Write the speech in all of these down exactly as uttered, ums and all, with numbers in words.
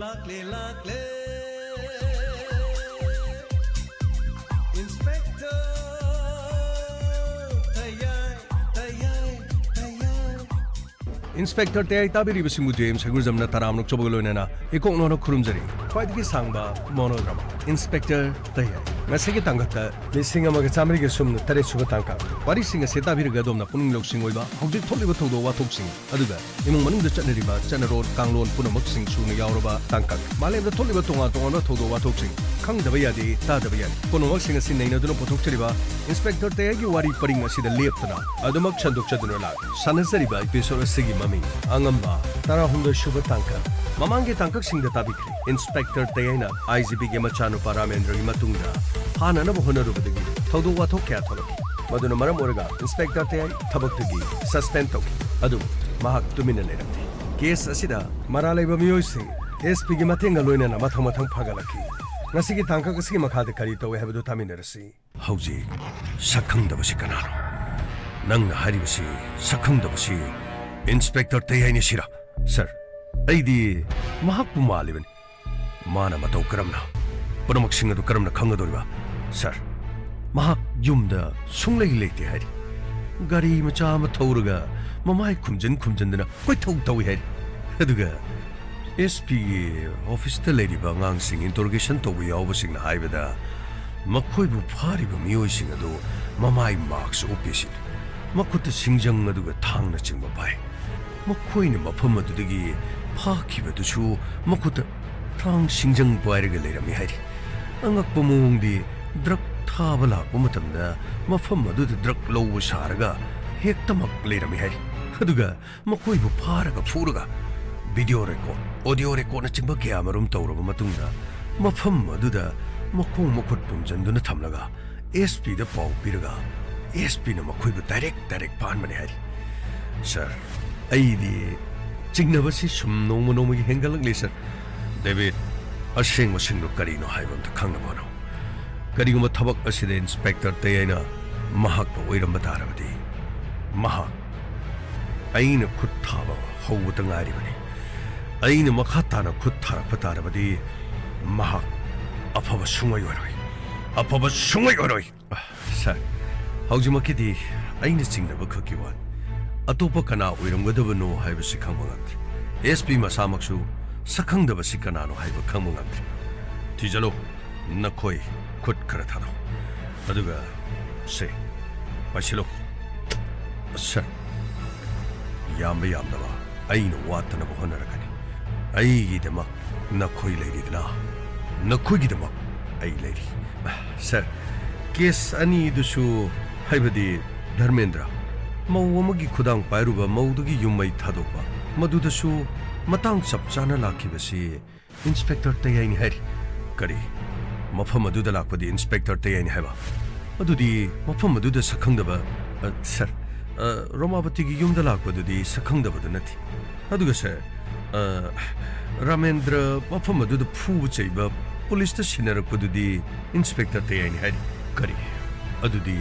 ꯂꯥꯛꯂꯦ, ꯂꯥꯛꯂꯦ꯫ Inspector ꯇꯌꯥꯏ, ꯇꯌꯥꯏ, ꯇꯌꯥꯏ꯫ Inspector ꯇꯌꯥꯏ ꯇꯥꯕꯤꯔꯤꯕꯁꯤꯡꯕꯨ J M ꯁꯒꯨꯔꯖꯝꯅ ꯇꯔꯥꯝꯅ ꯑꯣꯛꯆꯕꯒ ꯂꯣꯏꯅꯅ ꯏꯀꯣꯛ ꯅꯣꯟꯅ ꯈꯨꯔꯨꯝꯖꯔꯤ꯫ ꯈ꯭ꯋꯥꯏꯗꯒꯤ ꯁꯥꯡꯕ monodrama Inspector ꯇꯌꯥꯏ꯫ ꯉꯁꯤꯒꯤ ꯇꯥꯡꯀꯛꯇ ꯂꯤꯁꯤꯡ ꯑꯃꯒ ꯆꯥꯃꯔꯤꯒ ꯁꯨꯞꯅ ꯇꯔꯦꯠ ꯁꯨꯕ ꯇꯥꯡꯀꯛ꯫ ꯋꯥꯔꯤꯁꯤꯡ ꯑꯁꯤ ꯇꯥꯕꯤꯔꯒ ꯑꯗꯣꯝꯅ ꯄꯨꯛꯅꯤꯡ ꯂꯧꯁꯤꯡ ꯑꯣꯏꯕ ꯍꯧꯖꯤꯛ ꯊꯣꯛꯂꯤꯕ ꯊꯧꯗꯣꯛ ꯋꯥꯊꯣꯛꯁꯤꯡ, ꯑꯗꯨꯒ ꯏꯃꯨꯡ ꯃꯅꯨꯡꯗ ꯆꯠꯅꯔꯤꯕ ꯆꯠꯅꯔꯣꯟ ꯀꯥꯡꯂꯣꯟ ꯄꯨꯝꯅꯃꯛꯁꯤꯡ ꯁꯨꯅ ꯌꯥꯎꯔꯕ ꯇꯥꯡꯀꯛ꯫ ꯃꯥꯂꯦꯝꯗ ꯊꯣꯛꯂꯤꯕ ꯇꯣꯉꯥꯟ ꯇꯣꯉꯥꯟꯕ ꯊꯧꯗꯣꯛ ꯋꯥꯊꯣꯛꯁꯤꯡ, ꯈꯪꯗꯕ ꯌꯥꯗꯦ, ꯇꯥꯗꯕ ꯌꯥꯗꯦ ꯄꯨꯝꯅꯃꯛꯁꯤꯡ ꯑꯁꯤ ꯅꯩꯅꯗꯨꯅ ꯄꯨꯊꯣꯛꯆꯔꯤꯕ Inspector ꯇꯌꯥꯏꯒꯤ ꯋꯥꯔꯤ ꯄꯔꯤꯡ ꯑꯁꯤꯗ ꯂꯦꯞꯇꯅ ꯑꯗꯨꯃꯛ ꯁꯟꯗꯣꯛꯆꯗꯨꯅ ꯂꯥꯛꯂꯤ꯫ ꯁꯥꯟꯅꯖꯔꯤꯕ episode ꯑꯁꯤꯒꯤ ꯃꯃꯤꯡ ꯑꯉꯝꯕ, ꯇꯔꯥꯍꯨꯝꯗꯣꯏ ꯁꯨꯕ ꯇꯥꯡꯀꯛ꯫ ꯃꯃꯥꯡꯒꯤ ꯇꯥꯡꯀꯛꯁꯤꯡꯗ ꯇꯥꯕꯤꯈ꯭ꯔꯦ꯫ Inspector ꯇꯌꯥꯏꯅ ꯑꯥꯏ ꯖꯤ ꯄꯤꯒꯤ ꯃꯆꯥꯅꯨꯄꯥ ꯔꯥꯃꯦꯟꯗ꯭ꯔꯒꯤ ꯃꯇꯨꯡꯗ ꯐꯥꯅꯅꯕ ꯍꯣꯠꯅꯔꯨꯕꯗꯒꯤ ꯊꯧꯗꯣꯛ ꯋꯥꯊꯣꯛ ꯀꯌꯥ ꯊꯣꯛꯂꯛꯈꯤ꯫ ꯃꯗꯨꯅ ꯃꯔꯝ ꯑꯣꯏꯔꯒ Inspector ꯇꯌꯥꯏ ꯊꯕꯛꯇꯒꯤ suspend ꯇꯧꯈꯤ꯫ ꯑꯗꯨꯕꯨ ꯃꯍꯥꯛ ꯇꯨꯃꯤꯟꯅ ꯂꯩꯔꯝꯗꯦ꯫ Case ꯑꯁꯤꯗ ꯃꯔꯥꯜ ꯂꯩꯕ ꯃꯤꯑꯣꯏꯁꯤꯡ ꯑꯦꯁ ꯄꯤꯒꯤ ꯃꯇꯦꯡꯒ ꯂꯣꯏꯅꯅ ꯃꯊꯪ ꯃꯊꯪ ꯐꯥꯒꯠꯂꯛꯈꯤ꯫ ꯉꯁꯤꯒꯤ ꯇꯥꯡꯀꯛ ꯑꯁꯤꯒꯤ ꯃꯈꯥꯗ ꯀꯔꯤ ꯇꯧꯏ ꯍꯥꯏꯕꯗꯨ ꯇꯥꯃꯤꯟꯅꯔꯁꯤ꯫ ꯍꯧꯖꯤꯛ ꯁꯛꯈꯪꯗꯕꯁꯤ ꯀꯅꯥꯅꯣ? ꯅꯪꯅ ꯍꯥꯏꯔꯤꯕꯁꯤ ꯁꯛꯈꯪꯗꯕꯁꯤ Inspector ꯇꯌꯥꯏꯅꯤ ꯁꯤꯔꯥ? Sir, ꯑꯩꯗꯤ ꯃꯍꯥꯛꯄꯨ ꯃꯥꯜꯂꯤꯕꯅꯤ꯫ ꯃꯥꯅ ꯃꯇꯧ ꯀꯔꯝꯅ, ꯄꯨꯝꯅꯃꯛꯁꯤꯡ ꯑꯗꯨ ꯀꯔꯝꯅ ꯈꯪꯒꯗꯧꯔꯤꯕ? Sir, ꯃꯍꯥꯛ ꯌꯨꯝꯗ ꯁꯨꯡꯂꯩ ꯂꯩꯇꯦ ꯍꯥꯏꯔꯤ꯫ ꯒꯥꯔꯤ ꯃꯆꯥ ꯑꯃ ꯊꯧꯔꯒ ꯃꯃꯥꯏ ꯈꯨꯝꯖꯤꯟ ꯈꯨꯝꯖꯤꯟꯗꯅ ꯀꯣꯏꯊꯧ ꯊꯧꯏ ꯍꯥꯏꯔꯤ꯫ ꯑꯗꯨꯒ ꯑꯦꯁ ꯄꯤꯒꯤ ꯑꯣꯐꯤꯁꯇ ꯂꯩꯔꯤꯕ ꯑꯉꯥꯡꯁꯤꯡ interrogation ꯇꯧꯕ ꯌꯥꯎꯕꯁꯤꯡꯅ ꯍꯥꯏꯕꯗ, ꯃꯈꯣꯏꯕꯨ ꯐꯥꯔꯤꯕ ꯃꯤꯑꯣꯏꯁꯤꯡ ꯑꯗꯨ ꯃꯃꯥꯏ mask ꯎꯞꯄꯤ ꯁꯤꯅꯤ꯫ ꯃꯈꯨꯠꯇ ꯁꯤꯡꯖꯪ ꯑꯗꯨꯒ ꯊꯥꯡꯅꯆꯤꯡꯕ ꯄꯥꯏ꯫ ꯃꯈꯣꯏꯅ ꯃꯐꯝ ꯑꯗꯨꯗꯒꯤ ꯐꯥꯈꯤꯕꯗꯨꯁꯨ ꯃꯈꯨꯠꯇ ꯊꯥꯡ ꯁꯤꯡꯖꯪ ꯄꯥꯏꯔꯒ ꯂꯩꯔꯝꯃꯤ ꯍꯥꯏꯔꯤ꯫ ꯑꯉꯛꯄ ꯃꯑꯣꯡꯗꯤ, drug ꯊꯥꯕ ꯂꯥꯛꯄ ꯃꯇꯝꯗ ꯃꯐꯝ ꯑꯗꯨꯗ drug ꯂꯧꯕ ꯁꯥꯔꯒ ꯍꯦꯛꯇꯃꯛ ꯂꯩꯔꯝꯃꯤ ꯍꯥꯏꯔꯤ꯫ ꯑꯗꯨꯒ ꯃꯈꯣꯏꯕꯨ ꯐꯥꯔꯒ ꯐꯨꯔꯒ video record, audio recordꯅꯆꯤꯡꯕ ꯀꯌꯥ ꯃꯔꯨꯝ ꯇꯧꯔꯕ ꯃꯇꯨꯡꯗ, ꯃꯐꯝ ꯑꯗꯨꯗ ꯃꯈꯣꯡ ꯃꯈꯨꯠ ꯄꯨꯝꯖꯟꯗꯨꯅ ꯊꯝꯂꯒ ꯑꯦꯁ ꯄꯤꯗ ꯄꯥꯎ ꯄꯤꯔꯒ, ꯑꯦꯁ ꯄꯤꯅ ꯃꯈꯣꯏꯕꯨ direct direct ꯐꯥꯍꯟꯕꯅꯤ ꯍꯥꯏꯔꯤ꯫ Sir, ꯑꯩꯗꯤ ꯆꯤꯡꯅꯕꯁꯤ ꯁꯨꯝ ꯅꯣꯡꯃ ꯅꯣꯡꯃꯒꯤ ꯍꯦꯟꯒꯠꯂꯛꯂꯤ, sir꯫ ꯗꯦꯕꯤꯠ, ꯑꯁꯦꯡꯕꯁꯤꯡꯗꯨ ꯀꯔꯤꯅꯣ ꯍꯥꯏꯕ ꯑꯝꯇ ꯈꯪꯅꯕ ꯍꯣꯠꯅꯧ꯫ ꯀꯔꯤꯒꯨꯝꯕ ꯊꯕꯛ ꯑꯁꯤꯗ Inspector ꯇꯌꯥꯏꯅ ꯃꯍꯥꯛꯅ ꯑꯣꯏꯔꯝꯕ ꯇꯥꯔꯕꯗꯤ, ꯃꯍꯥꯛ ꯑꯩꯅ ꯈꯨꯠ ꯊꯥꯕ ꯍꯧꯕꯇ ꯉꯥꯏꯔꯤꯕꯅꯤ꯫ ꯑꯩꯅ ꯃꯈꯥ ꯇꯥꯅ ꯈꯨꯠ ꯊꯥꯔꯛꯄ ꯇꯥꯔꯕꯗꯤ ꯃꯍꯥꯛ ꯑꯐꯕ ꯁꯨꯡꯑꯣꯏ ꯑꯣꯏꯔꯣꯏ꯫ ꯑꯐꯕ ꯁꯨꯡꯑꯣꯏ ꯑꯣꯏꯔꯣꯏ꯫ ꯑ, ꯁꯥꯔ, ꯍꯧꯖꯤꯛꯃꯛꯀꯤꯗꯤ ꯑꯩꯅ ꯆꯤꯡꯅꯕ ꯈꯛꯀꯤ ꯋꯥꯅꯤ꯫ ꯑꯇꯣꯞꯄ ꯀꯅꯥ ꯑꯣꯏꯔꯝꯒꯗꯕꯅꯣ ꯍꯥꯏꯕꯁꯤ ꯈꯪꯕ ꯉꯝꯗ꯭ꯔꯤ꯫ ꯑꯦꯁ ꯄꯤ ꯃꯁꯥꯃꯛꯁꯨ ꯁꯛꯈꯪꯗꯕꯁꯤ ꯀꯅꯥꯅꯣ ꯍꯥꯏꯕ ꯈꯪꯕ ꯉꯝꯗ꯭ꯔꯤ꯫ ꯊꯤꯖꯤꯜꯂꯨ꯫ ꯅꯈꯣꯏ ꯈꯨꯠ ꯈꯔ ꯊꯥꯗꯧ꯫ ꯑꯗꯨꯒ ꯁꯦ, ꯄꯥꯏꯁꯤꯜꯂꯨ꯫ ꯁꯥꯔ, ꯌꯥꯝꯕ ꯌꯥꯝꯗꯕ ꯑꯩꯅ ꯋꯥꯠꯇꯅꯕ ꯍꯣꯠꯅꯔꯛꯀꯅꯤ꯫ ꯑꯩꯒꯤꯗꯃꯛ ꯅꯈꯣꯏ ꯂꯩꯔꯤꯗꯅ, ꯅꯈꯣꯏꯒꯤꯗꯃꯛ ꯑꯩ ꯂꯩꯔꯤ꯫ ꯁꯥꯔ, ꯀꯦꯁ ꯑꯅꯤꯗꯨꯁꯨ, ꯍꯥꯏꯕꯗꯤ ꯙꯔꯃꯦꯟꯗ꯭ꯔ, ꯃꯧ ꯑꯃꯒꯤ ꯈꯨꯗꯥꯡ ꯄꯥꯏꯔꯨꯕ, ꯃꯧꯗꯨꯒꯤ ꯌꯨꯝ ꯃꯩ ꯊꯥꯗꯣꯛꯄ, ꯃꯗꯨꯗꯁꯨ ꯃꯇꯥꯡ ꯆꯞ ꯆꯥꯅ ꯂꯥꯛꯈꯤꯕꯁꯤ ꯏꯟꯁꯄꯦꯛꯇꯔ ꯇꯌꯥꯏꯅꯤ ꯍꯥꯏꯔꯤ꯫ ꯀꯔꯤ? ꯃꯐꯝ ꯑꯗꯨꯗ ꯂꯥꯛꯄꯗꯤ ꯏꯟꯁꯄꯦꯛꯇꯔ ꯇꯌꯥꯏꯅꯤ ꯍꯥꯏꯕ? ꯑꯗꯨꯗꯤ ꯃꯐꯝ ꯑꯗꯨꯗ ꯁꯛꯈꯪꯗꯕ, ꯑ, ꯁꯥꯔ, ꯑ, ꯔꯣꯃꯥꯕꯇꯤꯒꯤ ꯌꯨꯝꯗ ꯂꯥꯛꯄꯗꯨꯗꯤ ꯁꯛꯈꯪꯗꯕꯗꯨ ꯅꯠꯇꯦ꯫ ꯑꯗꯨꯒ ꯁꯥꯔ, ꯑ, ꯔꯥꯃꯦꯟꯗ꯭ꯔ ꯃꯐꯝ ꯑꯗꯨꯗ ꯐꯨꯕ ꯆꯩꯕ ꯄꯨꯂꯤꯁꯇ ꯁꯤꯟꯅꯔꯛꯄꯗꯨꯗꯤ ꯏꯟꯁꯄꯦꯛꯇꯔ ꯇꯌꯥꯏꯅꯤ ꯍꯥꯏꯔꯤ꯫ ꯀꯔꯤ? ꯑꯗꯨꯗꯤ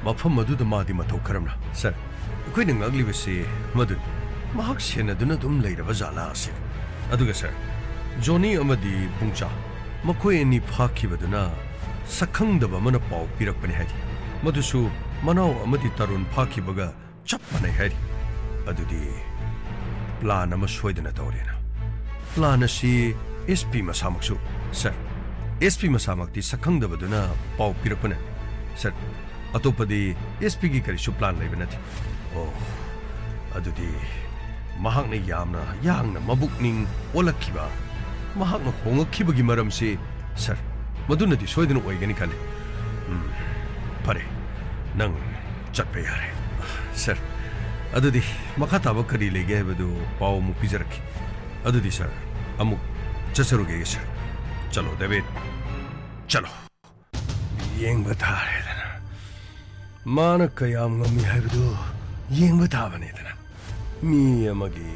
ꯃꯐꯝ ꯑꯗꯨꯗ ꯃꯥꯗꯤ ꯃꯇꯧ ꯀꯔꯝꯅ? ꯁꯥꯔ, ꯑꯩꯈꯣꯏꯅ ꯉꯛꯂꯤꯕꯁꯤ ꯃꯗꯨꯅꯤ꯫ ꯃꯍꯥꯛ ꯁꯦꯟꯅꯗꯨꯅ ꯑꯗꯨꯝ ꯂꯩꯔꯕ ꯖꯥꯠꯂꯥ ꯑꯁꯤꯅꯤ꯫ ꯑꯗꯨꯒ ꯁꯥꯔ, ꯖꯣꯅꯤ ꯑꯃꯗꯤ ꯄꯨꯡꯆꯥ, ꯃꯈꯣꯏ ꯑꯅꯤ ꯐꯥꯈꯤꯕꯗꯨꯅ ꯁꯛꯈꯪꯗꯕ ꯑꯃꯅ ꯄꯥꯎ ꯄꯤꯔꯛꯄꯅꯤ ꯍꯥꯏꯔꯤ꯫ ꯃꯗꯨꯁꯨ ꯃꯅꯥꯎ ꯑꯃꯗꯤ ꯇꯔꯨꯟ ꯐꯥꯈꯤꯕꯒ ꯆꯞ ꯃꯥꯟꯅꯩ ꯍꯥꯏꯔꯤ꯫ ꯑꯗꯨꯗꯤ ꯄ꯭ꯂꯥꯟ ꯑꯃ ꯁꯣꯏꯗꯅ ꯇꯧꯔꯦꯅ꯫ ꯄ꯭ꯂꯥꯟ ꯑꯁꯤ ꯑꯦꯁ ꯄꯤ ꯃꯁꯥꯃꯛꯁꯨ, ꯁꯥꯔ, ꯑꯦꯁ ꯄꯤ ꯃꯁꯥꯃꯛꯇꯤ ꯁꯛꯈꯪꯗꯕꯗꯨꯅ ꯄꯥꯎ ꯄꯤꯔꯛꯄꯅ, ꯁꯥꯔ, ꯑꯇꯣꯞꯄꯗꯤ ꯑꯦꯁ ꯄꯤꯒꯤ ꯀꯔꯤꯁꯨ ꯄ꯭ꯂꯥꯟ ꯂꯩꯕ ꯅꯠꯇꯦ꯫ ꯑꯣ, ꯑꯗꯨꯗꯤ ꯃꯍꯥꯛꯅ ꯌꯥꯝꯅ ꯌꯥꯡꯅ ꯃꯕꯨꯛꯅꯤꯡ ꯑꯣꯜꯂꯛꯈꯤꯕ, ꯃꯍꯥꯛꯅ ꯍꯣꯡꯉꯛꯈꯤꯕꯒꯤ ꯃꯔꯝꯁꯤ, ꯁꯥꯔ, ꯃꯗꯨꯅꯗꯤ ꯁꯣꯏꯗꯅ ꯑꯣꯏꯒꯅꯤ ꯈꯜꯂꯤ꯫ ꯎꯝ, ꯐꯔꯦ, ꯅꯪ ꯆꯠꯄ ꯌꯥꯔꯦ꯫ ꯁꯥꯔ, ꯑꯗꯨꯗꯤ ꯃꯈꯥ ꯇꯥꯕ ꯀꯔꯤ ꯂꯩꯒꯦ ꯍꯥꯏꯕꯗꯨ ꯄꯥꯎ ꯑꯃꯨꯛ ꯄꯤꯖꯔꯛꯀꯦ꯫ ꯑꯗꯨꯗꯤ ꯁꯥꯔ, ꯑꯃꯨꯛ ꯆꯠꯆꯔꯨꯒꯦ, ꯁꯥꯔ꯫ ꯆꯠꯂꯣ, ꯗꯦꯕꯤꯠ, ꯆꯠꯂꯣ꯫ ꯌꯦꯡꯕ ꯇꯥꯔꯦꯗꯅ꯫ ꯃꯥꯅ ꯀꯌꯥꯝ ꯉꯝꯃꯤ ꯍꯥꯏꯕꯗꯨ ꯌꯦꯡꯕ ꯇꯥꯕꯅꯤꯗꯅ꯫ ꯃꯤ ꯑꯃꯒꯤ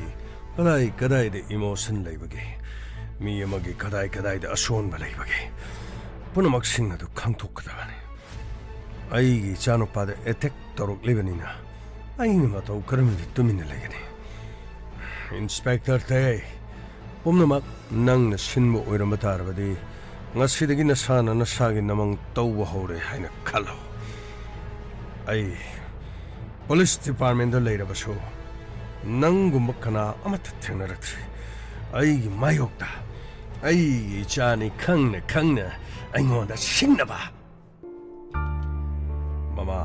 ꯀꯗꯥꯏ ꯀꯗꯥꯏꯗ ꯏꯃꯣꯁꯟ ꯂꯩꯕꯒꯦ, ꯃꯤ ꯑꯃꯒꯤ ꯀꯗꯥꯏ ꯀꯗꯥꯏꯗ ꯑꯁꯣꯟꯕ ꯂꯩꯕꯒꯦ, ꯄꯨꯝꯅꯃꯛꯁꯤꯡ ꯑꯗꯨ ꯈꯪꯗꯣꯛꯀꯗꯕꯅꯤ꯫ ꯑꯩꯒꯤ ꯏꯆꯥꯅꯨꯄꯥꯗ ꯑꯦꯇꯦꯛ ꯇꯧꯔꯛꯂꯤꯕꯅꯤꯅ ꯑꯩꯅ ꯃꯇꯧ ꯀꯔꯝꯅ ꯇꯨꯃꯤꯟꯅ ꯂꯩꯒꯅꯤ? ꯏꯟꯁꯄꯦꯛꯇꯔ ꯇꯌꯥꯏ, ꯄꯨꯝꯅꯃꯛ ꯅꯪꯅ ꯁꯤꯟꯕ ꯑꯣꯏꯔꯝꯕ ꯇꯥꯔꯕꯗꯤ, ꯉꯁꯤꯗꯒꯤ ꯅꯁꯥꯅ ꯅꯁꯥꯒꯤ ꯅꯃꯪ ꯇꯧꯕ ꯍꯧꯔꯦ ꯍꯥꯏꯅ ꯈꯜꯂꯣ꯫ ꯑꯩ ꯄꯨꯂꯤꯁ ꯗꯤꯄꯥꯔꯠꯃꯦꯟꯗ ꯂꯩꯔꯕꯁꯨ, ꯅꯪꯒꯨꯝꯕ ꯀꯅꯥ ꯑꯃꯠꯇ ꯊꯦꯡꯅꯔꯛꯇ꯭ꯔꯤ꯫ ꯑꯩꯒꯤ ꯃꯥꯌꯣꯛꯇ ꯑꯩꯒꯤ ꯏꯆꯥꯅꯤ ꯈꯪꯅ ꯈꯪꯅ ꯑꯩꯉꯣꯟꯗ ꯁꯤꯡꯅꯕ꯫ ꯃꯃꯥ,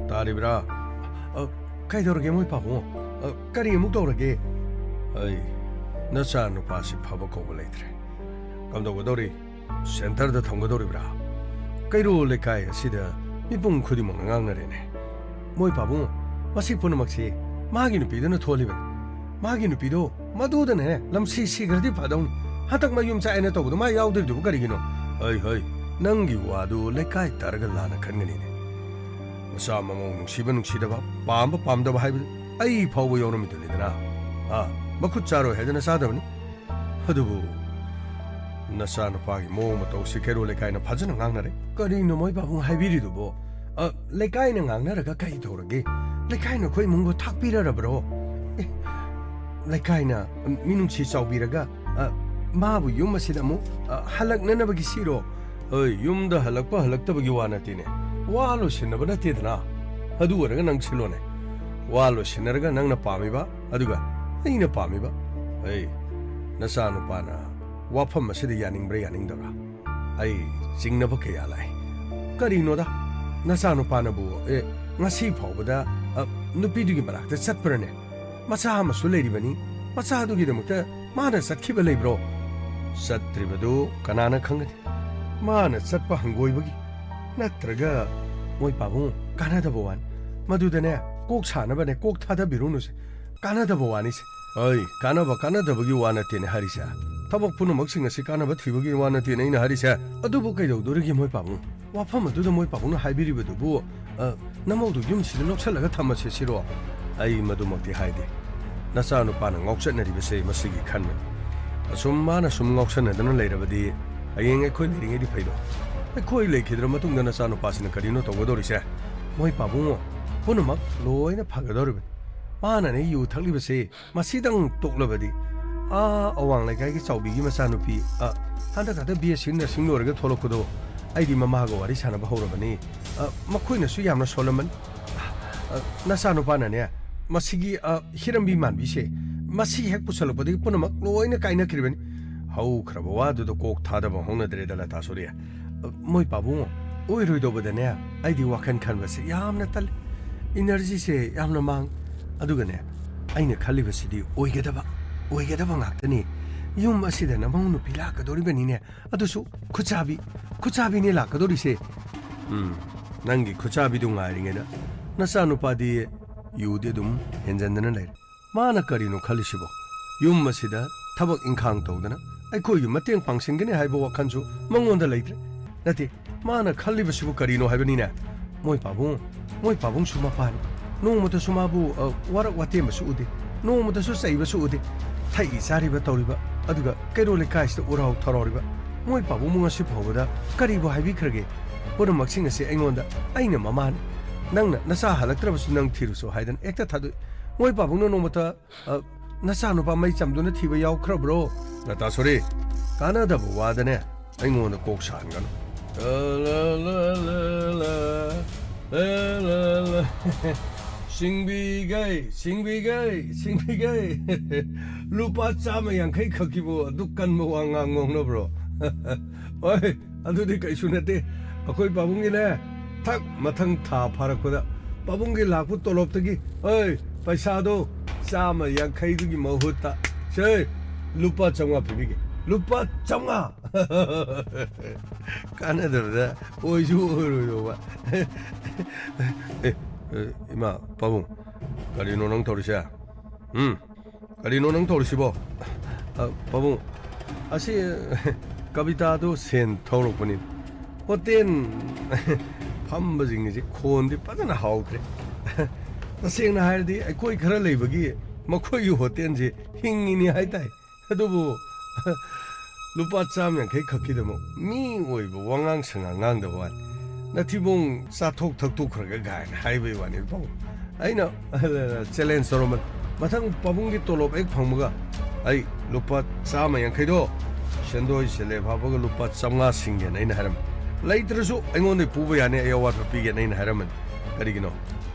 ꯇꯥꯔꯤꯕ꯭ꯔꯥ? ꯑ, ꯀꯩꯗꯧꯔꯒꯦ, ꯃꯣꯏ ꯄꯥꯕꯨꯡ? ꯑ, ꯀꯔꯤ ꯑꯃꯨꯛ ꯇꯧꯔꯒꯦ? ꯑꯩ ꯅꯆꯥ ꯅꯨꯄꯥꯁꯤ ꯐꯕ ꯀꯧꯕ ꯂꯩꯇ꯭ꯔꯦ꯫ ꯀꯝꯗꯧꯒꯗꯧꯔꯤ? ꯁꯦꯟꯇꯔꯗ ꯊꯝꯒꯗꯧꯔꯤꯕ꯭ꯔꯥ? ꯀꯩꯔꯣꯜ ꯂꯩꯀꯥꯏ ꯑꯁꯤꯗ ꯃꯤꯄꯨꯝ ꯈꯨꯗꯤꯡꯃꯛꯅ ꯉꯥꯡꯅꯔꯦꯅꯦ꯫ ꯃꯣꯏ ꯄꯥꯕꯨꯡ, ꯃꯁꯤ ꯄꯨꯝꯅꯃꯛꯁꯤ ꯃꯥꯒꯤ ꯅꯨꯄꯤꯗꯨꯅ ꯊꯣꯛꯍꯜꯂꯤꯕꯅꯤ꯫ ꯃꯥꯒꯤ ꯅꯨꯄꯤꯗꯣ ꯃꯗꯨꯗꯅꯦ ꯂꯝꯁꯤ ꯁꯤꯈ꯭ꯔꯗꯤ ꯐꯗꯧꯅꯤ꯫ ꯍꯟꯗꯛ ꯃꯌꯨꯝ ꯆꯥꯛꯑꯦꯅ ꯇꯧꯕꯗꯣ ꯃꯥ ꯌꯥꯎꯗ꯭ꯔꯤꯗꯨꯕꯨ ꯀꯔꯤꯒꯤꯅꯣ? ꯍꯩ, ꯍꯩ, ꯅꯪꯒꯤ ꯋꯥꯗꯨ ꯂꯩꯀꯥꯏ ꯇꯥꯔꯒ ꯂꯥꯟꯅ ꯈꯟꯒꯅꯤꯅꯦ꯫ ꯃꯆꯥ ꯃꯃꯧ ꯅꯨꯡꯁꯤꯕ ꯅꯨꯡꯁꯤꯗꯕ, ꯄꯥꯝꯕ ꯄꯥꯝꯗꯕ ꯍꯥꯏꯕꯗꯨ ꯑꯩ ꯐꯥꯎꯕ ꯌꯥꯎꯔꯝꯃꯤꯗꯨꯅꯤꯗꯅ꯫ ꯑꯥ, ꯃꯈꯨꯠ ꯆꯥꯔꯣꯏ ꯍꯥꯏꯗꯅ ꯆꯥꯗꯕꯅꯤ꯫ ꯑꯗꯨꯕꯨ ꯅꯆꯥꯅꯨꯄꯥꯒꯤ ꯃꯑꯣꯡ ꯃꯇꯧꯁꯤ ꯀꯩꯔꯣꯜ ꯂꯩꯀꯥꯏꯅ ꯐꯖꯅ ꯉꯥꯡꯅꯔꯦ꯫ ꯀꯔꯤꯅꯣ ꯃꯣꯏ ꯄꯥꯕꯨꯡ ꯍꯥꯏꯕꯤꯔꯤꯗꯨꯕꯣ? ꯑ, ꯂꯩꯀꯥꯏꯅ ꯉꯥꯡꯅꯔꯒ ꯀꯔꯤ ꯇꯧꯔꯒꯦ? ꯂꯩꯀꯥꯏꯅ ꯑꯩꯈꯣꯏ ꯏꯃꯨꯡꯕꯨ ꯊꯥꯛꯄꯤꯔꯔꯕ꯭ꯔꯣ? ꯑꯦ, ꯂꯩꯀꯥꯏꯅ ꯃꯤꯅꯨꯡꯁꯤ ꯆꯥꯎꯕꯤꯔꯒ, ꯑ, ꯃꯥꯕꯨ ꯌꯨꯝ ꯑꯁꯤꯗ ꯑꯃꯨꯛ, ꯑ, ꯍꯜꯂꯛꯅꯅꯕꯒꯤ ꯁꯤꯔꯣ? ꯑꯩ ꯌꯨꯝꯗ ꯍꯜꯂꯛꯄ ꯍꯜꯂꯛꯇꯕꯒꯤ ꯋꯥ ꯅꯠꯇꯦꯅꯦ꯫ ꯋꯥ ꯂꯣꯏꯁꯤꯟꯅꯕ ꯅꯠꯇꯦꯗꯅ꯫ ꯑꯗꯨ ꯑꯣꯏꯔꯒ ꯅꯪ ꯁꯤꯜꯂꯣꯅꯦ꯫ ꯋꯥ ꯂꯣꯏꯁꯤꯟꯅꯔꯒ ꯅꯪꯅ ꯄꯥꯝꯃꯤꯕ, ꯑꯗꯨꯒ ꯑꯩꯅ ꯄꯥꯝꯃꯤꯕ꯫ ꯑꯩ ꯅꯆꯥꯅꯨꯄꯥꯅ ꯋꯥꯐꯝ ꯑꯁꯤꯗ ꯌꯥꯅꯤꯡꯕ꯭ꯔꯥ ꯌꯥꯅꯤꯡꯗꯕ꯭ꯔꯥ? ꯑꯩ ꯆꯤꯡꯅꯕ ꯀꯌꯥ ꯂꯥꯛꯏ꯫ ꯀꯔꯤꯅꯣꯗ? ꯅꯆꯥꯅꯨꯄꯥꯅꯕꯨ, ꯑꯦ, ꯉꯁꯤ ꯐꯥꯎꯕꯗ, ꯑ, ꯅꯨꯄꯤꯗꯨꯒꯤ ꯃꯅꯥꯛꯇ ꯆꯠꯄ꯭ꯔꯅꯦ? ꯃꯆꯥ ꯑꯃꯁꯨ ꯂꯩꯔꯤꯕꯅꯤ꯫ ꯃꯆꯥꯗꯨꯒꯤꯗꯃꯛꯇ ꯃꯥꯅ ꯆꯠꯈꯤꯕ ꯂꯩꯕ꯭ꯔꯣ? ꯆꯠꯇ꯭ꯔꯤꯕꯗꯨ ꯀꯅꯥꯅ ꯈꯪꯒꯅꯤ? ꯃꯥꯅ ꯆꯠꯄ ꯍꯪꯒꯣꯏꯕꯒꯤ꯫ ꯅꯠꯇ꯭ꯔꯒ ꯃꯣꯏ ꯄꯥꯕꯨꯡ ꯀꯥꯟꯅꯗꯕ ꯋꯥꯅꯤ꯫ ꯃꯗꯨꯗꯅꯦ, ꯀꯣꯛ ꯁꯥꯅꯕꯅꯦ, ꯀꯣꯛ ꯊꯥꯗꯕꯤꯔꯨꯅꯨꯁꯦ꯫ ꯀꯥꯟꯅꯗꯕ ꯋꯥꯅꯤꯁꯦ꯫ ꯑꯩ ꯀꯥꯟꯅꯕ ꯀꯥꯟꯅꯗꯕꯒꯤ ꯋꯥ ꯅꯠꯇꯦꯅꯦ ꯍꯥꯏꯔꯤꯁꯦ꯫ ꯊꯕꯛ ꯄꯨꯝꯅꯃꯛꯁꯤꯡ ꯑꯁꯤ ꯀꯥꯟꯅꯕ ꯊꯤꯕꯒꯤ ꯋꯥ ꯅꯠꯇꯦꯅꯦ ꯑꯩꯅ ꯍꯥꯏꯔꯤꯁꯦ꯫ ꯑꯗꯨꯕꯨ ꯀꯩꯗꯧꯗꯣꯔꯤꯒꯦ ꯃꯣꯏ ꯄꯥꯕꯨꯡ? ꯋꯥꯐꯝ ꯑꯗꯨꯗ ꯃꯣꯏ ꯄꯥꯕꯨꯡꯅ ꯍꯥꯏꯕꯤꯔꯤꯕꯗꯨꯕꯨ, ꯑ, ꯅꯃꯧꯗꯨ ꯌꯨꯝꯁꯤꯗ ꯂꯧꯁꯜꯂꯒ ꯊꯝꯃꯁꯦ ꯁꯤꯔꯣ? ꯑꯩ ꯃꯗꯨꯃꯛꯇꯤ ꯍꯥꯏꯗꯦ꯫ ꯅꯆꯥꯅꯨꯄꯥꯅ ꯉꯥꯎꯆꯠꯅꯔꯤꯕꯁꯦ ꯃꯁꯤꯒꯤ ꯈꯟꯕꯅꯤ꯫ ꯑꯁꯨꯝ ꯃꯥꯅ ꯁꯨꯝ ꯉꯥꯎꯁꯟꯅꯗꯅ ꯂꯩꯔꯕꯗꯤ ꯍꯌꯦꯡ ꯑꯩꯈꯣꯏ ꯂꯩꯔꯤꯉꯩꯗꯤ ꯐꯩꯗꯣ꯫ ꯑꯩꯈꯣꯏ ꯂꯩꯈꯤꯗ꯭ꯔ ꯃꯇꯨꯡꯗ ꯅꯆꯥꯅꯨꯄꯥꯁꯤꯅ ꯀꯔꯤꯅꯣ ꯇꯧꯒꯗꯧꯔꯤꯁꯦ? ꯃꯣꯏ ꯄꯥꯕꯨꯡꯉꯣ, ꯄꯨꯝꯅꯃꯛ ꯂꯣꯏꯅ ꯐꯒꯗꯧꯔꯤꯕꯅꯤ꯫ ꯃꯥꯅꯅꯦ ꯌꯨ ꯊꯛꯂꯤꯕꯁꯦ ꯃꯁꯤꯗꯪ ꯇꯣꯛꯂꯕꯗꯤ ꯑꯥ, ꯑꯋꯥꯡ ꯂꯩꯀꯥꯏꯒꯤ ꯆꯥꯎꯕꯤꯒꯤ ꯃꯆꯥꯅꯨꯄꯤ, ꯑ, ꯍꯟꯗꯛ ꯈꯛꯇ ꯕꯤ ꯑꯦꯁ ꯁꯤ ꯅꯔꯁꯤꯡ ꯂꯣꯏꯔꯒ ꯊꯣꯛꯂꯛꯄꯗꯣ, ꯑꯩꯗꯤ ꯃꯃꯥꯒ ꯋꯥꯔꯤ ꯁꯥꯟꯅꯕ ꯍꯧꯔꯕꯅꯤ꯫ ꯑ, ꯃꯈꯣꯏꯅꯁꯨ ꯌꯥꯝꯅ ꯁꯣꯜꯂꯝꯃꯅꯤ꯫ ꯑ, ꯅꯆꯥꯅꯨꯄꯥꯅꯅꯦ, ꯃꯁꯤꯒꯤ, ꯑ, ꯍꯤꯔꯝꯕꯤ ꯃꯥꯟꯕꯤꯁꯦ, ꯃꯁꯤ ꯍꯦꯛ ꯄꯨꯁꯜꯂꯛꯄꯗꯒꯤ ꯄꯨꯝꯅꯃꯛ ꯂꯣꯏꯅ ꯀꯥꯏꯅꯈ꯭ꯔꯤꯕꯅꯤ꯫ ꯍꯧꯈ꯭ꯔꯕ ꯋꯥꯗꯨꯗ ꯀꯣꯛ ꯊꯥꯗꯕ ꯍꯧꯅꯗ꯭ꯔꯦꯗ, ꯂꯇꯥꯁꯣꯔꯤ꯫ ꯑ, ꯃꯣꯏ ꯄꯥꯕꯨꯡ ꯑꯣꯏꯔꯣꯏꯗꯧꯕꯗꯅꯦ, ꯑꯩꯗꯤ ꯋꯥꯈꯜ ꯈꯟꯕꯁꯦ ꯌꯥꯝꯅ ꯇꯜꯂꯤ꯫ ꯏꯅꯔꯖꯤꯁꯦ ꯌꯥꯝꯅ ꯃꯥꯡ-, ꯑꯗꯨꯒꯅꯦ, ꯑꯩꯅ ꯈꯜꯂꯤꯕꯁꯤꯗꯤ ꯑꯣꯏꯒꯗꯕ, ꯑꯣꯏꯒꯗꯕ ꯉꯥꯛꯇꯅꯤ꯫ ꯌꯨꯝ ꯑꯁꯤꯗ ꯅꯃꯧ ꯅꯨꯄꯤ ꯂꯥꯛꯀꯗꯧꯔꯤꯕꯅꯤꯅꯦ, ꯑꯗꯨꯁꯨ ꯈꯨꯠꯆꯥꯕꯤ, ꯈꯨꯠꯆꯥꯕꯤꯅꯦ ꯂꯥꯛꯀꯗꯧꯔꯤꯁꯦ꯫ ꯎꯝ, ꯅꯪꯒꯤ ꯈꯨꯠꯆꯥꯕꯤꯗꯨ ꯉꯥꯏꯔꯤꯉꯩꯗ ꯅꯆꯥꯅꯨꯄꯥꯗꯤ ꯌꯨꯗꯤ ꯑꯗꯨꯝ ꯍꯦꯟꯖꯟꯗꯅ ꯂꯩꯔꯦ꯫ ꯃꯥꯅ ꯀꯔꯤꯅꯣ ꯈꯜꯂꯤꯁꯤꯕꯣ? ꯌꯨꯝ ꯑꯁꯤꯗ ꯊꯕꯛ ꯏꯪꯈꯥꯡ ꯇꯧꯗꯅ ꯑꯩꯈꯣꯏꯒꯤ ꯃꯇꯦꯡ ꯄꯥꯡꯁꯤꯟꯒꯅꯤ ꯍꯥꯏꯕ ꯋꯥꯈꯜꯁꯨ ꯃꯉꯣꯟꯗ ꯂꯩꯇ꯭ꯔꯦ꯫ ꯅꯠꯇꯦ, ꯃꯥꯅ ꯈꯜꯂꯤꯕꯁꯤꯕꯨ ꯀꯔꯤꯅꯣ ꯍꯥꯏꯕꯅꯤꯅꯦ? ꯃꯣꯏ ꯄꯥꯕꯨꯡ, ꯃꯣꯏ ꯄꯥꯕꯨꯡꯁꯨ ꯃꯄꯥꯅꯤ꯫ ꯅꯣꯡꯃꯇꯁꯨ ꯃꯥꯕꯨ, ꯑ, ꯋꯥꯔꯛ ꯋꯥꯇꯦꯝꯕꯁꯨ ꯎꯗꯦ꯫ ꯅꯣꯡꯃꯇꯁꯨ ꯆꯩꯕꯁꯨ ꯎꯗꯦ꯫ ꯊꯛꯏ ꯆꯥꯔꯤꯕ ꯇꯧꯔꯤꯕ, ꯑꯗꯨꯒ ꯀꯩꯔꯣꯜ ꯂꯩꯀꯥꯏꯁꯤꯗ ꯎꯔꯥꯎ ꯊꯔꯥꯎꯔꯤꯕ꯫ ꯃꯣꯏ ꯄꯥꯕꯨꯡꯕꯨ ꯉꯁꯤ ꯐꯥꯎꯕꯗ ꯀꯔꯤꯕꯨ ꯍꯥꯏꯕꯤꯈ꯭ꯔꯒꯦ? ꯄꯨꯝꯅꯃꯛꯁꯤꯡ ꯑꯁꯤ ꯑꯩꯉꯣꯟꯗ, ꯑꯩꯅ ꯃꯃꯥꯅꯤ꯫ ꯅꯪꯅ ꯅꯆꯥ ꯍꯜꯂꯛꯇ꯭ꯔꯕꯁꯨ ꯅꯪ ꯊꯤꯔꯨꯁꯨ ꯍꯥꯏꯗꯅ ꯍꯦꯛꯇ ꯊꯥꯗꯣꯛꯏ꯫ ꯃꯣꯏ ꯄꯥꯕꯨꯡꯅ ꯅꯣꯡꯃꯇ, ꯑ, ꯅꯆꯥꯅꯨꯄꯥ ꯃꯩ ꯆꯝꯗꯨꯅ ꯊꯤꯕ ꯌꯥꯎꯈ꯭ꯔꯕ꯭ꯔꯣ? ꯂꯇꯥꯁꯣꯔꯤ, ꯀꯥꯟꯅꯗꯕ ꯋꯥꯗꯅꯦ ꯑꯩꯉꯣꯟꯗ ꯀꯣꯛ ꯁꯥꯍꯟꯒꯅꯨ꯫ ꯂ, ꯂ, ꯂ, ꯂ, ꯂ, ꯂ, ꯂ, ꯂ꯫ ꯁꯤꯡꯕꯤꯒꯩ, ꯁꯤꯡꯕꯤꯒꯩ, ꯁꯤꯡꯕꯤꯒꯩ꯫ ꯂꯨꯄꯥ ꯆꯥꯝꯃ ꯌꯥꯡꯈꯩ ꯈꯛꯀꯤꯕꯨ ꯑꯗꯨꯛ ꯀꯟꯕ ꯋꯥ ꯉꯥꯡ ꯉꯥꯡꯅꯕ꯭ꯔꯣ? ꯍꯣꯏ, ꯑꯗꯨꯗꯤ ꯀꯩꯁꯨ ꯅꯠꯇꯦ꯫ ꯑꯩꯈꯣꯏ ꯄꯥꯕꯨꯡꯒꯤꯅꯦ, ꯊꯛ ꯃꯊꯪ ꯊꯥ ꯐꯥꯔꯛꯄꯗ ꯄꯥꯕꯨꯡꯒꯤ ꯂꯥꯛꯄ ꯇꯣꯂꯣꯞꯇꯒꯤ, ꯑꯩ, ꯄꯩꯁꯥꯗꯣ ꯆꯥꯝꯃ ꯌꯥꯡꯈꯩꯗꯨꯒꯤ ꯃꯍꯨꯠꯇ, ꯁꯦ, ꯂꯨꯄꯥ ꯆꯥꯝꯃꯉꯥ ꯄꯤꯕꯤꯒꯦ꯫ ꯂꯨꯄꯥ ꯆꯥꯝꯃꯉꯥ! ꯀꯥꯟꯅꯗꯕꯗ ꯑꯣꯏꯁꯨ ꯑꯣꯏꯔꯣꯏꯗꯧꯕ꯫ ꯑꯦ, ꯑꯦ, ꯏꯃꯥ, ꯄꯥꯕꯨꯡ, ꯀꯔꯤꯅꯣ ꯅꯪ ꯇꯧꯔꯤꯁꯦ? ꯎꯝ? ꯀꯔꯤꯅꯣ ꯅꯪ ꯇꯧꯔꯤꯁꯤꯕꯣ? ꯑ, ꯄꯥꯕꯨꯡ, ꯑꯁꯤ ꯀꯕꯤꯇꯥꯗꯣ ꯁꯦꯟ ꯊꯧꯔꯛꯄꯅꯤ꯫ ꯍꯣꯇꯦꯜ ꯐꯝꯕꯁꯤꯡ ꯑꯁꯤ ꯈꯣꯟꯗꯤ ꯐꯖꯅ ꯍꯥꯎꯗ꯭ꯔꯦ꯫ ꯇꯁꯦꯡꯅ ꯍꯥꯏꯔꯗꯤ ꯑꯩꯈꯣꯏ ꯈꯔ ꯂꯩꯕꯒꯤ ꯃꯈꯣꯏꯒꯤ ꯍꯣꯇꯦꯜꯁꯤ ꯍꯤꯡꯉꯤꯅꯤ ꯍꯥꯏ ꯇꯥꯏ꯫ ꯑꯗꯨꯕꯨ ꯂꯨꯄꯥ ꯆꯥꯝ ꯌꯥꯡꯈꯩ ꯈꯛꯀꯤꯗꯃꯛ ꯃꯤ ꯑꯣꯏꯕ ꯋꯥꯉꯥꯡ ꯁꯉꯥꯡ ꯉꯥꯡꯗꯕ ꯋꯥꯅꯤ꯫ ꯅꯊꯤꯕꯣꯡ ꯆꯥꯊꯣꯛ ꯊꯛꯇꯣꯛꯈ꯭ꯔꯒ ꯒꯥꯏꯅ ꯍꯥꯏꯕꯩ ꯋꯥꯅꯤ ꯄꯥꯕꯨꯡ꯫ ꯑꯩꯅ ꯆꯦꯂꯦꯟꯖ ꯇꯧꯔꯝꯕꯅꯤ꯫ ꯃꯊꯪ ꯄꯥꯕꯨꯡꯒꯤ ꯇꯣꯂꯣꯞ ꯍꯦꯛ ꯐꯪꯕꯒ ꯑꯩ ꯂꯨꯄꯥ ꯆꯥꯝꯃ ꯌꯥꯡꯈꯩꯗꯣ ꯁꯦꯟꯗꯣꯏ ꯁꯦꯂꯦꯞ ꯍꯥꯞꯄꯒ ꯂꯨꯄꯥ ꯆꯥꯝꯃꯉꯥ ꯁꯤꯡꯒꯦꯅ ꯑꯩꯅ ꯍꯥꯏꯔꯝꯃꯤ꯫ ꯂꯩꯇ꯭ꯔꯁꯨ ꯑꯩꯉꯣꯟꯗꯩ ꯄꯨꯕ ꯌꯥꯅꯤ, ꯑꯩ ꯑꯋꯥꯠꯄ ꯄꯤꯒꯦꯅ ꯑꯩꯅ ꯍꯥꯏꯔꯝꯕꯅꯤ꯫ ꯀꯔꯤꯒꯤꯅꯣ?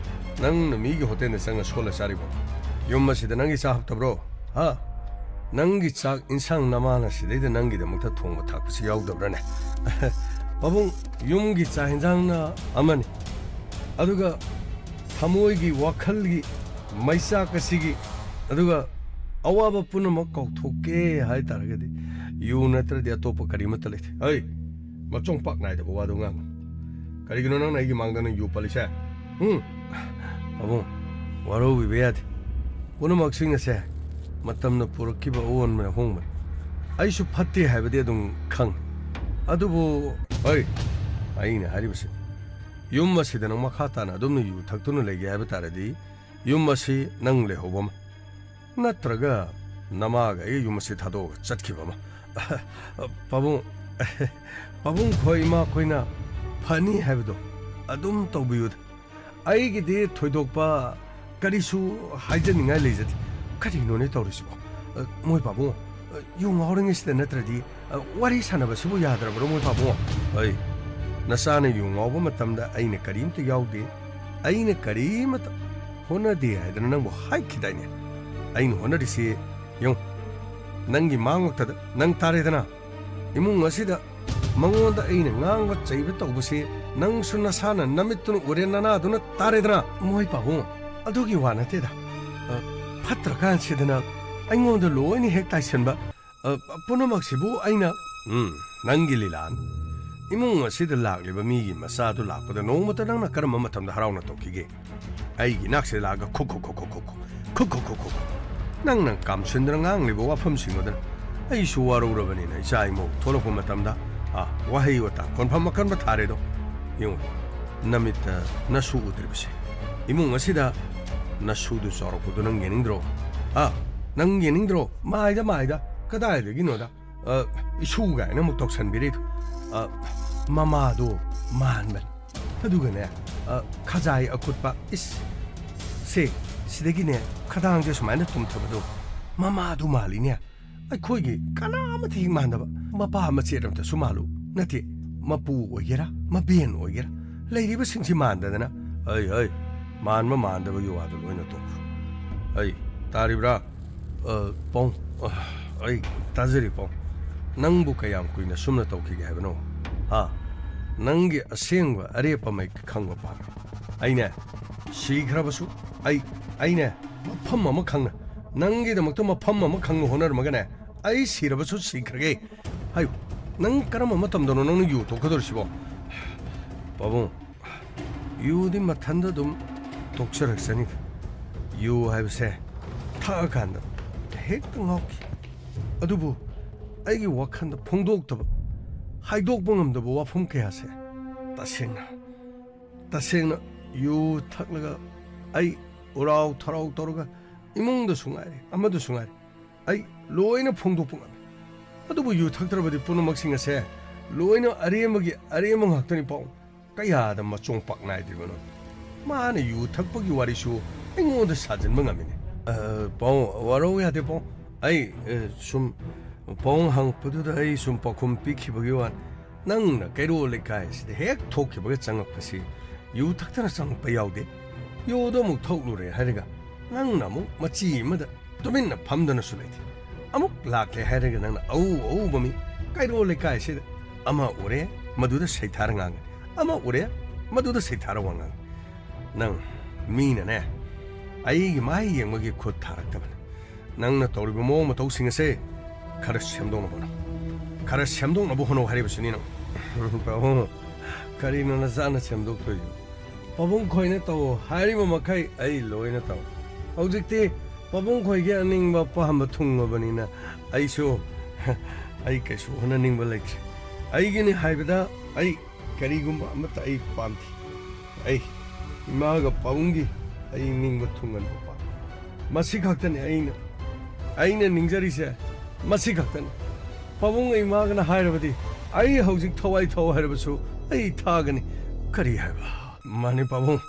ꯅꯪꯅ ꯃꯤꯒꯤ ꯍꯣꯇꯦꯜꯗ ꯆꯪꯉ ꯁꯣꯜꯂ ꯆꯥꯔꯤꯕꯣ? ꯌꯨꯝ ꯑꯁꯤꯗ ꯅꯪꯒꯤ ꯆꯥ ꯍꯥꯞꯇꯕ꯭ꯔꯣ? ꯍꯥ? ꯅꯪꯒꯤ ꯆꯥꯛ ꯏꯟꯁꯥꯡ ꯅꯃꯥꯅ ꯁꯤꯗꯩꯗ ꯅꯪꯒꯤꯗꯃꯛꯇ ꯊꯣꯡꯕ ꯊꯥꯛꯄꯁꯤ ꯌꯥꯎꯗꯕ꯭ꯔꯥꯅꯦ? ꯄꯥꯕꯨꯡ, ꯌꯨꯝꯒꯤ ꯆꯥꯛ ꯏꯟꯁꯥꯡꯅ ꯑꯃꯅꯤ, ꯑꯗꯨꯒ ꯊꯃꯣꯏꯒꯤ, ꯋꯥꯈꯜꯒꯤ ꯃꯩꯆꯥꯛ ꯑꯁꯤꯒꯤ, ꯑꯗꯨꯒ ꯑꯋꯥꯕ ꯄꯨꯝꯅꯃꯛ ꯀꯥꯎꯊꯣꯛꯀꯦ ꯍꯥꯏ ꯇꯥꯔꯒꯗꯤ ꯌꯨ ꯅꯠꯇ꯭ꯔꯗꯤ ꯑꯇꯣꯞꯄ ꯀꯔꯤꯃꯠꯇ ꯂꯩꯇꯦ꯫ ꯍꯩ, ꯃꯆꯣꯡ ꯄꯥꯛ ꯅꯥꯏꯗꯕ ꯋꯥꯗꯣ ꯉꯥꯡꯒꯅꯨ꯫ ꯀꯔꯤꯒꯤꯅꯣ ꯅꯪꯅ ꯑꯩꯒꯤ ꯃꯥꯡꯗ ꯅꯪ ꯌꯨ ꯄꯜꯂꯤꯁꯦ? ꯎꯝ? ꯄꯥꯕꯨꯡ, ꯋꯥꯔꯧꯕꯤꯕ ꯌꯥꯗꯦ꯫ ꯄꯨꯝꯅꯃꯛꯁꯤꯡ ꯑꯁꯦ ꯃꯇꯝꯅ ꯄꯨꯔꯛꯈꯤꯕ ꯑꯑꯣꯟꯕ ꯑꯍꯣꯡꯕꯅꯤ꯫ ꯑꯩꯁꯨ ꯐꯠꯇꯦ ꯍꯥꯏꯕꯗꯤ ꯑꯗꯨꯝ ꯈꯪ꯫ ꯑꯗꯨꯕꯨ, ꯍꯩ, ꯑꯩꯅ ꯍꯥꯏꯔꯤꯕꯁꯤ, ꯌꯨꯝ ꯑꯁꯤꯗ ꯅꯪ ꯃꯈꯥ ꯇꯥꯅ ꯑꯗꯨꯝꯅ ꯌꯨ ꯊꯛꯇꯨꯅ ꯂꯩꯒꯦ ꯍꯥꯏꯕ ꯇꯥꯔꯗꯤ, ꯌꯨꯝ ꯑꯁꯤ ꯅꯪ ꯂꯩꯍꯧꯕ ꯑꯃ, ꯅꯠꯇ꯭ꯔꯒ ꯅꯃꯥꯒ ꯑꯩꯒ ꯌꯨꯝ ꯑꯁꯤ ꯊꯥꯗꯣꯛꯑꯒ ꯆꯠꯈꯤꯕ ꯑꯃ꯫ ꯄꯥꯕꯨꯡ, ꯄꯥꯕꯨꯡ ꯈꯣꯏ, ꯏꯃꯥ ꯈꯣꯏꯅ ꯐꯅꯤ ꯍꯥꯏꯕꯗꯣ ꯑꯗꯨꯝ ꯇꯧꯕꯤꯌꯨꯗ꯫ ꯑꯩꯒꯤꯗꯤ ꯊꯣꯏꯗꯣꯛꯄ ꯀꯔꯤꯁꯨ ꯍꯥꯏꯖꯅꯤꯡꯉꯥꯏ ꯂꯩꯖꯗꯦ꯫ ꯀꯔꯤꯅꯣꯅꯦ ꯇꯧꯔꯤꯁꯤꯕꯣ? ꯑ, ꯃꯣꯏ ꯄꯥꯕꯨꯡ, ꯑ, ꯌꯨ ꯉꯥꯎꯔꯤꯉꯩꯁꯤꯗ ꯅꯠꯇ꯭ꯔꯗꯤ, ꯑ, ꯋꯥꯔꯤ ꯁꯥꯟꯅꯕꯁꯤꯕꯨ ꯌꯥꯗ꯭ꯔꯕ꯭ꯔꯣ, ꯃꯣꯏ ꯄꯥꯕꯨꯡ? ꯑꯩ, ꯅꯆꯥꯅ ꯌꯨ ꯉꯥꯎꯕ ꯃꯇꯝꯗ ꯑꯩꯅ ꯀꯔꯤꯝꯇ ꯌꯥꯎꯗꯦ, ꯑꯩꯅ ꯀꯔꯤꯃꯠꯇ ꯍꯣꯠꯅꯗꯦ ꯍꯥꯏꯗꯅ ꯅꯪꯕꯨ ꯍꯥꯏꯈꯤꯗꯥꯏꯅꯦ? ꯑꯩꯅ ꯍꯣꯠꯅꯔꯤꯁꯤ ꯌꯦꯡꯉꯨ, ꯅꯪꯒꯤ ꯃꯥꯡꯃꯛꯇꯗ ꯅꯪ ꯇꯥꯔꯦꯗꯅ꯫ ꯏꯃꯨꯡ ꯑꯁꯤꯗ ꯃꯉꯣꯟꯗ ꯑꯩꯅ ꯉꯥꯡꯕ ꯆꯩꯕ ꯇꯧꯕꯁꯤ ꯅꯪꯁꯨ ꯅꯁꯥꯅ ꯅꯃꯤꯠꯇꯨꯅ ꯎꯔꯦ, ꯅꯅꯥꯗꯨꯅ ꯇꯥꯔꯦꯗꯅ꯫ ꯃꯣꯏ ꯄꯥꯕꯨꯡ, ꯑꯗꯨꯒꯤ ꯋꯥ ꯅꯠꯇꯦꯗ꯫ ꯑ, ꯐꯠꯇ꯭ꯔꯀꯥꯟꯁꯤꯗꯅ ꯑꯩꯉꯣꯟꯗ ꯂꯣꯏꯅ ꯍꯦꯛ ꯇꯥꯏꯁꯟꯕ, ꯑ, ꯄꯨꯝꯅꯃꯛꯁꯤꯕꯨ ꯑꯩꯅ, ꯎꯝ, ꯅꯪꯒꯤ ꯂꯤꯂꯥꯅꯤ꯫ ꯏꯃꯨꯡ ꯑꯁꯤꯗ ꯂꯥꯛꯂꯤꯕ ꯃꯤꯒꯤ ꯃꯆꯥꯗꯨ ꯂꯥꯛꯄꯗ ꯅꯣꯡꯃꯇ ꯅꯪꯅ ꯀꯔꯝꯕ ꯃꯇꯝꯗ ꯍꯔꯥꯎꯅ ꯇꯧꯈꯤꯒꯦ? ꯑꯩꯒꯤ ꯏꯅꯥꯛꯁꯤꯗ ꯂꯥꯛꯑꯒ ꯈꯨꯛ ꯈꯨꯛ ꯈꯨꯛ ꯈꯨꯛ ꯈꯨꯛ ꯈꯨꯛ ꯈꯨꯛ ꯈꯨꯛ ꯈꯨꯛ ꯈꯨꯛ꯫ ꯅꯪꯅ ꯀꯥꯝꯁꯤꯟꯗꯨꯅ ꯉꯥꯡꯂꯤꯕ ꯋꯥꯐꯝꯁꯤꯡ ꯑꯗꯨꯅ ꯑꯩꯁꯨ ꯋꯥꯔꯧꯔꯕꯅꯤꯅ ꯏꯆꯥ ꯏꯃꯧ ꯊꯣꯛꯂꯛꯄ ꯃꯇꯝꯗ, ꯑꯥ, ꯋꯥꯍꯩ ꯋꯥꯇꯥ ꯈꯣꯟꯐꯝ ꯑꯀꯟꯕ ꯊꯥꯔꯦꯗꯣ꯫ ꯌꯦꯡꯉꯨ, ꯅꯃꯤꯠꯇ ꯅꯁꯨ ꯎꯗ꯭ꯔꯤꯕꯁꯦ꯫ ꯏꯃꯨꯡ ꯑꯁꯤꯗ ꯅꯁꯨꯗꯨ ꯆꯥꯎꯔꯛꯄꯗꯨ ꯅꯪ ꯌꯦꯡꯅꯤꯡꯗ꯭ꯔꯣ? ꯑꯥ, ꯅꯪ ꯌꯦꯡꯅꯤꯡꯗ꯭ꯔꯣ? ꯃꯥꯏꯗ, ꯃꯥꯏꯗ, ꯀꯗꯥꯏꯗꯒꯤꯅꯣꯗ? ꯑ, ꯏꯁꯨ ꯀꯥꯏꯅ ꯑꯃꯨꯛ ꯇꯧꯁꯟꯕꯤꯔꯤꯗꯣ꯫ ꯑ, ꯃꯃꯥꯗꯣ ꯃꯥꯟꯕꯅꯤ꯫ ꯑꯗꯨꯒꯅꯦ, ꯑ, ꯈꯖꯥꯏ ꯑꯀꯨꯠꯄ, ꯏꯁ, ꯁꯦ, ꯁꯤꯗꯒꯤꯅꯦ, ꯈꯗꯥꯡꯁꯦ ꯁꯨꯃꯥꯏꯅ ꯇꯨꯝꯊꯕꯗꯣ, ꯃꯃꯥꯗꯨ ꯃꯥꯜꯂꯤꯅꯦ꯫ ꯑꯩꯈꯣꯏꯒꯤ ꯀꯅꯥ ꯑꯃꯠꯇ ꯍꯦꯛ ꯃꯥꯟꯗꯕ꯫ ꯃꯄꯥ ꯃꯆꯦꯠ ꯑꯝꯇꯁꯨ ꯃꯥꯜꯂꯨ꯫ ꯅꯠꯇꯦ, ꯃꯄꯨ ꯑꯣꯏꯒꯦꯔꯥ, ꯃꯕꯦꯟ ꯑꯣꯏꯒꯦꯔꯥ, ꯂꯩꯔꯤꯕꯁꯤꯡꯁꯤ ꯃꯥꯟꯗꯗꯅ, "ꯍꯩ, ꯍꯩ, ꯃꯥꯟꯕ ꯃꯥꯟꯗꯕꯒꯤ ꯋꯥꯗꯨ ꯂꯣꯏꯅ ꯇꯣꯛꯈ꯭ꯔꯣ꯫ ꯑꯩ, ꯇꯥꯔꯤꯕ꯭ꯔꯥ? ꯑ, ꯄꯥꯎ, ꯑ, ꯑꯩ ꯇꯥꯖꯔꯤ, ꯄꯥꯎ꯫ ꯅꯪꯕꯨ ꯀꯌꯥꯝ ꯀꯨꯏꯅ ꯁꯨꯝꯅ ꯇꯧꯈꯤꯒꯦ ꯍꯥꯏꯕꯅꯣ? ꯍꯥ? ꯅꯪꯒꯤ ꯑꯁꯦꯡꯕ ꯑꯔꯦꯞꯄ ꯃꯩ ꯈꯪꯕ ꯄꯥꯝꯃꯤ꯫ ꯑꯩꯅꯦ, ꯁꯤꯈ꯭ꯔꯕꯁꯨ, ꯑꯩ, ꯑꯩꯅꯦ, ꯃꯐꯝ ꯑꯃ ꯈꯪꯅ, ꯅꯪꯒꯤꯗꯃꯛꯇ ꯃꯐꯝ ꯑꯃ ꯈꯪꯅ ꯍꯣꯠꯅꯔꯝꯃꯒꯅꯦ, ꯑꯩ ꯁꯤꯔꯕꯁꯨ ꯁꯤꯈ꯭ꯔꯒꯦ꯫ ꯍꯥꯏꯌꯨ, ꯅꯪ ꯀꯔꯝꯕ ꯃꯇꯝꯗꯅꯣ ꯅꯪꯅ ꯌꯨ ꯊꯣꯛꯀꯗꯧꯔꯤꯁꯤꯕꯣ?" ꯄꯥꯕꯨꯡ, ꯌꯨꯗꯤ ꯃꯊꯟꯗ ꯑꯗꯨꯝ ꯊꯣꯛꯆꯔꯛꯆꯅꯤꯗ꯫ ꯌꯨ ꯍꯥꯏꯕꯁꯦ ꯊꯛꯑꯀꯥꯟꯗ ꯍꯦꯛꯇ ꯉꯥꯎꯈꯤ꯫ ꯑꯗꯨꯕꯨ ꯑꯩꯒꯤ ꯋꯥꯈꯜꯗ ꯐꯣꯡꯗꯣꯛꯇꯕ, ꯍꯥꯏꯗꯣꯛꯄ ꯉꯝꯗꯕ ꯋꯥꯐꯝ ꯀꯌꯥꯁꯦ ꯇꯁꯦꯡꯅ, ꯇꯁꯦꯡꯅ ꯌꯨ ꯊꯛꯂꯒ ꯑꯩ ꯎꯔꯥꯎ ꯊꯔꯥꯎ ꯇꯧꯔꯒ ꯏꯃꯨꯡꯗꯁꯨ ꯉꯥꯏꯔꯦ, ꯑꯃꯗꯁꯨ ꯉꯥꯏꯔꯦ, ꯑꯩ ꯂꯣꯏꯅ ꯐꯣꯡꯗꯣꯛꯄ ꯉꯝꯃꯤ꯫ ꯑꯗꯨꯕꯨ ꯌꯨ ꯊꯛꯇ꯭ꯔꯕꯗꯤ ꯄꯨꯝꯅꯃꯛꯁꯤꯡ ꯑꯁꯦ ꯂꯣꯏꯅ ꯑꯔꯦꯝꯕꯒꯤ ꯑꯔꯦꯝꯕ ꯉꯥꯛꯇꯅꯤ ꯄꯥꯎ꯫ ꯀꯌꯥꯗ ꯃꯆꯣꯡ ꯄꯥꯛ ꯅꯥꯏꯗ꯭ꯔꯤꯕꯅꯣ? ꯃꯥꯅ ꯌꯨ ꯊꯛꯄꯒꯤ ꯋꯥꯔꯤꯁꯨ ꯑꯩꯉꯣꯟꯗ ꯁꯥꯖꯤꯟꯕ ꯉꯝꯃꯤꯅꯦ꯫ ꯑ, ꯄꯥꯎ, ꯋꯥꯔꯧ ꯌꯥꯗꯦ ꯄꯥꯎ꯫ ꯑꯩ, ꯑ, ꯁꯨꯝ ꯄꯥꯎ ꯍꯪꯉꯛꯄꯗꯨꯗ ꯑꯩ ꯁꯨꯝ ꯄꯥꯎꯈꯨꯝ ꯄꯤꯈꯤꯕꯒꯤ ꯋꯥꯅꯤ꯫ ꯅꯪꯅ ꯀꯩꯔꯣꯜ ꯂꯩꯀꯥꯏ ꯑꯁꯤꯗ ꯍꯦꯛ ꯊꯣꯛꯈꯤꯕꯒ ꯆꯪꯉꯛꯄꯁꯤ ꯌꯨ ꯊꯛꯇꯅ ꯆꯪꯉꯛꯄ ꯌꯥꯎꯗꯦ꯫ ꯌꯨꯗꯣ ꯑꯃꯨꯛ ꯊꯛꯂꯨꯔꯦ ꯍꯥꯏꯔꯒ ꯅꯪꯅ ꯑꯃꯨꯛ ꯃꯆꯤ ꯑꯃꯗ ꯇꯨꯃꯤꯟꯅ ꯐꯝꯗꯅꯁꯨ ꯂꯩꯇꯦ꯫ ꯑꯃꯨꯛ ꯂꯥꯛꯂꯦ ꯍꯥꯏꯔꯒ ꯅꯪꯅ ꯑꯎ ꯑꯎꯕ ꯃꯤ ꯀꯩꯔꯣꯜ ꯂꯩꯀꯥꯏꯁꯤꯗ ꯑꯃ ꯎꯔꯦ, ꯃꯗꯨꯗ ꯁꯩꯊꯥꯔ ꯉꯥꯡꯒꯅꯤ, ꯑꯃ ꯎꯔꯦ, ꯃꯗꯨꯗ ꯁꯩꯊꯥꯔ ꯋꯥ ꯉꯥꯡꯒꯅꯤ꯫ ꯅꯪ ꯃꯤꯅꯅꯦ ꯑꯩꯒꯤ ꯃꯥꯏ ꯌꯦꯡꯕꯒꯤ ꯈꯨꯠ ꯊꯥꯔꯛꯇꯕꯅꯤ꯫ ꯅꯪꯅ ꯇꯧꯔꯤꯕ ꯃꯑꯣꯡ ꯃꯇꯧꯁꯤꯡ ꯑꯁꯦ ꯈꯔ ꯁꯦꯝꯗꯣꯛꯅꯕ ꯍꯣꯠꯅꯧ꯫ ꯈꯔ ꯁꯦꯝꯗꯣꯛꯅꯕ ꯍꯣꯠꯅꯧ ꯍꯥꯏꯔꯤꯕꯁꯤꯅꯤ ꯅꯪ꯫ ꯄꯥꯕꯨꯡ, ꯀꯔꯤꯅꯣ ꯅꯆꯥꯅ ꯁꯦꯝꯗꯣꯛꯇꯣꯏꯁꯤꯕꯣ? ꯄꯥꯕꯨꯡ ꯈꯣꯏꯅ ꯇꯧ ꯍꯥꯏꯔꯤꯕ ꯃꯈꯩ ꯑꯩ ꯂꯣꯏꯅ ꯇꯧ꯫ ꯍꯧꯖꯤꯛꯇꯤ ꯄꯥꯕꯨꯡ ꯈꯣꯏꯒꯤ ꯑꯅꯤꯡꯕ ꯑꯄꯥꯝꯕ ꯊꯨꯡꯉꯕꯅꯤꯅ ꯑꯩꯁꯨ, ꯑꯩ ꯀꯩꯁꯨ ꯍꯣꯠꯅꯅꯤꯡꯕ ꯂꯩꯇ꯭ꯔꯦ꯫ ꯑꯩꯒꯤꯅꯤ ꯍꯥꯏꯕꯗ ꯑꯩ ꯀꯔꯤꯒꯨꯝꯕ ꯑꯃꯠꯇ ꯑꯩ ꯄꯥꯝꯗꯦ꯫ ꯑꯩ ꯏꯃꯥꯒ ꯄꯥꯕꯨꯡꯒꯤ ꯑꯩ ꯅꯤꯡꯕ ꯊꯨꯡꯍꯟꯕ ꯄꯥꯝꯃꯤ꯫ ꯃꯁꯤ ꯈꯛꯇꯅꯤ ꯑꯩꯅ, ꯑꯩꯅ ꯅꯤꯡꯖꯔꯤꯁꯦ, ꯃꯁꯤ ꯈꯛꯇꯅꯤ꯫ ꯄꯥꯕꯨꯡꯒ ꯏꯃꯥꯒꯅ ꯍꯥꯏꯔꯕꯗꯤ ꯑꯩ ꯍꯧꯖꯤꯛ ꯊꯋꯥꯏ ꯊꯧ ꯍꯥꯏꯔꯕꯁꯨ ꯑꯩ ꯊꯥꯒꯅꯤ꯫ ꯀꯔꯤ ꯍꯥꯏꯕ? ꯃꯥꯅꯤ ꯄꯥꯕꯨꯡ,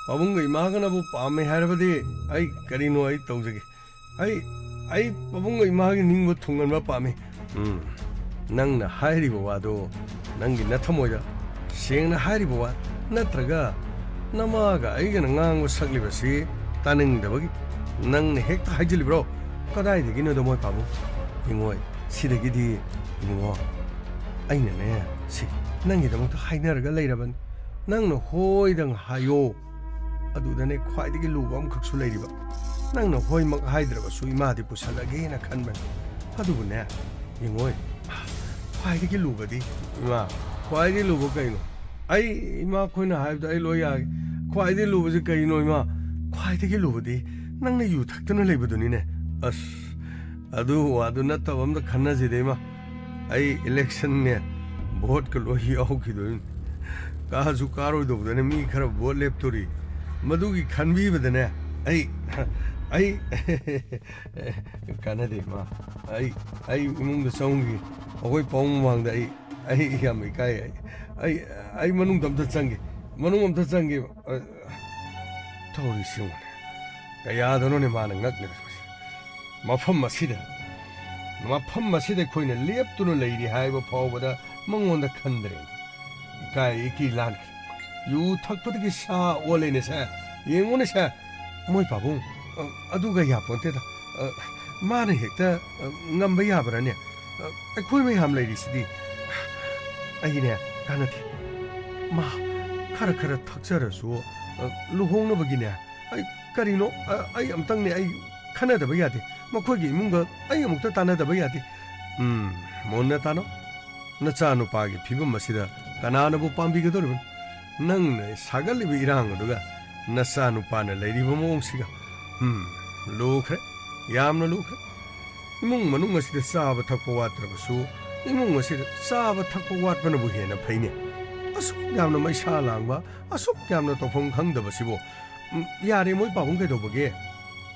ꯄꯥꯕꯨꯡꯒ ꯏꯃꯥꯒꯅꯕꯨ ꯄꯥꯝꯃꯦ ꯍꯥꯏꯔꯕꯗꯤ ꯑꯩ ꯀꯔꯤꯅꯣ ꯑꯩ ꯇꯧꯖꯒꯦ꯫ ꯑꯩ ꯑꯩ ꯄꯥꯕꯨꯡꯒ ꯏꯃꯥꯒꯤ ꯅꯤꯡꯕ ꯊꯨꯡꯍꯟꯕ ꯄꯥꯝꯃꯤ꯫ ꯎꯝ, ꯅꯪꯅ ꯍꯥꯏꯔꯤꯕ ꯋꯥꯗꯣ ꯅꯪꯒꯤ ꯅꯊꯃꯣꯏꯗ ꯁꯦꯡꯅ ꯍꯥꯏꯔꯤꯕ ꯋꯥ, ꯅꯠꯇ꯭ꯔꯒ ꯅꯃꯥꯒ ꯑꯩꯒꯅ ꯉꯥꯡꯕ ꯁꯛꯂꯤꯕꯁꯤ ꯇꯥꯅꯤꯡꯗꯕꯒꯤ ꯅꯪꯅ ꯍꯦꯛꯇ ꯍꯥꯏꯖꯤꯜꯂꯤꯕ꯭ꯔꯣ? ꯀꯗꯥꯏꯗꯒꯤꯅꯣꯗ ꯃꯣꯏ ꯄꯥꯕꯨꯡ? ꯏꯉꯣꯏ, ꯁꯤꯗꯒꯤꯗꯤ ꯏꯕꯨꯡꯉꯣ, ꯑꯩꯅꯅꯦ ꯁꯤ ꯅꯪꯒꯤꯗꯃꯛꯇ ꯍꯥꯏꯅꯔꯒ ꯂꯩꯔꯕꯅꯤ꯫ ꯅꯪꯅ ꯍꯣꯏꯗꯪ ꯍꯥꯏꯌꯣ꯫ ꯑꯗꯨꯗꯅꯦ ꯈ꯭ꯋꯥꯏꯗꯒꯤ ꯂꯨꯕ ꯑꯃꯈꯛꯁꯨ ꯂꯩꯔꯤꯕ꯫ ꯅꯪꯅ ꯍꯣꯏꯃꯛ ꯍꯥꯏꯗ꯭ꯔꯕꯁꯨ ꯏꯃꯥꯗꯤ ꯄꯨꯁꯜꯂꯒꯦꯅ ꯈꯟꯕꯅꯤ꯫ ꯑꯗꯨꯕꯨꯅꯦ, ꯌꯦꯡꯉꯣꯏ, ꯈ꯭ꯋꯥꯏꯗꯒꯤ ꯂꯨꯕꯗꯤ, ꯏꯃꯥ, ꯈ꯭ꯋꯥꯏꯗꯒꯤ ꯂꯨꯕ ꯀꯩꯅꯣ? ꯑꯩ ꯏꯃꯥ ꯈꯣꯏꯅ ꯍꯥꯏꯕꯗꯣ ꯑꯩ ꯂꯣꯏ ꯌꯥꯒꯦ꯫ ꯈ꯭ꯋꯥꯏꯗꯒꯤ ꯂꯨꯕꯁꯤ ꯀꯩꯅꯣ, ꯏꯃꯥ? ꯈ꯭ꯋꯥꯏꯗꯒꯤ ꯂꯨꯕꯗꯤ ꯅꯪꯅ ꯌꯨ ꯊꯛꯇꯨꯅ ꯂꯩꯕꯗꯨꯅꯤꯅꯦ꯫ ꯑꯁ, ꯑꯗꯨ ꯋꯥꯗꯨ ꯅꯠꯇꯕ ꯑꯝꯇ ꯈꯟꯅꯁꯤꯗ, ꯏꯃꯥ꯫ ꯑꯩ ꯏꯂꯦꯛꯁꯟꯅꯦ, ꯚꯣꯠꯀ ꯂꯣꯏ ꯌꯥꯎꯈꯤꯗꯣꯏꯅꯤ꯫ ꯀꯥꯁꯨ ꯀꯥꯔꯣꯏꯗꯧꯕꯗꯅꯦ ꯃꯤ ꯈꯔ ꯚꯣꯠ ꯂꯦꯞꯇꯣꯔꯤ꯫ ꯃꯗꯨꯒꯤ ꯈꯟꯕꯤꯕꯗꯅꯦ ꯑꯩ, ꯑꯩ, ꯀꯥꯟꯅꯗꯦ, ꯏꯃꯥ꯫ ꯑꯩ, ꯑꯩ ꯏꯃꯨꯡꯗ ꯆꯪꯈꯤ꯫ ꯑꯩꯈꯣꯏ ꯄꯥꯕꯨꯡ ꯃꯃꯥꯡꯗ ꯑꯩ, ꯑꯩ ꯌꯥꯝ ꯏꯀꯥꯏ꯫ ꯑꯩ, ꯑꯩ, ꯑꯩ ꯃꯅꯨꯡꯗ ꯑꯝꯇ ꯆꯪꯒꯦ꯫ ꯃꯅꯨꯡ ꯑꯝꯇ ꯆꯪꯒꯦ꯫ ꯑ, ꯇꯧꯔꯤꯁꯤ ꯌꯦꯡꯉꯨꯅꯦ꯫ ꯀꯌꯥꯗꯅꯣꯅꯦ ꯃꯥꯅ ꯉꯛꯂꯤꯕꯁꯤ꯫ ꯃꯐꯝ ꯑꯁꯤꯗ, ꯃꯐꯝ ꯑꯁꯤꯗ ꯑꯩꯈꯣꯏꯅ ꯂꯦꯞꯇꯨꯅ ꯂꯩꯔꯤ ꯍꯥꯏꯕ ꯐꯥꯎꯕꯗ ꯃꯉꯣꯟꯗ ꯈꯟꯗ꯭ꯔꯦ꯫ ꯏꯀꯥꯏ ꯏꯀꯤ ꯂꯥꯟꯈ꯭ꯔꯦ꯫ ꯌꯨ ꯊꯛꯄꯗꯒꯤ ꯁꯥ ꯑꯣꯜꯂꯦꯅꯦ ꯁꯦ꯫ ꯌꯦꯡꯉꯨꯅꯦ ꯁꯦ꯫ ꯃꯣꯏ ꯄꯥꯕꯨꯡ, ꯑ, ꯑꯗꯨꯒ ꯌꯥꯄꯣꯟꯇꯦꯗ꯫ ꯑ, ꯃꯥꯅ ꯍꯦꯛꯇ, ꯑ, ꯉꯝꯕ ꯌꯥꯕ꯭ꯔꯥꯅꯦ? ꯑ, ꯑꯩꯈꯣꯏ ꯃꯌꯥꯝ ꯂꯩꯔꯤꯁꯤꯗꯤ꯫ ꯑꯩꯅꯦ, ꯀꯥꯟꯅꯗꯦ꯫ ꯃꯥ ꯈꯔ ꯈꯔ ꯊꯛꯆꯔꯁꯨ, ꯑ, ꯂꯨꯍꯣꯡꯅꯕꯒꯤꯅꯦ꯫ ꯑꯩ ꯀꯔꯤꯅꯣ? ꯑ, ꯑꯩ ꯑꯝꯇꯪꯅꯦ, ꯑꯩ ꯈꯟꯅꯗꯕ ꯌꯥꯗꯦ꯫ ꯃꯈꯣꯏꯒꯤ ꯏꯃꯨꯡꯒ ꯑꯩ ꯑꯃꯨꯛꯇ ꯇꯥꯟꯅꯗꯕ ꯌꯥꯗꯦ꯫ ꯎꯝ, ꯃꯨꯟꯅ ꯇꯥꯅꯧ꯫ ꯅꯆꯥꯅꯨꯄꯥꯒꯤ ꯐꯤꯕꯝ ꯑꯁꯤꯗ ꯀꯅꯥꯅꯕꯨ ꯄꯥꯝꯕꯤꯒꯗꯧꯔꯤꯕꯅꯣ? ꯅꯪꯅ ꯁꯥꯒꯠꯂꯤꯕ ꯏꯔꯥꯡ ꯑꯗꯨꯒ ꯅꯆꯥꯅꯨꯄꯥꯅ ꯂꯩꯔꯤꯕ ꯃꯑꯣꯡꯁꯤꯒ꯫ ꯎꯝ, ꯂꯨꯈ꯭ꯔꯦ, ꯌꯥꯝꯅ ꯂꯨꯈ꯭ꯔꯦ꯫ ꯏꯃꯨꯡ ꯃꯅꯨꯡ ꯑꯁꯤꯗ ꯆꯥꯕ ꯊꯛꯄ ꯋꯥꯠꯇ꯭ꯔꯕꯁꯨ, ꯏꯃꯨꯡ ꯑꯁꯤꯗ ꯆꯥꯕ ꯊꯛꯄ ꯋꯥꯠꯄꯅꯕꯨ ꯍꯦꯟꯅ ꯐꯩꯅꯦ꯫ ꯑꯁꯨꯛ ꯌꯥꯝꯅ ꯃꯩꯁꯥ ꯂꯥꯡꯕ, ꯑꯁꯨꯛ ꯌꯥꯝꯅ ꯇꯧꯐꯝ ꯈꯪꯗꯕꯁꯤꯕꯨ꯫ ꯎꯝ, ꯌꯥꯔꯦ, ꯃꯣꯏ ꯄꯥꯕꯨꯡ ꯀꯩꯗꯧꯕꯒꯦ?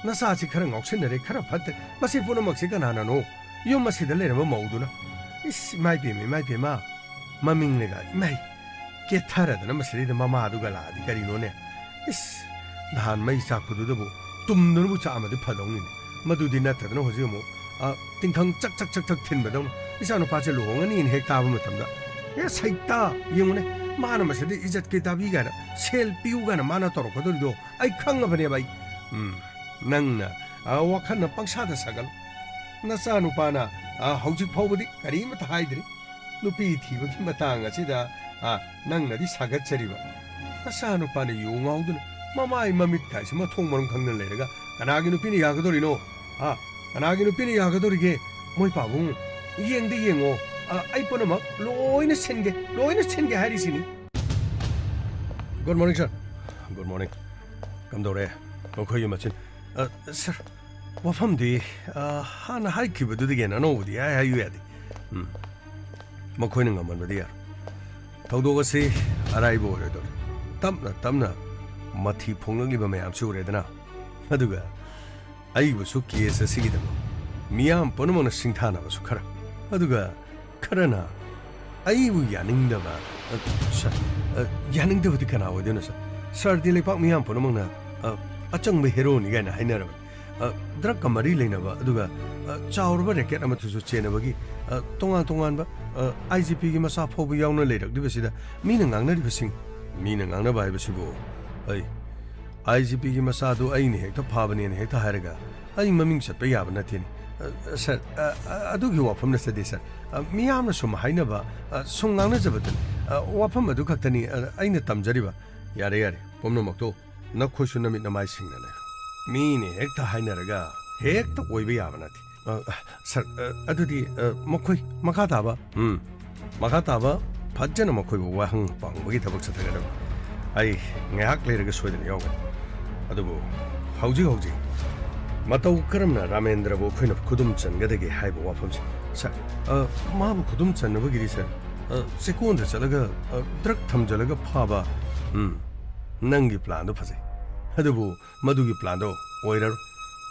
ꯅꯆꯥꯁꯤ ꯈꯔ ꯉꯥꯎꯁꯤꯟꯅꯔꯦ, ꯈꯔ ꯐꯠꯇ꯭ꯔꯦ꯫ ꯃꯁꯤ ꯄꯨꯝꯅꯃꯛꯁꯤ ꯀꯅꯥꯅꯅꯣ? ꯌꯨꯝ ꯑꯁꯤꯗ ꯂꯩꯔꯝꯕ ꯃꯧꯗꯨꯅ꯫ ꯏꯁ, ꯏꯃꯥꯏ ꯄꯦꯝꯃ, ꯏꯃꯥꯏ ꯄꯦꯝꯃ꯫ ꯃꯃꯤꯡꯅꯒ, ꯏꯃꯥꯏ, ꯀꯦꯊꯔꯗꯅ ꯃꯁꯤꯗꯩꯗ ꯃꯃꯥꯗꯨꯒ ꯂꯥꯛꯑꯗꯤ ꯀꯔꯤꯅꯣꯅꯦ? ꯏꯁ, ꯅꯍꯥꯟ ꯃꯩ ꯆꯥꯛꯄꯗꯨꯗꯕꯨ ꯇꯨꯝꯗꯨꯅꯕꯨ ꯆꯥꯛꯑꯝꯃꯗꯤ ꯐꯗꯧꯅꯤꯅꯦ꯫ ꯃꯗꯨꯗꯤ ꯅꯠꯇꯗꯅ ꯍꯧꯖꯤꯛ ꯑꯃꯨꯛ, ꯑ, ꯇꯤꯡꯈꯪ ꯆꯛ ꯆꯛ ꯆꯛ ꯆꯛ ꯊꯤꯟꯕꯗꯧꯅ ꯏꯆꯥꯅꯨꯄꯥꯁꯦ ꯂꯨꯍꯣꯡꯉꯅꯤꯅ ꯍꯦꯛ ꯇꯥꯕ ꯃꯇꯝꯗ, "ꯑꯦ ꯁꯩꯇꯥ, ꯌꯦꯡꯉꯨꯅꯦ, ꯃꯥꯅ ꯃꯁꯤꯗ ꯏꯖꯠꯀꯤ ꯗꯥꯕꯤ ꯀꯥꯏꯅ ꯁꯦꯜ ꯄꯤꯌꯨ ꯀꯥꯏꯅ ꯃꯥꯅ ꯇꯧꯔꯛꯀꯗꯧꯔꯤꯗꯣ ꯑꯩ ꯈꯪꯉꯕꯅꯦꯕ ꯑꯩ꯫ ꯎꯝ, ꯅꯪꯅ, ꯑ, ꯋꯥꯈꯜꯅ ꯄꯪꯁꯥꯗ ꯁꯥꯒꯠꯂꯨ꯫ ꯅꯆꯥꯅꯨꯄꯥꯅ, ꯑ, ꯍꯧꯖꯤꯛ ꯐꯥꯎꯕꯗꯤ ꯀꯔꯤꯃꯠꯇ ꯍꯥꯏꯗ꯭ꯔꯤ꯫ ꯅꯨꯄꯤ ꯊꯤꯕꯒꯤ ꯃꯇꯥꯡ ꯑꯁꯤꯗ, ꯑ, ꯅꯪꯅꯗꯤ ꯁꯥꯒꯠꯆꯔꯤꯕ꯫ ꯅꯆꯥꯅꯨꯄꯥꯅ ꯌꯨ ꯉꯥꯎꯗꯨꯅ ꯃꯃꯥꯏ ꯃꯃꯤꯠ ꯀꯥꯏꯁꯤ ꯃꯊꯣꯡ ꯃꯔꯝ ꯈꯪꯗꯅ ꯂꯩꯔꯒ ꯀꯅꯥꯒꯤ ꯅꯨꯄꯤꯅ ꯌꯥꯒꯗꯧꯔꯤꯅꯣ? ꯑ, ꯀꯅꯥꯒꯤ ꯅꯨꯄꯤꯅ ꯌꯥꯒꯗꯧꯔꯤꯒꯦ? ꯃꯣꯏ ꯄꯥꯕꯨꯡ, ꯌꯦꯡꯗꯤ ꯌꯦꯡꯉꯣ꯫ ꯑ, ꯑꯩ ꯄꯨꯝꯅꯃꯛ ꯂꯣꯏꯅ ꯁꯤꯟꯒꯦ, ꯂꯣꯏꯅ ꯁꯤꯟꯒꯦ ꯍꯥꯏꯔꯤꯁꯤꯅꯤ꯫ Good morning, sir. Good morning. ꯀꯝꯗꯧꯔꯦ? ꯃꯈꯣꯏꯒꯤ ꯃꯆꯤꯟ-, ꯑ, sir, ꯋꯥꯐꯝꯗꯤ, ꯑ, ꯍꯥꯟꯅ ꯍꯥꯏꯈꯤꯕꯗꯨꯗꯒꯤ ꯍꯦꯟꯅ ꯑꯅꯧꯕꯗꯤ ꯍꯥꯏ ꯍꯥꯏꯌꯨ ꯌꯥꯗꯦ꯫ ꯎꯝ꯫ ꯃꯈꯣꯏꯅ ꯉꯝꯍꯟꯕꯗꯤ ꯌꯥꯔꯣꯏ꯫ ꯊꯧꯗꯣꯛ ꯑꯁꯤ ꯑꯔꯥꯏꯕ ꯑꯣꯏꯔꯣꯏꯗꯧꯔꯤ꯫ ꯇꯞꯅ ꯇꯞꯅ ꯃꯊꯤ ꯐꯣꯡꯂꯛꯂꯤꯕ ꯃꯌꯥꯝꯁꯤ ꯎꯔꯦꯗꯅ꯫ ꯑꯗꯨꯒ ꯑꯩꯕꯨꯁꯨ case ꯑꯁꯤꯒꯤꯗꯃꯛ ꯃꯤꯌꯥꯝ ꯄꯨꯝꯅꯃꯛꯅ ꯁꯤꯡꯊꯥꯅꯕꯁꯨ ꯈꯔ꯫ ꯑꯗꯨꯒ ꯈꯔꯅ ꯑꯩꯕꯨ ꯌꯥꯅꯤꯡꯗꯕ, ꯑ, sir, ꯑ, ꯌꯥꯅꯤꯡꯗꯕꯗꯤ ꯀꯅꯥ ꯑꯣꯏꯗꯣꯏꯅꯣ, sir? Sirꯗꯤ ꯂꯩꯄꯥꯛ ꯃꯤꯌꯥꯝ ꯄꯨꯝꯅꯃꯛꯅ, ꯑ, ꯑꯆꯪꯕ heroꯅꯤ ꯀꯥꯏꯅ ꯍꯥꯏꯅꯔꯕꯅꯤ꯫ ꯑ, drugꯀ ꯃꯔꯤ ꯂꯩꯅꯕ, ꯑꯗꯨꯒ, ꯑ, ꯆꯥꯎꯔꯕ racket ꯑꯃꯗꯁꯨ ꯆꯦꯟꯅꯕꯒꯤ, ꯑ, ꯇꯣꯉꯥꯟ ꯇꯣꯉꯥꯟꯕ, ꯑ, IGPꯒꯤ ꯃꯆꯥ ꯐꯥꯎꯕ ꯌꯥꯎꯅ ꯂꯩꯔꯛꯂꯤꯕꯁꯤꯗ ꯃꯤꯅ ꯉꯥꯡꯅꯔꯤꯕꯁꯤꯡ, ꯃꯤꯅ ꯉꯥꯡꯅꯕ ꯍꯥꯏꯕꯁꯤꯕꯨ, ꯑꯩ, IGPꯒꯤ ꯃꯆꯥꯗꯨ ꯑꯩꯅ ꯍꯦꯛꯇ ꯐꯥꯕꯅꯦꯅ ꯍꯦꯛꯇ ꯍꯥꯏꯔꯒ ꯑꯩ ꯃꯃꯤꯡ ꯆꯠꯄ ꯌꯥꯕ ꯅꯠꯇꯦꯅꯦ꯫ ꯑ, sir, ꯑ, ꯑ, ꯑꯗꯨꯒꯤ ꯋꯥꯐꯝ ꯅꯠꯆꯗꯦ, sir꯫ ꯑ, ꯃꯤꯌꯥꯝꯅ ꯁꯨꯝ ꯍꯥꯏꯅꯕ, ꯑ, ꯁꯨꯝ ꯉꯥꯡꯅꯖꯕꯗꯨꯅꯤ꯫ ꯑ, ꯋꯥꯐꯝ ꯑꯗꯨ ꯈꯛꯇꯅꯤ, ꯑ, ꯑꯩꯅ ꯇꯝꯖꯔꯤꯕ꯫ ꯌꯥꯔꯦ, ꯌꯥꯔꯦ, ꯄꯨꯝꯅꯃꯛꯇꯣ ꯅꯈꯣꯏꯁꯨ ꯅꯃꯤꯠ ꯅꯃꯥꯏ ꯁꯤꯡꯅ ꯂꯩꯔꯣ꯫ ꯃꯤꯅ ꯍꯦꯛꯇ ꯍꯥꯏꯅꯔꯒ ꯍꯦꯛꯇ ꯑꯣꯏꯕ ꯌꯥꯕ ꯅꯠꯇꯦ꯫ ꯑ, ꯑ, sir, ꯑ, ꯑꯗꯨꯗꯤ, ꯑ, ꯃꯈꯣꯏ ꯃꯈꯥ ꯇꯥꯕ? ꯎꯝ, ꯃꯈꯥ ꯇꯥꯕ ꯐꯖꯅ ꯃꯈꯣꯏꯕꯨ ꯋꯥꯍꯪ ꯄꯥꯡꯕꯒꯤ ꯊꯕꯛ ꯆꯠꯊꯒꯗꯕꯅꯤ꯫ ꯑꯩ ꯉꯥꯏꯍꯥꯛ ꯂꯩꯔꯒ ꯁꯣꯏꯗꯅ ꯌꯥꯎꯒꯅꯤ꯫ ꯑꯗꯨꯕꯨ ꯍꯧꯖꯤꯛ ꯍꯧꯖꯤꯛ ꯃꯇꯧ ꯀꯔꯝꯅ ꯔꯥꯃꯦꯟꯗ꯭ꯔꯕꯨ ꯑꯩꯈꯣꯏꯅ ꯈꯨꯗꯨꯝ ꯆꯟꯒꯗꯒꯦ ꯍꯥꯏꯕ ꯋꯥꯐꯝꯁꯤ꯫ Sir, ꯑ, ꯃꯥꯕꯨ ꯈꯨꯗꯨꯝ ꯆꯟꯅꯕꯒꯤꯗꯤ, sir, ꯑ, ꯆꯦꯛꯀꯣꯟꯗ ꯆꯠꯂꯒ, ꯑ, drug ꯊꯝꯖꯤꯜꯂꯒ ꯐꯥꯕ, ꯎꯝ, ꯅꯪꯒꯤ planꯗꯣ ꯐꯖꯩ꯫ ꯑꯗꯨꯕꯨ ꯃꯗꯨꯒꯤ planꯗꯣ ꯑꯣꯏꯔꯔꯣꯏ꯫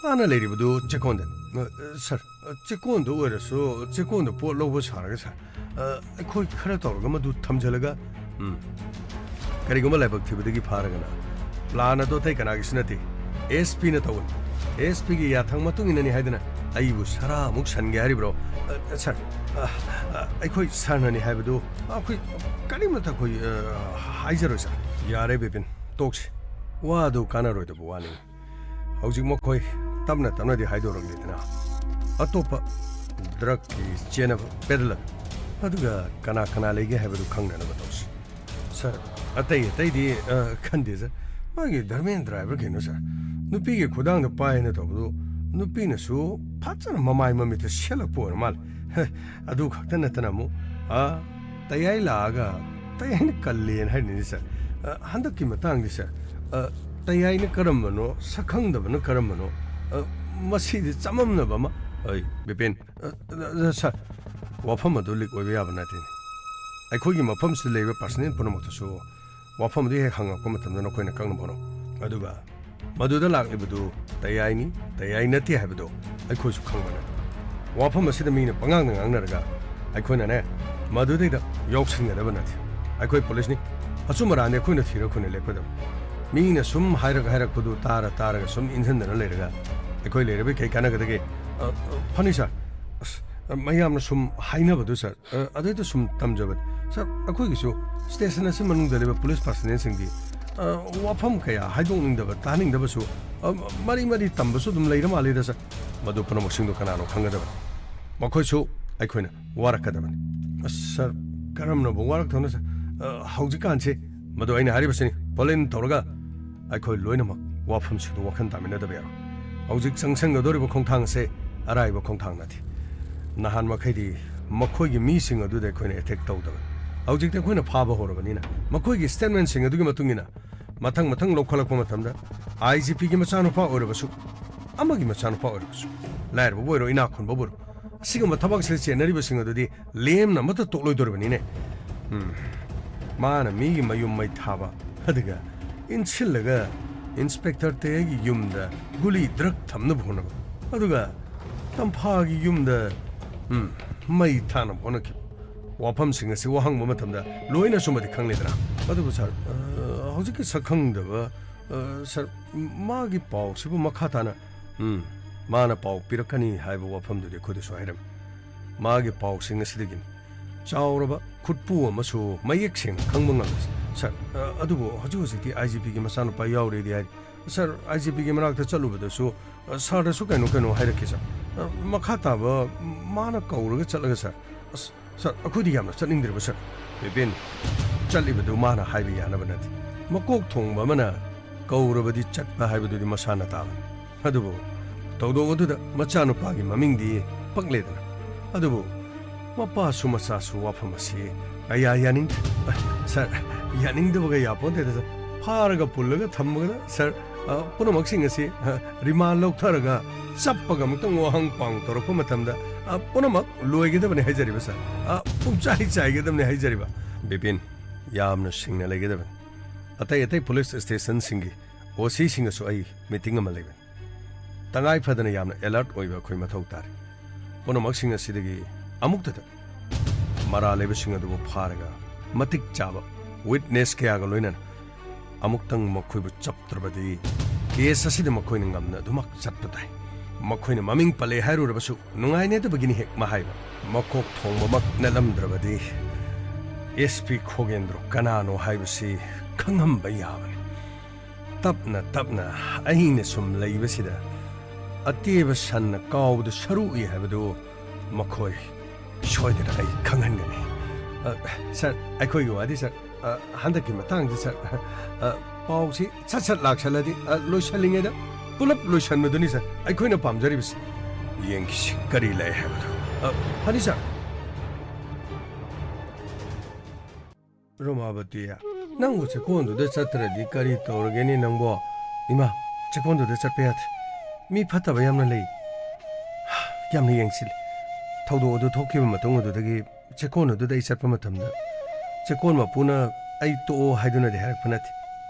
ꯃꯥꯅ ꯂꯩꯔꯤꯕꯗꯨ ꯆꯦꯛꯀꯣꯟꯗꯅꯤ꯫ ꯑ, sir, ꯑ, ꯆꯦꯛꯀꯣꯟꯗ ꯑꯣꯏꯔꯁꯨ, ꯆꯦꯛꯀꯣꯟꯗ ꯄꯣꯠ ꯂꯧꯕ ꯁꯥꯔꯒ, sir, ꯑ, ꯑꯩꯈꯣꯏ ꯈꯔ ꯇꯧꯔꯒ ꯃꯗꯨ ꯊꯝꯖꯤꯜꯂꯒ, ꯎꯝ, ꯀꯔꯤꯒꯨꯝꯕ ꯂꯥꯏꯕꯛ ꯊꯤꯕꯗꯒꯤ ꯐꯥꯔꯒꯅ plan ꯑꯗꯨ ꯑꯇꯩ ꯀꯅꯥꯒꯤꯁꯨ ꯅꯠꯇꯦ, ꯑꯦꯁ ꯄꯤꯅ ꯇꯧꯕꯅꯤ꯫ ꯑꯦꯁ ꯄꯤꯒꯤ ꯌꯥꯊꯪ ꯃꯇꯨꯡ ꯏꯟꯅꯅꯤ ꯍꯥꯏꯗꯅ ꯑꯩꯕꯨ ꯁꯔꯥꯃꯨꯛ ꯁꯟꯒꯦ ꯍꯥꯏꯔꯤꯕ꯭ꯔꯣ? ꯑ, ꯁꯥꯔ, ꯑ, ꯑ, ꯑꯩꯈꯣꯏ ꯁꯥꯔꯅꯅꯤ ꯍꯥꯏꯕꯗꯨ ꯑꯩꯈꯣꯏ ꯀꯔꯤꯃꯠꯇ ꯑꯩꯈꯣꯏ, ꯑ, ꯍꯥꯏꯖꯔꯣꯏ, ꯁꯥꯔ꯫ ꯌꯥꯔꯦ, ꯕꯤꯄꯤꯟ, ꯇꯣꯛꯁꯤ꯫ ꯋꯥꯗꯨ ꯀꯥꯟꯅꯔꯣꯏꯗꯕ ꯋꯥꯅꯤ꯫ ꯍꯧꯖꯤꯛ ꯃꯈꯣꯏ ꯇꯞꯅ ꯇꯞꯅꯗꯤ ꯍꯥꯏꯗꯣꯔꯛꯂꯤꯗꯅ꯫ ꯑꯇꯣꯞꯄ ꯗ꯭ꯔꯒꯀꯤ ꯆꯦꯟꯅꯕ ꯄꯦꯗꯂꯔ ꯑꯗꯨꯒ ꯀꯅꯥ ꯀꯅꯥ ꯂꯩꯒꯦ ꯍꯥꯏꯕꯗꯨ ꯈꯪꯅꯅꯕ ꯇꯧꯁꯤ꯫ ꯁꯥꯔ, ꯑꯇꯩ ꯑꯇꯩꯗꯤ, ꯑ, ꯈꯟꯗꯦ, ꯁꯥꯔ꯫ ꯃꯥꯒꯤ ꯙꯔꯃꯦꯟꯗ꯭ꯔ ꯍꯥꯏꯕ꯭ꯔꯥ ꯀꯩꯅꯣ, ꯁꯥꯔ? ꯅꯨꯄꯤꯒꯤ ꯈꯨꯗꯥꯡꯗ ꯄꯥꯏꯅ ꯇꯧꯕꯗꯨ ꯅꯨꯄꯤꯅꯁꯨ ꯐꯖꯅ ꯃꯃꯥꯏ ꯃꯃꯤꯠꯇ ꯁꯦꯠꯂꯛꯄ ꯑꯣꯏꯔ ꯃꯥꯜꯂꯦ꯫ ꯍꯦ, ꯑꯗꯨ ꯈꯛꯇ ꯅꯠꯇꯅ ꯑꯃꯨꯛ, ꯑ, ꯇꯌꯥꯏ ꯂꯥꯛꯑꯒ ꯇꯌꯥꯏꯅ ꯀꯜꯂꯦꯅ ꯍꯥꯏꯔꯤꯅꯤ, ꯁꯥꯔ꯫ ꯑ, ꯍꯟꯗꯛꯀꯤ ꯃꯇꯥꯡꯗꯤ, ꯁꯥꯔ, ꯑ, ꯇꯌꯥꯏꯅ ꯀꯔꯝꯕꯅꯣ, ꯁꯛꯈꯪꯗꯕꯅ ꯀꯔꯝꯕꯅꯣ, ꯑ, ꯃꯁꯤꯗꯤ ꯆꯃꯝꯅꯕ ꯑꯃ꯫ ꯑꯩ, ꯕꯤꯄꯤꯟ, ꯑ, ꯑ, ꯑ, ꯁꯥꯔ, ꯋꯥꯐꯝ ꯑꯗꯨ ꯂꯤꯛ ꯑꯣꯏꯕ ꯌꯥꯕ ꯅꯠꯇꯦ꯫ ꯑꯩꯈꯣꯏꯒꯤ ꯃꯐꯝꯁꯤꯗ ꯂꯩꯔꯤꯕ ꯄꯥꯔꯁꯅꯦꯜ ꯄꯨꯝꯅꯃꯛꯇꯁꯨ ꯋꯥꯐꯝ ꯑꯗꯨ ꯍꯦꯛ ꯍꯪꯉꯛꯄ ꯃꯇꯝꯗ ꯅꯈꯣꯏꯅ ꯀꯛꯅꯕ ꯍꯣꯠꯅꯧ꯫ ꯑꯗꯨꯒ ꯃꯗꯨꯗ ꯂꯥꯛꯂꯤꯕꯗꯨ ꯇꯌꯥꯏꯅꯤ, ꯇꯌꯥꯏ ꯅꯠꯇꯦ ꯍꯥꯏꯕꯗꯨ ꯑꯩꯈꯣꯏꯁꯨ ꯈꯪꯕ ꯅꯠꯇꯦ꯫ ꯋꯥꯐꯝ ꯑꯁꯤꯗ ꯃꯤꯅ ꯄꯉꯥꯡꯗ ꯉꯥꯡꯅꯔꯒ ꯑꯩꯈꯣꯏꯅꯅꯦ, ꯃꯗꯨꯗꯩꯗ ꯌꯥꯎꯁꯤꯟꯒꯗꯕ ꯅꯠꯇꯦ꯫ ꯑꯩꯈꯣꯏ ꯄꯨꯂꯤꯁꯅꯤ, ꯑꯆꯨꯝ ꯑꯔꯥꯟꯗꯤ ꯑꯩꯈꯣꯏꯅ ꯊꯤꯔꯒ ꯑꯩꯈꯣꯏꯅ ꯂꯦꯞꯀꯗꯕ꯫ ꯃꯤꯅ ꯁꯨꯝ ꯍꯥꯏꯔꯒ ꯍꯥꯏꯔꯛꯄꯗꯨ ꯇꯥꯔ ꯇꯥꯔꯒ ꯁꯨꯝ ꯏꯟꯁꯤꯟꯗꯅ ꯂꯩꯔꯒ ꯑꯩꯈꯣꯏ ꯂꯩꯔꯕꯩ ꯀꯩ ꯀꯥꯟꯅꯒꯗꯒꯦ? ꯑ, ꯑ, ꯐꯅꯤ ꯁꯥꯔ꯫ ꯑꯁ, ꯃꯌꯥꯝꯅ ꯁꯨꯝ ꯍꯥꯏꯅꯕꯗꯨ, ꯁꯥꯔ, ꯑ, ꯑꯗꯨꯗ ꯁꯨꯝ ꯇꯝꯖꯕꯅꯤ꯫ ꯁꯥꯔ, ꯑꯩꯈꯣꯏꯒꯤꯁꯨ ꯁ꯭ꯇꯦꯁꯟ ꯑꯁꯤ ꯃꯅꯨꯡꯗ ꯂꯩꯕ ꯄꯨꯂꯤꯁ ꯄꯥꯔꯁꯅꯦꯜꯁꯤꯡꯗꯤ, ꯑ, ꯋꯥꯐꯝ ꯀꯌꯥ ꯍꯥꯏꯗꯣꯛꯅꯤꯡꯗꯕ, ꯇꯥꯅꯤꯡꯗꯕꯁꯨ, ꯑ, ꯃꯔꯤ ꯃꯔꯤ ꯇꯝꯕꯁꯨ ꯑꯗꯨꯝ ꯂꯩꯔ ꯃꯥꯜꯂꯦꯗ, ꯁꯥꯔ꯫ ꯃꯗꯨ ꯄꯨꯝꯅꯃꯛꯁꯤꯡꯗꯨ ꯀꯅꯥꯅꯣ ꯈꯪꯒꯗꯕꯅꯤ꯫ ꯃꯈꯣꯏꯁꯨ ꯑꯩꯈꯣꯏꯅ ꯋꯥꯔꯛꯀꯗꯕꯅꯤ꯫ ꯑꯁ, ꯁꯥꯔ, ꯀꯔꯝꯅꯕꯨ ꯋꯥꯔꯛꯇꯧꯅꯣ, ꯁꯥꯔ? ꯑ, ꯍꯧꯖꯤꯛꯀꯥꯟꯁꯤ ꯃꯗꯨ ꯑꯩꯅ ꯍꯥꯏꯔꯤꯕꯁꯤꯅꯤ, ꯄꯣꯂꯤꯟ ꯇꯧꯔꯒ ꯑꯩꯈꯣꯏ ꯂꯣꯏꯅꯃꯛ ꯋꯥꯐꯝꯁꯤꯡꯗꯨ ꯋꯥꯈꯜ ꯇꯥꯃꯤꯟꯅꯗꯕ ꯌꯥꯔꯣꯏ꯫ ꯍꯧꯖꯤꯛ ꯆꯪꯁꯟꯒꯗꯧꯔꯤꯕ ꯈꯣꯡꯊꯥꯡ ꯑꯁꯦ ꯑꯔꯥꯏꯕ ꯈꯣꯡꯊꯥꯡ ꯅꯠꯇꯦ꯫ ꯅꯍꯥꯟ ꯃꯈꯩꯗꯤ ꯃꯈꯣꯏꯒꯤ ꯃꯤꯁꯤꯡ ꯑꯗꯨꯗ ꯑꯩꯈꯣꯏꯅ ꯑꯦꯇꯦꯛ ꯇꯧꯗꯕꯅꯤ꯫ ꯍꯧꯖꯤꯛꯇꯤ ꯑꯩꯈꯣꯏꯅ ꯐꯥꯕ ꯍꯧꯔꯕꯅꯤꯅ ꯃꯈꯣꯏꯒꯤ ꯁ꯭ꯇꯦꯠꯃꯦꯟꯁꯤꯡ ꯑꯗꯨꯒꯤ ꯃꯇꯨꯡ ꯏꯟꯅ ꯃꯊꯪ ꯃꯊꯪ ꯂꯧꯈꯠꯂꯛꯄ ꯃꯇꯝꯗ ꯑꯥꯏ ꯖꯤ ꯄꯤꯒꯤ ꯃꯆꯥꯅꯨꯄꯥ ꯑꯣꯏꯔꯕꯁꯨ, ꯑꯃꯒꯤ ꯃꯆꯥꯅꯨꯄꯥ ꯑꯣꯏꯔꯕꯁꯨ, ꯂꯥꯏꯔꯕꯕꯨ ꯑꯣꯏꯔꯣ, ꯏꯅꯥꯛ ꯈꯨꯟꯕꯕꯨ ꯑꯣꯏꯔꯣ, ꯑꯁꯤꯒꯨꯝꯕ ꯊꯕꯛꯁꯤꯗ ꯆꯦꯟꯅꯔꯤꯕꯁꯤꯡ ꯑꯗꯨꯗꯤ ꯂꯦꯝꯅ ꯑꯃꯠꯇ ꯇꯣꯛꯂꯣꯏꯗꯧꯔꯤꯕꯅꯤꯅꯦ꯫ ꯎꯝ꯫ ꯃꯥꯅ ꯃꯤꯒꯤ ꯃꯌꯨꯝ ꯃꯩ ꯊꯥꯕ, ꯑꯗꯨꯒ ꯏꯟꯁꯤꯜꯂꯒ ꯏꯟꯁꯄꯦꯛꯇꯔ ꯇꯌꯥꯏꯒꯤ ꯌꯨꯝꯗ ꯒꯨꯂꯤ ꯗ꯭ꯔꯒ ꯊꯝꯅꯕ ꯍꯣꯠꯅꯕ, ꯑꯗꯨꯒ ꯇꯝꯐꯥꯒꯤ ꯌꯨꯝꯗ, ꯎꯝ, ꯃꯩ ꯊꯥꯅꯕ ꯍꯣꯠꯅꯈꯤꯕ꯫ ꯋꯥꯐꯝꯁꯤꯡ ꯑꯁꯤ ꯋꯥꯍꯪꯕ ꯃꯇꯝꯗ ꯂꯣꯏꯅ ꯑꯆꯨꯝꯕꯗꯤ ꯈꯪꯂꯦꯗꯅ꯫ ꯑꯗꯨꯕꯨ ꯁꯥꯔ, ꯑ, ꯍꯧꯖꯤꯛꯀꯤ ꯁꯛꯈꯪꯗꯕ ꯑ, ꯁꯥꯔ, ꯃꯥꯒꯤ ꯄꯥꯎꯁꯤꯕꯨ ꯃꯈꯥ ꯇꯥꯅ, ꯎꯝ, ꯃꯥꯅ ꯄꯥꯎ ꯄꯤꯔꯛꯀꯅꯤ ꯍꯥꯏꯕ ꯋꯥꯐꯝꯗꯨꯗꯤ ꯑꯩꯈꯣꯏꯗꯁꯨ ꯍꯥꯏꯔꯝꯃꯤ꯫ ꯃꯥꯒꯤ ꯄꯥꯎꯁꯤꯡ ꯑꯁꯤꯗꯒꯤꯅꯤ꯫ ꯆꯥꯎꯔꯕ ꯈꯨꯠꯄꯨ ꯑꯃꯁꯨ ꯃꯌꯦꯛ ꯁꯦꯡꯅ ꯈꯪꯕ ꯉꯝꯃꯤ꯫ ꯁꯥꯔ, ꯑ, ꯑꯗꯨꯕꯨ ꯍꯧꯖꯤꯛ ꯍꯧꯖꯤꯛꯇꯤ ꯑꯥꯏ ꯖꯤ ꯄꯤꯒꯤ ꯃꯆꯥꯅꯨꯄꯥ ꯌꯥꯎꯔꯦꯗꯤ ꯍꯥꯏꯔꯤ꯫ ꯁꯥꯔ, ꯑꯥꯏ ꯖꯤ ꯄꯤꯒꯤ ꯃꯅꯥꯛꯇ ꯆꯠꯂꯨꯕꯗꯁꯨ, ꯑ, ꯁꯥꯔꯗꯁꯨ ꯀꯩꯅꯣ ꯀꯩꯅꯣ ꯍꯥꯏꯔꯛꯈꯤ, ꯁꯥꯔ꯫ ꯑ, ꯃꯈꯥ ꯇꯥꯕ ꯃꯥꯅ ꯀꯧꯔꯒ ꯆꯠꯂꯒ, ꯁꯥꯔ꯫ ꯑꯁ, ꯁꯥꯔ, ꯑꯩꯈꯣꯏꯗꯤ ꯌꯥꯝꯅ ꯆꯠꯅꯤꯡꯗ꯭ꯔꯦꯕ, ꯁꯥꯔ꯫ ꯕꯤꯄꯤꯟ, ꯆꯠꯂꯤꯕꯗꯨ ꯃꯥꯅ ꯍꯥꯏꯕ ꯌꯥꯅꯕ ꯅꯠꯇꯦ꯫ ꯃꯀꯣꯛ ꯊꯣꯡꯕ ꯑꯃꯅ ꯀꯧꯔꯕꯗꯤ ꯆꯠꯄ ꯍꯥꯏꯕꯗꯨꯗꯤ ꯃꯁꯥꯅ ꯇꯥꯕꯅꯤ꯫ ꯑꯗꯨꯕꯨ ꯊꯧꯗꯣꯛ ꯑꯗꯨꯗ ꯃꯆꯥꯅꯨꯄꯥꯒꯤ ꯃꯃꯤꯡꯗꯤ ꯄꯛꯂꯦꯗꯅ꯫ ꯑꯗꯨꯕꯨ ꯃꯄꯥꯁꯨ ꯃꯆꯥꯁꯨ ꯋꯥꯐꯝ ꯑꯁꯤ ꯀꯌꯥ ꯌꯥꯅꯤꯡ-, ꯁꯥꯔ, ꯌꯥꯅꯤꯡꯗꯕꯒ ꯌꯥꯄꯣꯟꯇꯦꯗ, ꯁꯥꯔ꯫ ꯐꯥꯔꯒ ꯄꯨꯜꯂꯒ ꯊꯝꯃꯒ, ꯁꯥꯔ, ꯑ, ꯄꯨꯝꯅꯃꯛꯁꯤꯡ ꯑꯁꯤ, ꯑ, ꯔꯤꯃꯥꯟ ꯂꯧꯊꯔꯒ ꯆꯞꯄꯒ ꯑꯃꯨꯛꯇꯪ ꯋꯥꯍꯪ ꯄꯥꯎ ꯇꯧꯔꯛꯄ ꯃꯇꯝꯗ, ꯑ, ꯄꯨꯝꯅꯃꯛ ꯂꯣꯏꯒꯗꯕꯅꯤ ꯍꯥꯏꯖꯔꯤꯕ, ꯁꯥꯔ꯫ ꯑ, ꯄꯨꯝꯆꯥꯏ ꯆꯥꯏꯒꯗꯕꯅꯤ ꯍꯥꯏꯖꯔꯤꯕ꯫ ꯕꯤꯄꯤꯟ, ꯌꯥꯝꯅ ꯁꯤꯡꯅ ꯂꯩꯒꯗꯕꯅꯤ꯫ ꯑꯇꯩ ꯑꯇꯩ ꯄꯨꯂꯤꯁ ꯁ꯭ꯇꯦꯁꯟꯁꯤꯡꯒꯤ ꯑꯣ ꯁꯤꯁꯤꯡꯒꯁꯨ ꯑꯩ ꯃꯤꯇꯤꯡ ꯑꯃ ꯂꯩꯕꯅꯤ꯫ ꯇꯉꯥꯏ ꯐꯗꯅ ꯌꯥꯝꯅ ꯑꯦꯂꯔꯠ ꯑꯣꯏꯕ ꯑꯩꯈꯣꯏ ꯃꯊꯧ ꯇꯥꯔꯤ꯫ ꯄꯨꯝꯅꯃꯛꯁꯤꯡ ꯑꯁꯤꯗꯒꯤ ꯑꯃꯨꯛꯇꯗ ꯃꯔꯥꯜ ꯂꯩꯕꯁꯤꯡ ꯑꯗꯨꯕꯨ ꯐꯥꯔꯒ ꯃꯇꯤꯛ ꯆꯥꯕ ꯋꯤꯠꯅꯦꯁ ꯀꯌꯥꯒ ꯂꯣꯏꯅꯅ ꯑꯃꯨꯛꯇꯪ ꯃꯈꯣꯏꯕꯨ ꯆꯞꯇ꯭ꯔꯕꯗꯤ ꯀꯦꯁ ꯑꯁꯤꯗ ꯃꯈꯣꯏꯅ ꯉꯝꯅ ꯑꯗꯨꯃꯛ ꯆꯠꯄ ꯇꯥꯏ꯫ ꯃꯈꯣꯏꯅ ꯃꯃꯤꯡ ꯄꯜꯂꯦ ꯍꯥꯏꯔꯨꯔꯕꯁꯨ ꯅꯨꯡꯉꯥꯏꯅꯗꯕꯒꯤꯅꯤ ꯍꯦꯛ ꯃꯍꯥꯏꯕ꯫ ꯃꯀꯣꯛ ꯊꯣꯡꯕꯃꯛ ꯅꯠꯂꯝꯗ꯭ꯔꯕꯗꯤ ꯑꯦꯁ ꯄꯤ ꯈꯣꯒꯦꯟꯗ꯭ꯔꯣ ꯀꯅꯥꯅꯣ ꯍꯥꯏꯕꯁꯤ ꯈꯪꯍꯟꯕ ꯌꯥꯕꯅꯤ꯫ ꯇꯞꯅ ꯇꯞꯅ ꯑꯍꯤꯡꯅ ꯁꯨꯝ ꯂꯩꯕꯁꯤꯗ ꯑꯇꯦꯕ ꯁꯟꯅ ꯀꯥꯎꯕꯗ ꯁꯔꯨ ꯎꯏ ꯍꯥꯏꯕꯗꯨ ꯃꯈꯣꯏ ꯁꯣꯏꯗꯅ ꯑꯩ ꯈꯪꯍꯟꯒꯅꯤ꯫ ꯑ, ꯁꯥꯔ, ꯑꯩꯈꯣꯏꯒꯤ ꯋꯥꯗꯤ, ꯁꯥꯔ, ꯑ, ꯍꯟꯗꯛꯀꯤ ꯃꯇꯥꯡꯗꯤ, ꯁꯥꯔ, ꯑ, ꯄꯥꯎꯁꯤ ꯁꯠ ꯁꯠ ꯂꯥꯛꯁꯜꯂꯗꯤ, ꯑ, ꯂꯣꯏꯁꯜꯂꯤꯉꯩꯗ ꯄꯨꯂꯞ ꯂꯣꯏꯁꯟꯕꯗꯨꯅꯤ, ꯁꯥꯔ, ꯑꯩꯈꯣꯏꯅ ꯄꯥꯝꯖꯔꯤꯕꯁꯤ꯫ ꯌꯦꯡꯈꯤꯁꯤ ꯀꯔꯤ ꯂꯩ ꯍꯥꯏꯕꯗꯨ꯫ ꯑ, ꯐꯅꯤ, ꯁꯥꯔ꯫ ꯔꯣꯃꯥꯕꯇꯤ, ꯅꯪꯕꯨ ꯆꯦꯛꯀꯣꯟꯗꯨꯗ ꯆꯠꯇ꯭ꯔꯗꯤ ꯀꯔꯤ ꯇꯧꯔꯒꯦꯅꯦ ꯅꯪꯕꯣ? ꯏꯃꯥ, ꯆꯦꯛꯀꯣꯟꯗꯨꯗ ꯆꯠꯄ ꯌꯥꯗꯦ꯫ ꯃꯤ ꯐꯠꯇꯕ ꯌꯥꯝꯅ ꯂꯩ꯫ ꯌꯥꯝꯅ ꯌꯦꯡꯁꯤꯜꯂꯤ꯫ ꯊꯧꯗꯣꯛ ꯑꯗꯨ ꯊꯣꯛꯈꯤꯕ ꯃꯇꯨꯡ ꯑꯗꯨꯗꯒꯤ ꯆꯦꯛꯀꯣꯟ ꯑꯗꯨꯗ ꯑꯩ ꯆꯠꯄ ꯃꯇꯝꯗ ꯆꯦꯛꯀꯣꯟ ꯃꯄꯨꯅ ꯑꯩ ꯇꯣꯛꯑꯣ ꯍꯥꯏꯗꯨꯅꯗꯤ ꯍꯥꯏꯔꯛꯄ ꯅꯠꯇꯦ꯫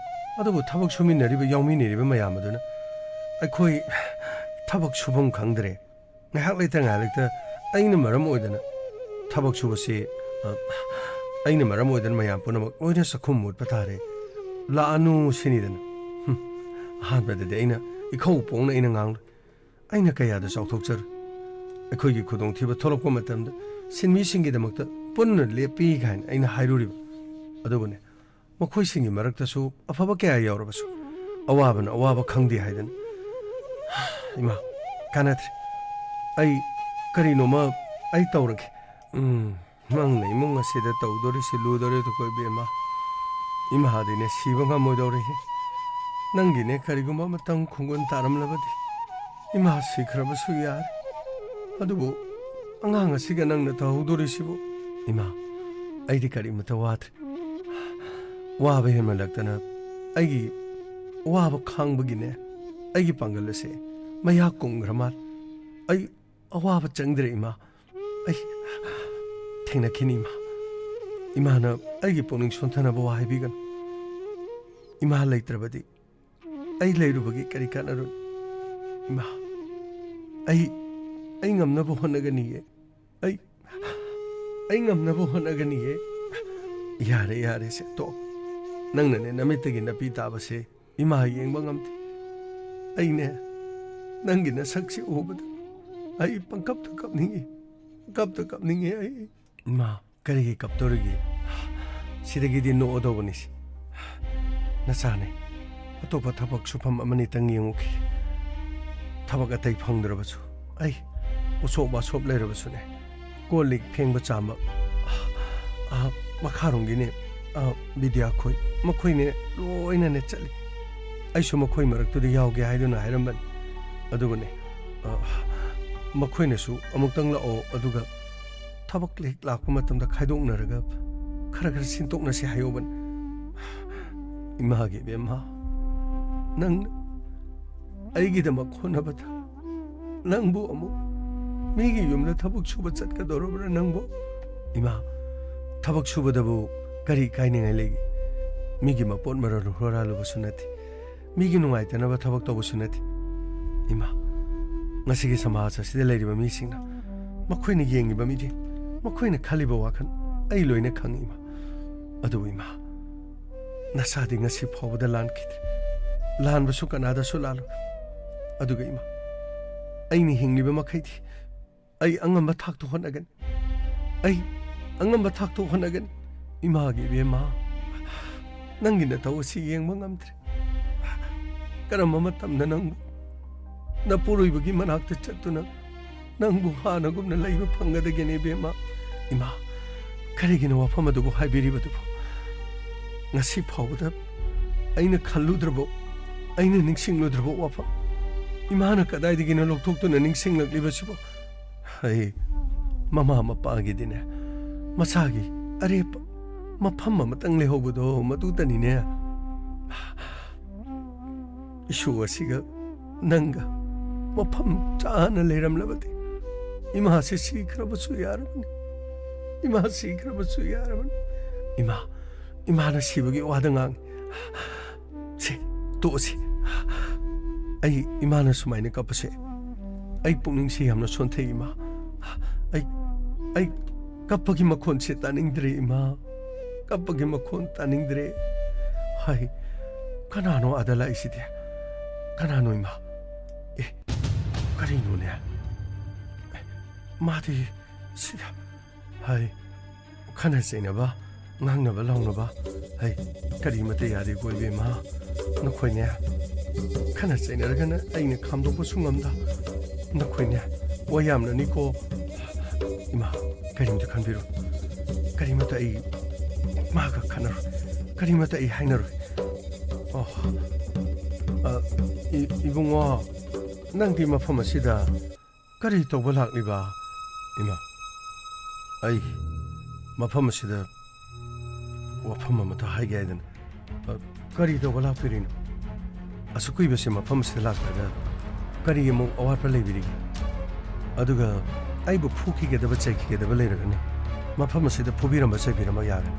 ꯑꯗꯨꯕꯨ ꯊꯕꯛ ꯁꯨꯃꯤꯟꯅꯔꯤꯕ, ꯌꯥꯎꯃꯤꯟꯅꯔꯤꯕ ꯃꯌꯥꯝ ꯑꯗꯨꯅ ꯑꯩꯈꯣꯏ ꯊꯕꯛ ꯁꯨꯐꯝ ꯈꯪꯗ꯭ꯔꯦ꯫ ꯉꯥꯏꯍꯥꯛ ꯂꯩꯇ ꯉꯥꯏꯍꯥꯛ ꯂꯩꯇ ꯑꯩꯅ ꯃꯔꯝ ꯑꯣꯏꯗꯅ ꯊꯕꯛ ꯁꯨꯕꯁꯤ, ꯑ, ꯑꯩꯅ ꯃꯔꯝ ꯑꯣꯏꯗꯅ ꯃꯌꯥꯝ ꯄꯨꯝꯅꯃꯛ ꯂꯣꯏꯅ ꯆꯥꯛꯈꯨꯝ ꯃꯣꯠꯄ ꯇꯥꯔꯦ꯫ ꯂꯥꯛꯑꯅꯨ ꯁꯤꯅꯤꯗꯅ꯫ ꯍꯨꯝ, ꯑꯍꯥꯟꯕꯗꯗꯤ ꯑꯩꯅ ꯏꯈꯧ ꯄꯣꯡꯅ ꯑꯩꯅ ꯉꯥꯡꯂꯨꯏ꯫ ꯑꯩꯅ ꯀꯌꯥꯗ ꯆꯥꯎꯊꯣꯛꯆꯔꯨꯏ꯫ ꯑꯩꯈꯣꯏꯒꯤ ꯈꯨꯗꯣꯡꯊꯤꯕ ꯊꯣꯛꯂꯛꯄ ꯃꯇꯝꯗ ꯁꯤꯟꯃꯤꯁꯤꯡꯒꯤꯗꯃꯛꯇ ꯄꯨꯟꯅ ꯂꯦꯞꯄꯤ ꯀꯥꯏꯅ ꯑꯩꯅ ꯍꯥꯏꯔꯨꯔꯤꯕ꯫ ꯑꯗꯨꯕꯨꯅꯦ, ꯃꯈꯣꯏꯁꯤꯡꯒꯤ ꯃꯔꯛꯇꯁꯨ ꯑꯐꯕ ꯀꯌꯥ ꯌꯥꯎꯔꯕꯁꯨ ꯑꯋꯥꯕꯅ ꯑꯋꯥꯕ ꯈꯪꯗꯦ ꯍꯥꯏꯗꯅ꯫ ꯏꯃꯥ, ꯀꯥꯟꯅꯗ꯭ꯔꯦ꯫ ꯑꯩ ꯀꯔꯤꯅꯣꯃ ꯑꯩ ꯇꯧꯔꯒꯦ꯫ ꯎꯝ, ꯅꯪꯅ ꯏꯃꯨꯡ ꯑꯁꯤꯗ ꯇꯧꯗꯣꯔꯤꯁꯤ ꯂꯨꯗꯣꯔꯤꯗꯨꯀꯣ ꯏꯕꯦꯝꯃ꯫ ꯏꯃꯥꯗꯤꯅꯦ ꯁꯤꯕ ꯉꯝꯃꯣꯏꯗꯧꯔꯦꯍꯦ꯫ ꯅꯪꯒꯤꯅꯦ ꯀꯔꯤꯒꯨꯝꯕ ꯑꯃꯇꯪ ꯈꯣꯡꯒꯨꯟ ꯇꯥꯔꯝꯂꯕꯗꯤ ꯏꯃꯥ ꯁꯤꯈ꯭ꯔꯕꯁꯨ ꯌꯥꯔꯦ꯫ ꯑꯗꯨꯕꯨ ꯑꯉꯥꯡ ꯑꯁꯤꯒ ꯅꯪꯅ ꯇꯧꯍꯧꯗꯣꯔꯤꯁꯤꯕꯨ? ꯏꯃꯥ, ꯑꯩꯗꯤ ꯀꯔꯤꯃꯇ ꯋꯥꯗ꯭ꯔꯦ꯫ ꯋꯥꯕ ꯍꯦꯟꯃꯜꯂꯛꯇꯅ ꯑꯩꯒꯤ ꯋꯥꯕ ꯈꯥꯡꯕꯒꯤꯅꯦ ꯑꯩꯒꯤ ꯄꯥꯡꯒꯜ ꯑꯁꯦ ꯃꯌꯥ ꯀꯨꯝꯈ꯭ꯔ ꯃꯥꯜꯂꯦ꯫ ꯑꯩ ꯑꯋꯥꯕ ꯆꯪꯗ꯭ꯔꯦ ꯏꯃꯥ꯫ ꯑꯩ ꯊꯦꯡꯅꯈꯤꯅꯤ ꯏꯃꯥ꯫ ꯏꯃꯥꯅ ꯑꯩꯒꯤ ꯄꯨꯛꯅꯤꯡ ꯁꯣꯟꯊꯅꯕ ꯋꯥ ꯍꯥꯏꯕꯤꯒꯅꯨ꯫ ꯏꯃꯥ ꯂꯩꯇ꯭ꯔꯕꯗꯤ ꯑꯩ ꯂꯩꯔꯨꯕꯒꯤ ꯀꯔꯤ ꯀꯥꯟꯅꯔꯨꯅꯤ? ꯏꯃꯥ, ꯑꯩ, ꯑꯩ ꯉꯝꯅꯕ ꯍꯣꯠꯅꯒꯅꯤꯌꯦ꯫ ꯑꯩ, ꯑꯩ ꯉꯝꯅꯕ ꯍꯣꯠꯅꯒꯅꯤꯌꯦ꯫ ꯌꯥꯔꯦ, ꯌꯥꯔꯦ, ꯁꯦ, ꯇꯣꯛ꯫ ꯅꯪꯅꯅꯦ ꯅꯃꯤꯠꯇꯒꯤ ꯅꯄꯤ ꯇꯥꯕꯁꯦ ꯏꯃꯥ ꯌꯦꯡꯕ ꯉꯝꯗꯦ꯫ ꯑꯩꯅꯦ ꯅꯪꯒꯤ ꯅꯁꯛꯁꯤ ꯎꯕꯗ ꯑꯩ ꯄꯪꯀꯞꯇ ꯀꯞꯅꯤꯡꯉꯤ, ꯄꯪꯀꯞꯇ ꯀꯞꯅꯤꯡꯉꯤ ꯑꯩ꯫ ꯏꯃꯥ, ꯀꯔꯤꯒꯤ ꯀꯞꯇꯧꯔꯤꯒꯦ? ꯁꯤꯗꯒꯤꯗꯤ ꯅꯣꯛꯑꯗꯧꯕꯅꯤ ꯁꯤ꯫ ꯅꯆꯥꯅꯦ꯫ ꯑꯇꯣꯞꯄ ꯊꯕꯛ ꯁꯨꯐꯝ ꯑꯃꯅꯤꯇꯪ ꯌꯦꯡꯉꯨꯈꯤꯒꯦ꯫ ꯊꯕꯛ ꯑꯇꯩ ꯐꯪꯗ꯭ꯔꯕꯁꯨ ꯑꯩ ꯎꯁꯣꯞ ꯋꯥꯁꯣꯞ ꯂꯩꯔꯕꯁꯨꯅꯦ, ꯀꯣꯜ ꯂꯤꯛ ꯐꯦꯡꯕ ꯆꯥꯝꯕ, ꯑ, ꯃꯈꯥꯔꯣꯝꯒꯤꯅꯦ, ꯑ, ꯕꯤꯗ꯭ꯌꯥꯈꯣꯏ, ꯃꯈꯣꯏꯅꯦ ꯂꯣꯏꯅꯅꯦ ꯆꯠꯂꯤ꯫ ꯑꯩꯁꯨ ꯃꯈꯣꯏ ꯃꯔꯛꯇꯨꯗ ꯌꯥꯎꯒꯦ ꯍꯥꯏꯗꯨꯅ ꯍꯥꯏꯔꯝꯕꯅꯤ꯫ ꯑꯗꯨꯕꯨꯅꯦ, ꯑ, ꯃꯈꯣꯏꯅꯁꯨ ꯑꯃꯨꯛꯇꯪ ꯂꯥꯛꯑꯣ, ꯑꯗꯨꯒ ꯊꯕꯛ ꯍꯦꯛ ꯂꯥꯛꯄ ꯃꯇꯝꯗ ꯈꯥꯏꯗꯣꯛꯅꯔꯒ ꯈꯔ ꯈꯔ ꯁꯤꯟꯇꯣꯛꯅꯁꯤ ꯍꯥꯏꯍꯧꯕꯅꯤ꯫ ꯏꯃꯥꯒꯤ ꯏꯕꯦꯝꯃ, ꯅꯪ ꯑꯩꯒꯤꯗꯃꯛ ꯍꯣꯠꯅꯕꯗ ꯅꯪꯕꯨ ꯑꯃꯨꯛ ꯃꯤꯒꯤ ꯌꯨꯝꯗ ꯊꯕꯛ ꯁꯨꯕ ꯆꯠꯀꯗꯧꯔꯕ꯭ꯔꯥ ꯅꯪꯕꯨ? ꯏꯃꯥ, ꯊꯕꯛ ꯁꯨꯕꯗꯕꯨ ꯀꯔꯤ ꯏꯀꯥꯏꯅꯤꯡꯉꯥꯏ ꯂꯩꯒꯦ? ꯃꯤꯒꯤ ꯃꯄꯣꯠ ꯃꯔꯜ ꯍꯨꯔꯥꯜꯂꯨꯕꯁꯨ ꯅꯠꯇꯦ, ꯃꯤꯒꯤ ꯅꯨꯡꯉꯥꯏꯇꯅꯕ ꯊꯕꯛ ꯇꯧꯕꯁꯨ ꯅꯠꯇꯦ꯫ ꯏꯃꯥ, ꯉꯁꯤꯒꯤ ꯁꯃꯥꯖ ꯑꯁꯤꯗ ꯂꯩꯔꯤꯕ ꯃꯤꯁꯤꯡꯅ, ꯃꯈꯣꯏꯅ ꯌꯦꯡꯉꯤꯕ ꯃꯤꯠꯌꯦꯡ, ꯃꯈꯣꯏꯅ ꯈꯜꯂꯤꯕ ꯋꯥꯈꯜ ꯑꯩ ꯂꯣꯏꯅ ꯈꯪꯉꯤ, ꯏꯃꯥ꯫ ꯑꯗꯨꯕꯨ ꯏꯃꯥ, ꯅꯁꯥꯗꯤ ꯉꯁꯤ ꯐꯥꯎꯕꯗ ꯂꯥꯟꯈꯤꯗ꯭ꯔꯦ꯫ ꯂꯥꯟꯕꯁꯨ ꯀꯅꯥꯗꯁꯨ ꯂꯥꯜꯂꯣꯏ꯫ ꯑꯗꯨꯒ ꯏꯃꯥ, ꯑꯩꯅ ꯍꯤꯡꯂꯤꯕ ꯃꯈꯩꯗꯤ ꯑꯩ ꯑꯉꯝꯕ ꯊꯥꯛꯇ ꯍꯣꯠꯅꯒꯅꯤ꯫ ꯑꯩ ꯑꯉꯝꯕ ꯊꯥꯛꯇ ꯍꯣꯠꯅꯒꯅꯤ꯫ ꯏꯃꯥꯒꯤ ꯏꯕꯦꯝꯃ, ꯅꯪꯒꯤ ꯅꯇꯧ ꯑꯁꯤ ꯌꯦꯡꯕ ꯉꯝꯗ꯭ꯔꯦ꯫ ꯀꯔꯝꯕ ꯃꯇꯝꯗ ꯅꯪꯕꯨ ꯅꯄꯨꯔꯣꯏꯕꯒꯤ ꯃꯅꯥꯛꯇ ꯆꯠꯇꯨꯅ ꯅꯪꯕꯨ ꯍꯥꯟꯅꯒꯨꯝꯅ ꯂꯩꯕ ꯐꯪꯒꯗꯒꯦꯅꯦ ꯏꯕꯦꯝꯃ? ꯏꯃꯥ, ꯀꯔꯤꯒꯤꯅꯣ ꯋꯥꯐꯝ ꯑꯗꯨꯕꯨ ꯍꯥꯏꯕꯤꯔꯤꯕꯗꯨꯕꯨ? ꯉꯁꯤ ꯐꯥꯎꯕꯗ ꯑꯩꯅ ꯈꯜꯂꯨꯗ꯭ꯔꯕ, ꯑꯩꯅ ꯅꯤꯡꯁꯤꯡꯂꯨꯗ꯭ꯔꯕ ꯋꯥꯐꯝ ꯏꯃꯥꯅ ꯀꯗꯥꯏꯗꯒꯤꯅꯣ ꯂꯧꯊꯣꯛꯇꯨꯅ ꯅꯤꯡꯁꯤꯡꯂꯛꯂꯤꯕꯁꯤꯕꯨ? ꯑꯩ ꯃꯃꯥ ꯃꯄꯥꯒꯤꯗꯤꯅꯦ, ꯃꯆꯥꯒꯤ ꯑꯔꯦꯞꯄ ꯃꯐꯝ ꯑꯃꯇꯪ ꯂꯩꯍꯧꯕꯗꯣ ꯃꯗꯨꯗꯅꯤꯅꯦ꯫ ꯏꯁꯨ ꯑꯁꯤꯒ ꯅꯪꯒ ꯃꯐꯝ ꯆꯥꯅ ꯂꯩꯔꯝꯂꯕꯗꯤ ꯏꯃꯥꯁꯤ ꯁꯤꯈ꯭ꯔꯕꯁꯨ ꯌꯥꯔꯕꯅꯤ꯫ ꯏꯃꯥ ꯁꯤꯈ꯭ꯔꯕꯁꯨ ꯌꯥꯔꯕꯅꯤ꯫ ꯏꯃꯥ, ꯏꯃꯥꯅ ꯁꯤꯕꯒꯤ ꯋꯥꯗ ꯉꯥꯡꯉꯤ꯫ ꯁꯦ, ꯇꯣꯛꯑꯁꯤ꯫ ꯑꯩ ꯏꯃꯥꯅ ꯁꯨꯃꯥꯏꯅ ꯀꯞꯄꯁꯦ ꯑꯩ ꯄꯨꯛꯅꯤꯡꯁꯤ ꯌꯥꯝꯅ ꯁꯣꯟꯊꯩ, ꯏꯃꯥ꯫ ꯑꯩ, ꯑꯩ ꯀꯞꯄꯒꯤ ꯃꯈꯣꯟꯁꯦ ꯇꯥꯅꯤꯡꯗ꯭ꯔꯦ, ꯏꯃꯥ꯫ ꯀꯞꯄꯒꯤ ꯃꯈꯣꯟ ꯇꯥꯅꯤꯡꯗ꯭ꯔꯦ꯫ ꯍꯥꯏ, ꯀꯅꯥꯅꯣ ꯑꯥꯗ ꯂꯥꯛꯏꯁꯤꯗꯤ? ꯀꯅꯥꯅꯣ, ꯏꯃꯥ? ꯑꯦ, ꯀꯔꯤꯅꯣꯅꯦ? ꯑꯦ, ꯃꯥꯗꯤ ꯁꯤꯗ, ꯍꯥꯏ, ꯈꯠꯅ ꯆꯩꯅꯕ, ꯉꯥꯡꯅꯕ ꯂꯥꯎꯅꯕ, ꯍꯩ, ꯀꯔꯤꯃꯠꯇ ꯌꯥꯗꯦꯀꯣ ꯏꯕꯦꯝꯃ꯫ ꯅꯈꯣꯏꯅꯦ, ꯈꯠꯅ ꯆꯩꯅꯔꯒꯅ ꯑꯩꯅ ꯈꯥꯝꯗꯣꯛꯄꯁꯨ ꯉꯝꯗ꯫ ꯅꯈꯣꯏꯅꯦ, ꯋꯥ ꯌꯥꯝꯅꯅꯤꯀꯣ꯫ ꯏꯃꯥ, ꯀꯔꯤꯃꯠꯇ ꯈꯟꯕꯤꯔꯨ꯫ ꯀꯔꯤꯃꯠꯇ ꯑꯩ ꯃꯥꯒ ꯈꯠꯅꯔꯣꯏ꯫ ꯀꯔꯤꯃꯠꯇ ꯑꯩ ꯍꯥꯏꯅꯔꯣꯏ꯫ ꯑꯣ, ꯑ, ꯏ-, ꯏꯕꯨꯡꯉꯣ, ꯅꯪꯗꯤ ꯃꯐꯝ ꯑꯁꯤꯗ ꯀꯔꯤ ꯇꯧꯕ ꯂꯥꯛꯂꯤꯕ? ꯏꯃꯥ, ꯑꯩ ꯃꯐꯝ ꯑꯁꯤꯗ ꯋꯥꯐꯝ ꯑꯃꯇ ꯍꯥꯏꯒꯦ ꯍꯥꯏꯗꯅ꯫ ꯑ, ꯀꯔꯤ ꯇꯧꯕ ꯂꯥꯛꯄꯤꯔꯤꯅꯣ? ꯑꯁꯨꯛ ꯀꯨꯏꯕꯁꯦ ꯃꯐꯝ ꯑꯁꯤꯗ ꯂꯥꯛꯇ꯭ꯔꯒ ꯀꯔꯤ ꯑꯃꯨꯛ ꯑꯋꯥꯠꯄ ꯂꯩꯕꯤꯔꯤꯒꯦ? ꯑꯗꯨꯒ ꯑꯩꯕꯨ ꯐꯨꯈꯤꯒꯗꯕ, ꯆꯩꯈꯤꯒꯗꯕ ꯂꯩꯔꯒꯅ ꯃꯐꯝ ꯑꯁꯤꯗ ꯐꯨꯕꯤꯔꯝꯕ, ꯆꯩꯕꯤꯔꯝꯕ ꯌꯥꯒꯅꯤ꯫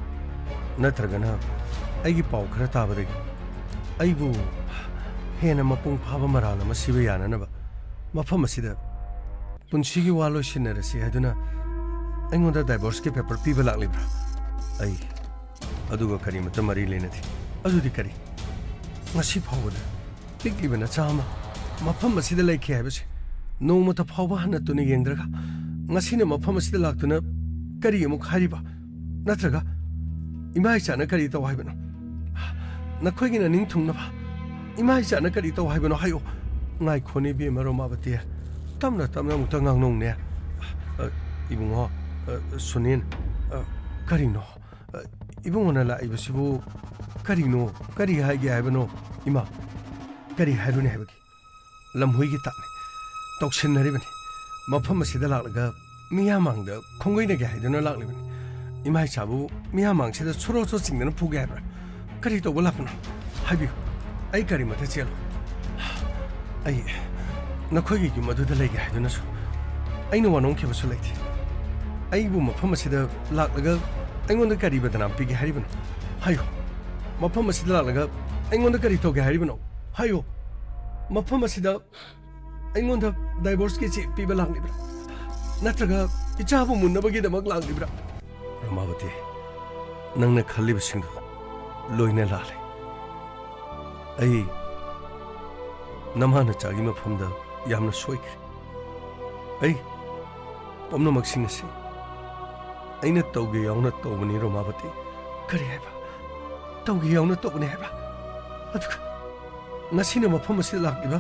ꯅꯠꯇ꯭ꯔꯒꯅ ꯑꯩꯒꯤ ꯄꯥꯎ ꯈꯔ ꯇꯥꯕꯗꯒꯤ ꯑꯩꯕꯨ ꯍꯦꯟꯅ ꯃꯄꯨꯡ ꯐꯥꯕ ꯃꯔꯥꯜ ꯑꯃ ꯁꯤꯕ ꯌꯥꯅꯅꯕ ꯃꯐꯝ ꯑꯁꯤꯗ ꯄꯨꯟꯁꯤꯒꯤ ꯋꯥ ꯂꯣꯏꯁꯤꯟꯅꯔꯁꯤ ꯍꯥꯏꯗꯨꯅ ꯑꯩꯉꯣꯟꯗ divorceꯀꯤ paper ꯄꯤꯕ ꯂꯥꯛꯂꯤꯕ꯭ꯔꯥ? ꯑꯩ ꯑꯗꯨꯒ ꯀꯔꯤꯃꯠꯇ ꯃꯔꯤ ꯂꯩꯅꯗꯦ꯫ ꯑꯗꯨꯗꯤ ꯀꯔꯤ? ꯉꯁꯤ ꯐꯥꯎꯕꯗ ꯄꯤꯛꯂꯤꯕ ꯅꯆꯥ ꯑꯃ ꯃꯐꯝ ꯑꯁꯤꯗ ꯂꯩꯈꯤ ꯍꯥꯏꯕꯁꯦ ꯅꯣꯡꯃꯇ ꯐꯥꯎꯕ ꯍꯟꯅ ꯇꯨꯅ ꯌꯦꯡꯗ꯭ꯔꯒ, ꯉꯁꯤꯅ ꯃꯐꯝ ꯑꯁꯤꯗ ꯂꯥꯛꯇꯨꯅ ꯀꯔꯤ ꯑꯃꯨꯛ ꯍꯥꯏꯔꯤꯕ? ꯅꯠꯇ꯭ꯔꯒ ꯏꯃꯥ ꯏꯆꯥꯅ ꯀꯔꯤ ꯇꯧ ꯍꯥꯏꯕꯅꯣ? ꯅꯈꯣꯏꯒꯤ ꯅꯅꯤꯡ ꯊꯨꯡꯅꯕ ꯏꯃꯥ ꯏꯆꯥꯅ ꯀꯔꯤ ꯇꯧ ꯍꯥꯏꯕꯅꯣ ꯍꯥꯏꯌꯨ꯫ ꯉꯥꯏꯈꯣꯅꯦ, ꯏꯕꯦꯝꯃ ꯔꯣꯃꯥꯕꯇꯤ, ꯇꯞꯅ ꯇꯞꯅ ꯑꯃꯨꯛꯇ ꯉꯥꯡꯅꯧꯅꯦ꯫ ꯑ, ꯏꯕꯨꯡꯉꯣ, ꯑ, ꯁꯨꯅꯤꯟ, ꯑ, ꯀꯔꯤꯅꯣ? ꯑ, ꯏꯕꯨꯡꯉꯣꯅ ꯂꯥꯛꯏꯕꯁꯤꯕꯨ ꯀꯔꯤꯅꯣ? ꯀꯔꯤ ꯍꯥꯏꯒꯦ ꯍꯥꯏꯕꯅꯣ? ꯏꯃꯥ, ꯀꯔꯤ ꯍꯥꯏꯔꯨꯅꯤ ꯍꯥꯏꯕꯒꯤ? ꯂꯝꯍꯨꯏꯒꯤ ꯇꯥꯛꯅꯤ꯫ ꯇꯧꯁꯤꯟꯅꯔꯤꯕꯅꯤ꯫ ꯃꯐꯝ ꯑꯁꯤꯗ ꯂꯥꯛꯂꯒ ꯃꯤꯌꯥꯝ ꯃꯥꯡꯗ ꯈꯣꯡꯒꯩꯅꯒꯦ ꯍꯥꯏꯗꯨꯅ ꯂꯥꯛꯂꯤꯕꯅꯤ꯫ ꯏꯃꯥ ꯏꯆꯥꯕꯨ ꯃꯤꯌꯥꯝ ꯃꯥꯡꯁꯤꯗ ꯁꯣꯔꯣ ꯁꯣ ꯆꯤꯡꯗꯅ ꯐꯨꯒꯦ ꯍꯥꯏꯕ꯭ꯔꯥ? ꯀꯔꯤ ꯇꯧꯕ ꯂꯥꯛꯄꯅꯣ? ꯍꯥꯏꯕꯤꯌꯨ꯫ ꯑꯩ ꯀꯔꯤ ꯃꯊꯛ ꯆꯦꯜꯂꯣ? ꯑꯩ ꯅꯈꯣꯏꯒꯤ ꯌꯨꯝ ꯑꯗꯨꯗ ꯂꯩꯒꯦ ꯍꯥꯏꯗꯨꯅꯁꯨ ꯑꯩꯅ ꯋꯥꯅꯣꯝꯈꯤꯕꯁꯨ ꯂꯩꯇꯦ꯫ ꯑꯩꯕꯨ ꯃꯐꯝ ꯑꯁꯤꯗ ꯂꯥꯛꯂꯒ ꯑꯩꯉꯣꯟꯗ ꯀꯔꯤ ꯕꯗꯅꯥꯝ ꯄꯤꯒꯦ ꯍꯥꯏꯔꯤꯕꯅꯣ? ꯍꯥꯏꯌꯨ꯫ ꯃꯐꯝ ꯑꯁꯤꯗ ꯂꯥꯛꯂꯒ ꯑꯩꯉꯣꯟꯗ ꯀꯔꯤ ꯇꯧꯒꯦ ꯍꯥꯏꯔꯤꯕꯅꯣ? ꯍꯥꯏꯌꯨ꯫ ꯃꯐꯝ ꯑꯁꯤꯗ ꯑꯩꯉꯣꯟꯗ divorceꯀꯤ ꯆꯦ ꯄꯤꯕ ꯂꯥꯛꯂꯤꯕ꯭ꯔꯥ? ꯅꯠꯇ꯭ꯔꯒ ꯏꯆꯥꯕꯨ ꯃꯨꯟꯅꯕꯒꯤꯗꯃꯛ ꯂꯥꯛꯂꯤꯕ꯭ꯔꯥ? ꯔꯣꯃꯥꯕꯇꯤ, ꯅꯪꯅ ꯈꯜꯂꯤꯕꯁꯤꯡꯗꯨ ꯂꯣꯏꯅ ꯂꯥꯜꯂꯦ꯫ ꯑꯩ ꯅꯃꯥ ꯅꯆꯥꯒꯤ ꯃꯐꯝꯗ ꯌꯥꯝꯅ ꯁꯣꯏꯈ꯭ꯔꯦ꯫ ꯑꯩ ꯄꯨꯝꯅꯃꯛꯁꯤꯡ ꯑꯁꯤ ꯑꯩꯅ ꯇꯧꯒꯦ ꯌꯥꯎꯅ ꯇꯧꯕꯅꯤ, ꯔꯣꯃꯥꯕꯇꯤ꯫ ꯀꯔꯤ ꯍꯥꯏꯕ? ꯇꯧꯒꯦ ꯌꯥꯎꯅ ꯇꯧꯕꯅꯤ ꯍꯥꯏꯕ? ꯑꯗꯨꯒ ꯉꯁꯤꯅ ꯃꯐꯝ ꯑꯁꯤꯗ ꯂꯥꯛꯂꯤꯕ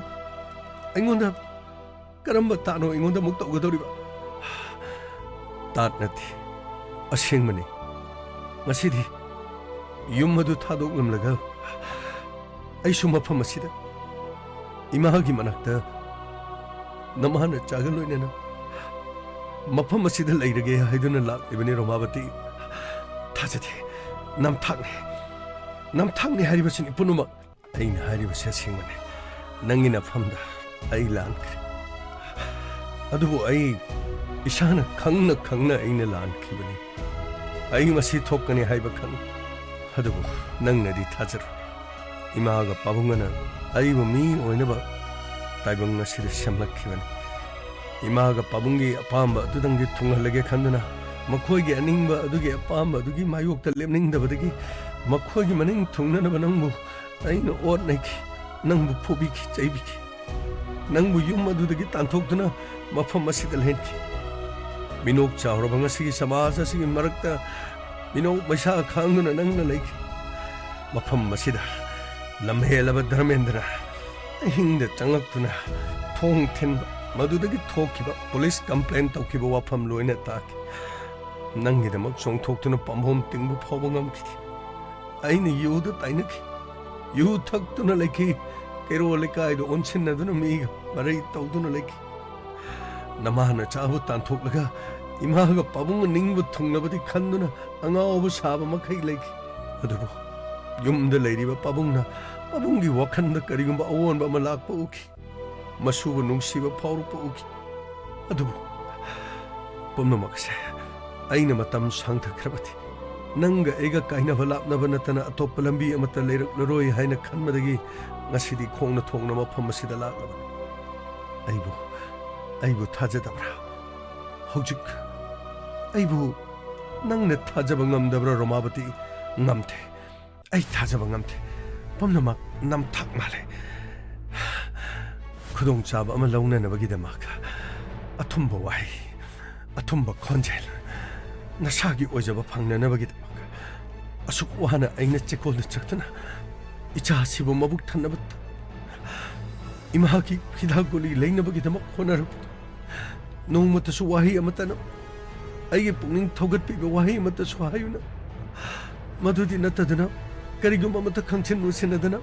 ꯑꯩꯉꯣꯟꯗ ꯀꯔꯝꯕ ꯇꯥꯠꯅꯣ ꯑꯩꯉꯣꯟꯗ ꯑꯃꯨꯛ ꯇꯧꯒꯗꯧꯔꯤꯕ? ꯇꯥꯠ ꯅꯠꯇꯦ, ꯑꯁꯦꯡꯕꯅꯤ꯫ ꯉꯁꯤꯗꯤ ꯌꯨꯝ ꯑꯗꯨ ꯊꯥꯗꯣꯛꯂꯝꯂꯒ ꯑꯩꯁꯨ ꯃꯐꯝ ꯑꯁꯤꯗ ꯏꯃꯥꯒꯤ ꯃꯅꯥꯛꯇ ꯅꯃꯥ ꯅꯆꯥꯒ ꯂꯣꯏꯅꯅ ꯃꯐꯝ ꯑꯁꯤꯗ ꯂꯩꯔꯒꯦ ꯍꯥꯏꯗꯨꯅ ꯂꯥꯛꯂꯤꯕꯅꯤ, ꯔꯣꯃꯥꯕꯇꯤ꯫ ꯊꯥꯖꯗꯦ꯫ ꯅꯝꯊꯥꯛꯅꯤ꯫ ꯅꯝꯊꯥꯛꯅꯤ ꯍꯥꯏꯔꯤꯕꯁꯤꯅꯤ ꯄꯨꯝꯅꯃꯛ꯫ ꯑꯩꯅ ꯍꯥꯏꯔꯤꯕꯁꯤ ꯑꯁꯦꯡꯕꯅꯤ꯫ ꯅꯪꯒꯤ ꯅꯐꯝꯗ ꯑꯩ ꯂꯥꯟꯈ꯭ꯔꯦ꯫ ꯑꯗꯨꯕꯨ ꯑꯩ ꯏꯁꯥꯅ ꯈꯪꯅ ꯈꯪꯅ ꯑꯩꯅ ꯂꯥꯟꯈꯤꯕꯅꯤ꯫ ꯑꯩ ꯃꯁꯤ ꯊꯣꯛꯀꯅꯤ ꯍꯥꯏꯕ ꯈꯪꯏ꯫ ꯑꯗꯨꯕꯨ ꯅꯪꯅꯗꯤ ꯊꯥꯖꯔꯣꯏ꯫ ꯏꯃꯥꯒ ꯄꯥꯕꯨꯡꯒꯅ ꯑꯩꯕꯨ ꯃꯤ ꯑꯣꯏꯅꯕ ꯇꯥꯏꯕꯪ ꯑꯁꯤꯗ ꯁꯦꯝꯂꯛꯈꯤꯕꯅꯤ꯫ ꯏꯃꯥꯒ ꯄꯥꯕꯨꯡꯒꯤ ꯑꯄꯥꯝꯕ ꯑꯗꯨꯗꯪꯗꯤ ꯊꯨꯡꯍꯜꯂꯒꯦ ꯈꯟꯗꯨꯅ, ꯃꯈꯣꯏꯒꯤ ꯑꯅꯤꯡꯕ ꯑꯗꯨꯒꯤ ꯑꯄꯥꯝꯕ ꯑꯗꯨꯒꯤ ꯃꯥꯌꯣꯛꯇ ꯂꯦꯞꯅꯤꯡꯗꯕꯗꯒꯤ, ꯃꯈꯣꯏꯒꯤ ꯃꯅꯤꯡ ꯊꯨꯡꯅꯅꯕ ꯅꯪꯕꯨ ꯑꯩꯅ ꯑꯣꯠ ꯅꯩꯈꯤ, ꯅꯪꯕꯨ ꯐꯨꯕꯤꯈꯤ, ꯆꯩꯕꯤꯈꯤ꯫ ꯅꯪꯕꯨ ꯌꯨꯝ ꯑꯗꯨꯗꯒꯤ ꯇꯥꯟꯊꯣꯛꯇꯨꯅ ꯃꯐꯝ ꯑꯁꯤꯗ ꯂꯦꯟꯈꯤ꯫ ꯃꯤꯅꯣꯛ ꯆꯥꯎꯔꯕ ꯉꯁꯤꯒꯤ ꯁꯃꯥꯖ ꯑꯁꯤꯒꯤ ꯃꯔꯛꯇ ꯃꯤꯅꯣꯛ ꯃꯩꯁꯥ ꯈꯥꯡꯗꯨꯅ ꯅꯪꯅ ꯂꯩꯈꯤ꯫ ꯃꯐꯝ ꯑꯁꯤꯗ ꯂꯝꯍꯦꯜꯂꯕ ꯙꯔꯃꯦꯟꯗ꯭ꯔꯅ ꯑꯍꯤꯡꯗ ꯆꯪꯂꯛꯇꯨꯅ ꯊꯣꯡ ꯊꯤꯟꯕ, ꯃꯗꯨꯗꯒꯤ ꯊꯣꯛꯈꯤꯕ ꯄꯨꯂꯤꯁ ꯀꯝꯄ꯭ꯂꯦꯟ ꯇꯧꯈꯤꯕ ꯋꯥꯐꯝ ꯂꯣꯏꯅ ꯇꯥꯈꯤ꯫ ꯅꯪꯒꯤꯗꯃꯛ ꯆꯣꯡꯊꯣꯛꯇꯨꯅ ꯄꯥꯝꯕꯣꯝ ꯇꯤꯡꯕ ꯐꯥꯎꯕ ꯉꯝꯈꯤꯗꯦ꯫ ꯑꯩꯅ ꯌꯨꯗ ꯇꯥꯏꯅꯈꯤ꯫ ꯌꯨ ꯊꯛꯇꯨꯅ ꯂꯩꯈꯤ꯫ ꯀꯩꯔꯣꯜ ꯂꯩꯀꯥꯏꯗ ꯑꯣꯟꯁꯤꯟꯅꯗꯨꯅ ꯃꯤꯒ ꯃꯔꯩ ꯇꯧꯗꯨꯅ ꯂꯩꯈꯤ꯫ ꯅꯃꯥ ꯅꯆꯥꯕꯨ ꯇꯥꯟꯊꯣꯛꯂꯒ ꯏꯃꯥꯒ ꯄꯥꯕꯨꯡꯒ ꯅꯤꯡꯕ ꯊꯨꯡꯂꯕꯗꯤ ꯈꯟꯗꯨꯅ ꯑꯉꯥꯎꯕ ꯁꯥꯕ ꯃꯈꯩ ꯂꯩꯈꯤ꯫ ꯑꯗꯨꯕꯨ ꯌꯨꯝꯗ ꯂꯩꯔꯤꯕ ꯄꯥꯕꯨꯡꯅ ꯄꯥꯕꯨꯡꯒꯤ ꯋꯥꯈꯜꯗ ꯀꯔꯤꯒꯨꯝꯕ ꯑꯑꯣꯟꯕ ꯑꯃ ꯂꯥꯛꯄ ꯎꯈꯤ꯫ ꯃꯁꯨꯕꯨ ꯅꯨꯡꯁꯤꯕ ꯐꯥꯎꯔꯛꯄ ꯎꯈꯤ꯫ ꯑꯗꯨꯕꯨ ꯄꯨꯝꯅꯃꯛ ꯑꯁꯦ ꯑꯩꯅ ꯃꯇꯝ ꯁꯥꯡꯊꯈ꯭ꯔꯕꯗꯤ ꯅꯪꯒ ꯑꯩꯒ ꯀꯥꯏꯅꯕ ꯂꯥꯞꯅꯕ ꯅꯠꯇꯅ ꯑꯇꯣꯞꯄ ꯂꯝꯕꯤ ꯑꯃꯠꯇ ꯂꯩꯔꯛꯂꯔꯣꯏ ꯍꯥꯏꯅ ꯈꯟꯕꯗꯒꯤ ꯉꯁꯤꯗꯤ ꯈꯣꯡꯅ ꯊꯣꯡꯅ ꯃꯐꯝ ꯑꯁꯤꯗ ꯂꯥꯛꯂꯕꯅꯤ꯫ ꯑꯩꯕꯨ, ꯑꯩꯕꯨ ꯊꯥꯖꯗꯕ꯭ꯔꯥ? ꯍꯧꯖꯤꯛ ꯑꯩꯕꯨ ꯅꯪꯅ ꯊꯥꯖꯕ ꯉꯝꯗꯕ꯭ꯔꯥ, ꯔꯣꯃꯥꯕꯇꯤ? ꯉꯝꯗꯦ꯫ ꯑꯩ ꯊꯥꯖꯕ ꯉꯝꯗꯦ꯫ ꯄꯨꯝꯅꯃꯛ ꯅꯝꯊꯥꯛ ꯃꯥꯜꯂꯦ꯫ ꯈꯨꯗꯣꯡꯆꯥꯕ ꯑꯃ ꯂꯧꯅꯅꯕꯒꯤꯗꯃꯛ ꯑꯊꯨꯝꯕ ꯋꯥꯍꯩ, ꯑꯊꯨꯝꯕ ꯈꯣꯟꯖꯦꯜ, ꯅꯁꯥꯒꯤ ꯑꯣꯏꯖꯕ ꯐꯪꯅꯅꯕꯒꯤꯗꯃꯛ ꯑꯁꯨꯛ ꯋꯥꯅ ꯑꯩꯅ ꯆꯦꯛꯀꯣꯜꯗ ꯆꯠꯇꯨꯅ ꯏꯆꯥꯁꯤꯕꯨ ꯃꯕꯨꯛ ꯊꯟꯅꯕ ꯏꯃꯥꯒꯤ ꯍꯤꯗꯥꯛ ꯒꯨꯂꯤ ꯂꯩꯅꯕꯒꯤꯗꯃꯛ ꯍꯣꯠꯅꯔꯛꯄꯗꯨ ꯅꯣꯡꯃꯇꯁꯨ ꯋꯥꯍꯩ ꯑꯃꯠꯇꯅ, ꯑꯩꯒꯤ ꯄꯨꯛꯅꯤꯡ ꯊꯧꯒꯠꯄꯤꯕ ꯋꯥꯍꯩ ꯑꯃꯠꯇꯁꯨ ꯍꯥꯏꯌꯨꯅ꯫ ꯃꯗꯨꯗꯤ ꯅꯠꯇꯗꯅ, ꯀꯔꯤꯒꯨꯝꯕ ꯑꯃꯠꯇ ꯈꯪꯁꯤꯟ ꯎꯁꯤꯟꯅꯗꯅ,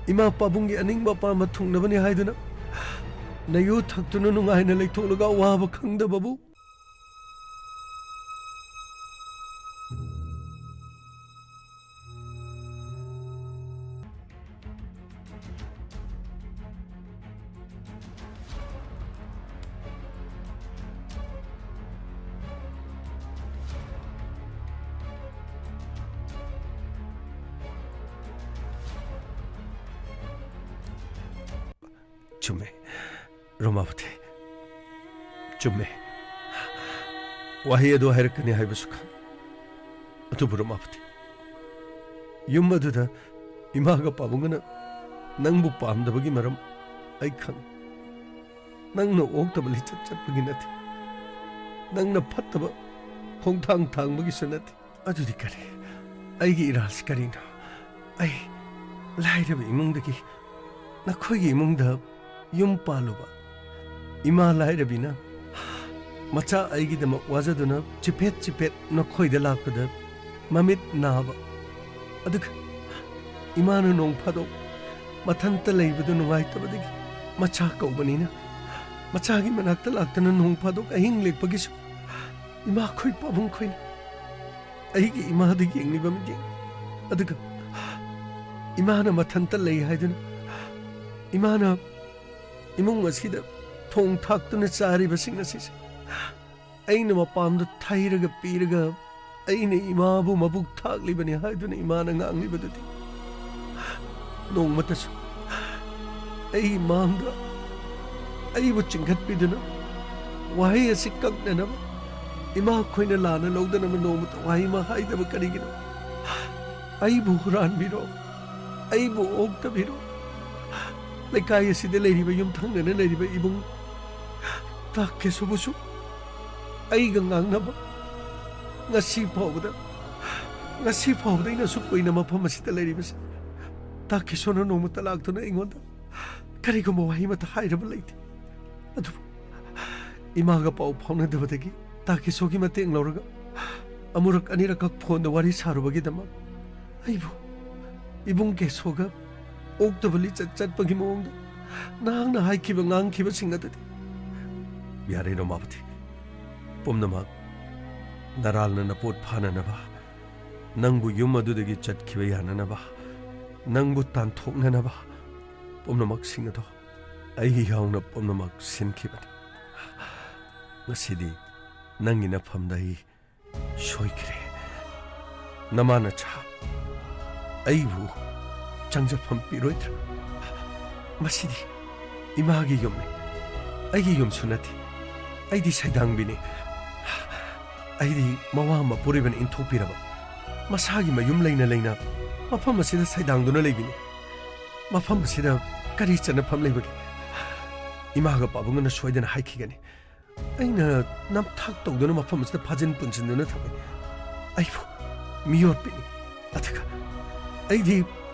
ꯏꯃꯥ ꯄꯥꯕꯨꯡꯒꯤ ꯑꯅꯤꯡꯕ ꯑꯄꯥꯝꯕ ꯊꯨꯡꯅꯕꯅꯤ ꯍꯥꯏꯗꯨꯅ, ꯅꯌꯨ ꯊꯛꯇꯨꯅ ꯅꯨꯡꯉꯥꯏꯅ ꯂꯩꯊꯣꯛꯂꯒ ꯑꯋꯥꯕ ꯈꯪꯗꯕꯕꯨ꯫ ꯆꯨꯝꯃꯦ, ꯔꯣꯃꯥꯄꯇꯤ꯫ ꯆꯨꯝꯃꯦ꯫ ꯋꯥꯍꯩ ꯑꯗꯨ ꯍꯥꯏꯔꯛꯀꯅꯤ ꯍꯥꯏꯕꯁꯨ ꯈꯪꯏ꯫ ꯑꯗꯨꯕꯨ ꯔꯣꯃꯥꯄꯇꯤ, ꯌꯨꯝ ꯑꯗꯨꯗ ꯏꯃꯥꯒ ꯄꯥꯕꯨꯡꯒꯅ ꯅꯪꯕꯨ ꯄꯥꯝꯗꯕꯒꯤ ꯃꯔꯝ ꯑꯩ ꯈꯪꯏ꯫ ꯅꯪꯅ ꯑꯣꯛꯇꯕ ꯂꯤꯆꯠ ꯆꯠꯄꯒꯤ ꯅꯠꯇꯦ꯫ ꯅꯪꯅ ꯐꯠꯇꯕ ꯈꯣꯡꯊꯥꯡ ꯊꯥꯡꯕꯒꯤꯁꯨ ꯅꯠꯇꯦ꯫ ꯑꯗꯨꯗꯤ ꯀꯔꯤ? ꯑꯩꯒꯤ ꯏꯔꯥꯜꯁꯤ ꯀꯔꯤꯅꯣ? ꯑꯩ ꯂꯥꯏꯔꯕ ꯏꯃꯨꯡꯗꯒꯤ ꯅꯈꯣꯏꯒꯤ ꯏꯃꯨꯡꯗ ꯌꯨꯝ ꯄꯥꯜꯂꯨꯕ ꯏꯃꯥ ꯂꯥꯏꯔꯕꯤꯅ ꯃꯆꯥ ꯑꯩꯒꯤꯗꯃꯛ ꯋꯥꯖꯗꯨꯅ ꯆꯤꯐꯦꯠ ꯆꯤꯐꯦꯠ ꯅꯈꯣꯏꯗ ꯂꯥꯛꯄꯗ ꯃꯃꯤꯠ ꯅꯥꯕ, ꯑꯗꯨꯒ ꯏꯃꯥꯅ ꯅꯣꯡ ꯐꯥꯗꯣꯛ ꯃꯊꯟꯇ ꯂꯩꯕꯗꯨ ꯅꯨꯡꯉꯥꯏꯇꯕꯗꯒꯤ ꯃꯆꯥ ꯀꯧꯕꯅꯤꯅ ꯃꯆꯥꯒꯤ ꯃꯅꯥꯛꯇ ꯂꯥꯛꯇꯅ ꯅꯣꯡ ꯐꯥꯗꯣꯛ ꯑꯍꯤꯡ ꯂꯦꯛꯄꯒꯤꯁꯨ ꯏꯃꯥꯈꯣꯏ ꯄꯥꯕꯨꯡꯈꯣꯏꯅ ꯑꯩꯒꯤ ꯏꯃꯥꯗ ꯌꯦꯡꯂꯤꯕ ꯃꯤꯠꯌꯦꯡ, ꯑꯗꯨꯒ ꯏꯃꯥꯅ ꯃꯊꯟꯇ ꯂꯩ ꯍꯥꯏꯗꯨꯅ ꯏꯃꯥꯅ ꯏꯃꯨꯡ ꯑꯁꯤꯗ ꯊꯣꯡ ꯊꯥꯛꯇꯨꯅ ꯆꯥꯔꯤꯕꯁꯤꯡ ꯑꯁꯤꯁꯦ ꯑꯩꯅ ꯃꯄꯥꯝꯗ ꯊꯩꯔꯒ ꯄꯤꯔꯒ ꯑꯩꯅ ꯏꯃꯥꯕꯨ ꯃꯕꯨꯛ ꯊꯥꯛꯂꯤꯕꯅꯤ ꯍꯥꯏꯗꯨꯅ ꯏꯃꯥꯅ ꯉꯥꯡꯂꯤꯕꯗꯨꯗꯤ ꯅꯣꯡꯃꯇꯁꯨ ꯑꯩ ꯃꯥꯡꯗ ꯑꯩꯕꯨ ꯆꯤꯡꯈꯠꯄꯤꯗꯨꯅ ꯋꯥꯍꯩ ꯑꯁꯤ ꯀꯛꯅꯅꯕ ꯏꯃꯥꯈꯣꯏꯅ ꯂꯥꯟꯅ ꯂꯧꯗꯅꯕ ꯅꯣꯡꯃꯇ ꯋꯥꯍꯩ ꯑꯃ ꯍꯥꯏꯗꯕ ꯀꯔꯤꯒꯤꯅꯣ? ꯑꯩꯕꯨ ꯍꯨꯔꯥꯟꯕꯤꯔꯣ, ꯑꯩꯕꯨ ꯑꯣꯛꯇꯕꯤꯔꯣ꯫ ꯂꯩꯀꯥꯏ ꯑꯁꯤꯗ ꯂꯩꯔꯤꯕ ꯌꯨꯝꯊꯪꯅꯅ ꯂꯩꯔꯤꯕ ꯏꯕꯨꯡ ꯇꯥꯀꯦꯁꯨꯕꯨꯁꯨ ꯑꯩꯒ ꯉꯥꯡꯅꯕ ꯉꯁꯤ ꯐꯥꯎꯕꯗ, ꯉꯁꯤ ꯐꯥꯎꯕꯗ ꯑꯩꯅ ꯑꯁꯨꯛ ꯀꯨꯏꯅ ꯃꯐꯝ ꯑꯁꯤꯗ ꯂꯩꯔꯤꯕꯁꯦ ꯇꯥꯀꯦꯁꯣꯅ ꯅꯣꯡꯃꯇ ꯂꯥꯛꯇꯨꯅ ꯑꯩꯉꯣꯟꯗ ꯀꯔꯤꯒꯨꯝꯕ ꯋꯥꯍꯩ ꯑꯃꯠꯇ ꯍꯥꯏꯔꯕ ꯂꯩꯇꯦ꯫ ꯑꯗꯨꯕꯨ ꯏꯃꯥꯒ ꯄꯥꯎ ꯐꯥꯎꯅꯗꯕꯗꯒꯤ ꯇꯥꯀꯦꯁꯣꯒꯤ ꯃꯇꯦꯡ ꯂꯧꯔꯒ ꯑꯃꯨꯔꯛ ꯑꯅꯤꯔꯛꯈꯛ ꯐꯣꯟꯗ ꯋꯥꯔꯤ ꯁꯥꯔꯨꯕꯒꯤꯗꯃꯛ ꯑꯩꯕꯨ ꯏꯕꯨꯡ ꯀꯦꯁꯣꯒ ꯑꯣꯛꯇꯕ ꯂꯤꯆꯠ ꯆꯠꯄꯒꯤ ꯃꯑꯣꯡꯗ ꯅꯍꯥꯛꯅ ꯍꯥꯏꯈꯤꯕ ꯉꯥꯡꯈꯤꯕꯁꯤꯡ ꯑꯗꯨꯗꯤ ꯌꯥꯔꯦ ꯔꯣꯃꯥꯕꯇꯤ, ꯄꯨꯝꯅꯃꯛ ꯅꯔꯥꯜꯅ ꯅꯄꯣꯠ ꯐꯥꯅꯅꯕ, ꯅꯪꯕꯨ ꯌꯨꯝ ꯑꯗꯨꯗꯒꯤ ꯆꯠꯈꯤꯕ ꯌꯥꯅꯅꯕ, ꯅꯪꯕꯨ ꯇꯥꯟꯊꯣꯛꯅꯅꯕ ꯄꯨꯝꯅꯃꯛꯁꯤꯡ ꯑꯗꯣ ꯑꯩ ꯌꯥꯎꯅ ꯄꯨꯝꯅꯃꯛ ꯁꯤꯟꯈꯤꯕꯅꯤ꯫ ꯉꯁꯤꯗꯤ ꯅꯪꯒꯤ ꯅꯐꯝꯗ ꯑꯩ ꯁꯣꯏꯈ꯭ꯔꯦ꯫ ꯅꯃꯥ ꯅꯆꯥ ꯑꯩꯕꯨ ꯆꯪꯖꯐꯝ ꯄꯤꯔꯣꯏꯗ꯭ꯔꯥ? ꯃꯁꯤꯗꯤ ꯏꯃꯥꯒꯤ ꯌꯨꯝꯅꯤ, ꯑꯩꯒꯤ ꯌꯨꯝꯁꯨ ꯅꯠꯇꯦ꯫ ꯑꯩꯗꯤ ꯁꯩꯗꯥꯡꯕꯤꯅꯤ꯫ ꯑꯩꯗꯤ ꯃꯋꯥ ꯃꯄꯨꯔꯣꯏꯕꯅ ꯏꯟꯊꯣꯛꯄꯤꯔꯕ ꯃꯁꯥꯒꯤ ꯃꯌꯨꯝ ꯂꯩꯅ ꯂꯩꯅ ꯃꯐꯝ ꯑꯁꯤꯗ ꯁꯩꯗꯥꯡꯗꯨꯅ ꯂꯩꯕꯤꯅꯤ꯫ ꯃꯐꯝ ꯑꯁꯤꯗ ꯀꯔꯤ ꯆꯠꯅꯐꯝ ꯂꯩꯕꯒꯦ? ꯏꯃꯥꯒ ꯄꯥꯕꯨꯡꯒꯅ ꯁꯣꯏꯗꯅ ꯍꯥꯏꯈꯤꯒꯅꯤ꯫ ꯑꯩꯅ ꯅꯝꯊꯥꯛ ꯇꯧꯗꯨꯅ ꯃꯐꯝ ꯑꯁꯤꯗ ꯐꯥꯖꯤꯟ ꯄꯨꯟꯁꯤꯟꯗꯨꯅ ꯊꯝꯃꯤ꯫ ꯑꯩꯕꯨ ꯃꯤꯑꯣꯠꯄꯤꯅꯤ꯫ ꯑꯗꯨꯒ ꯑꯩꯗꯤ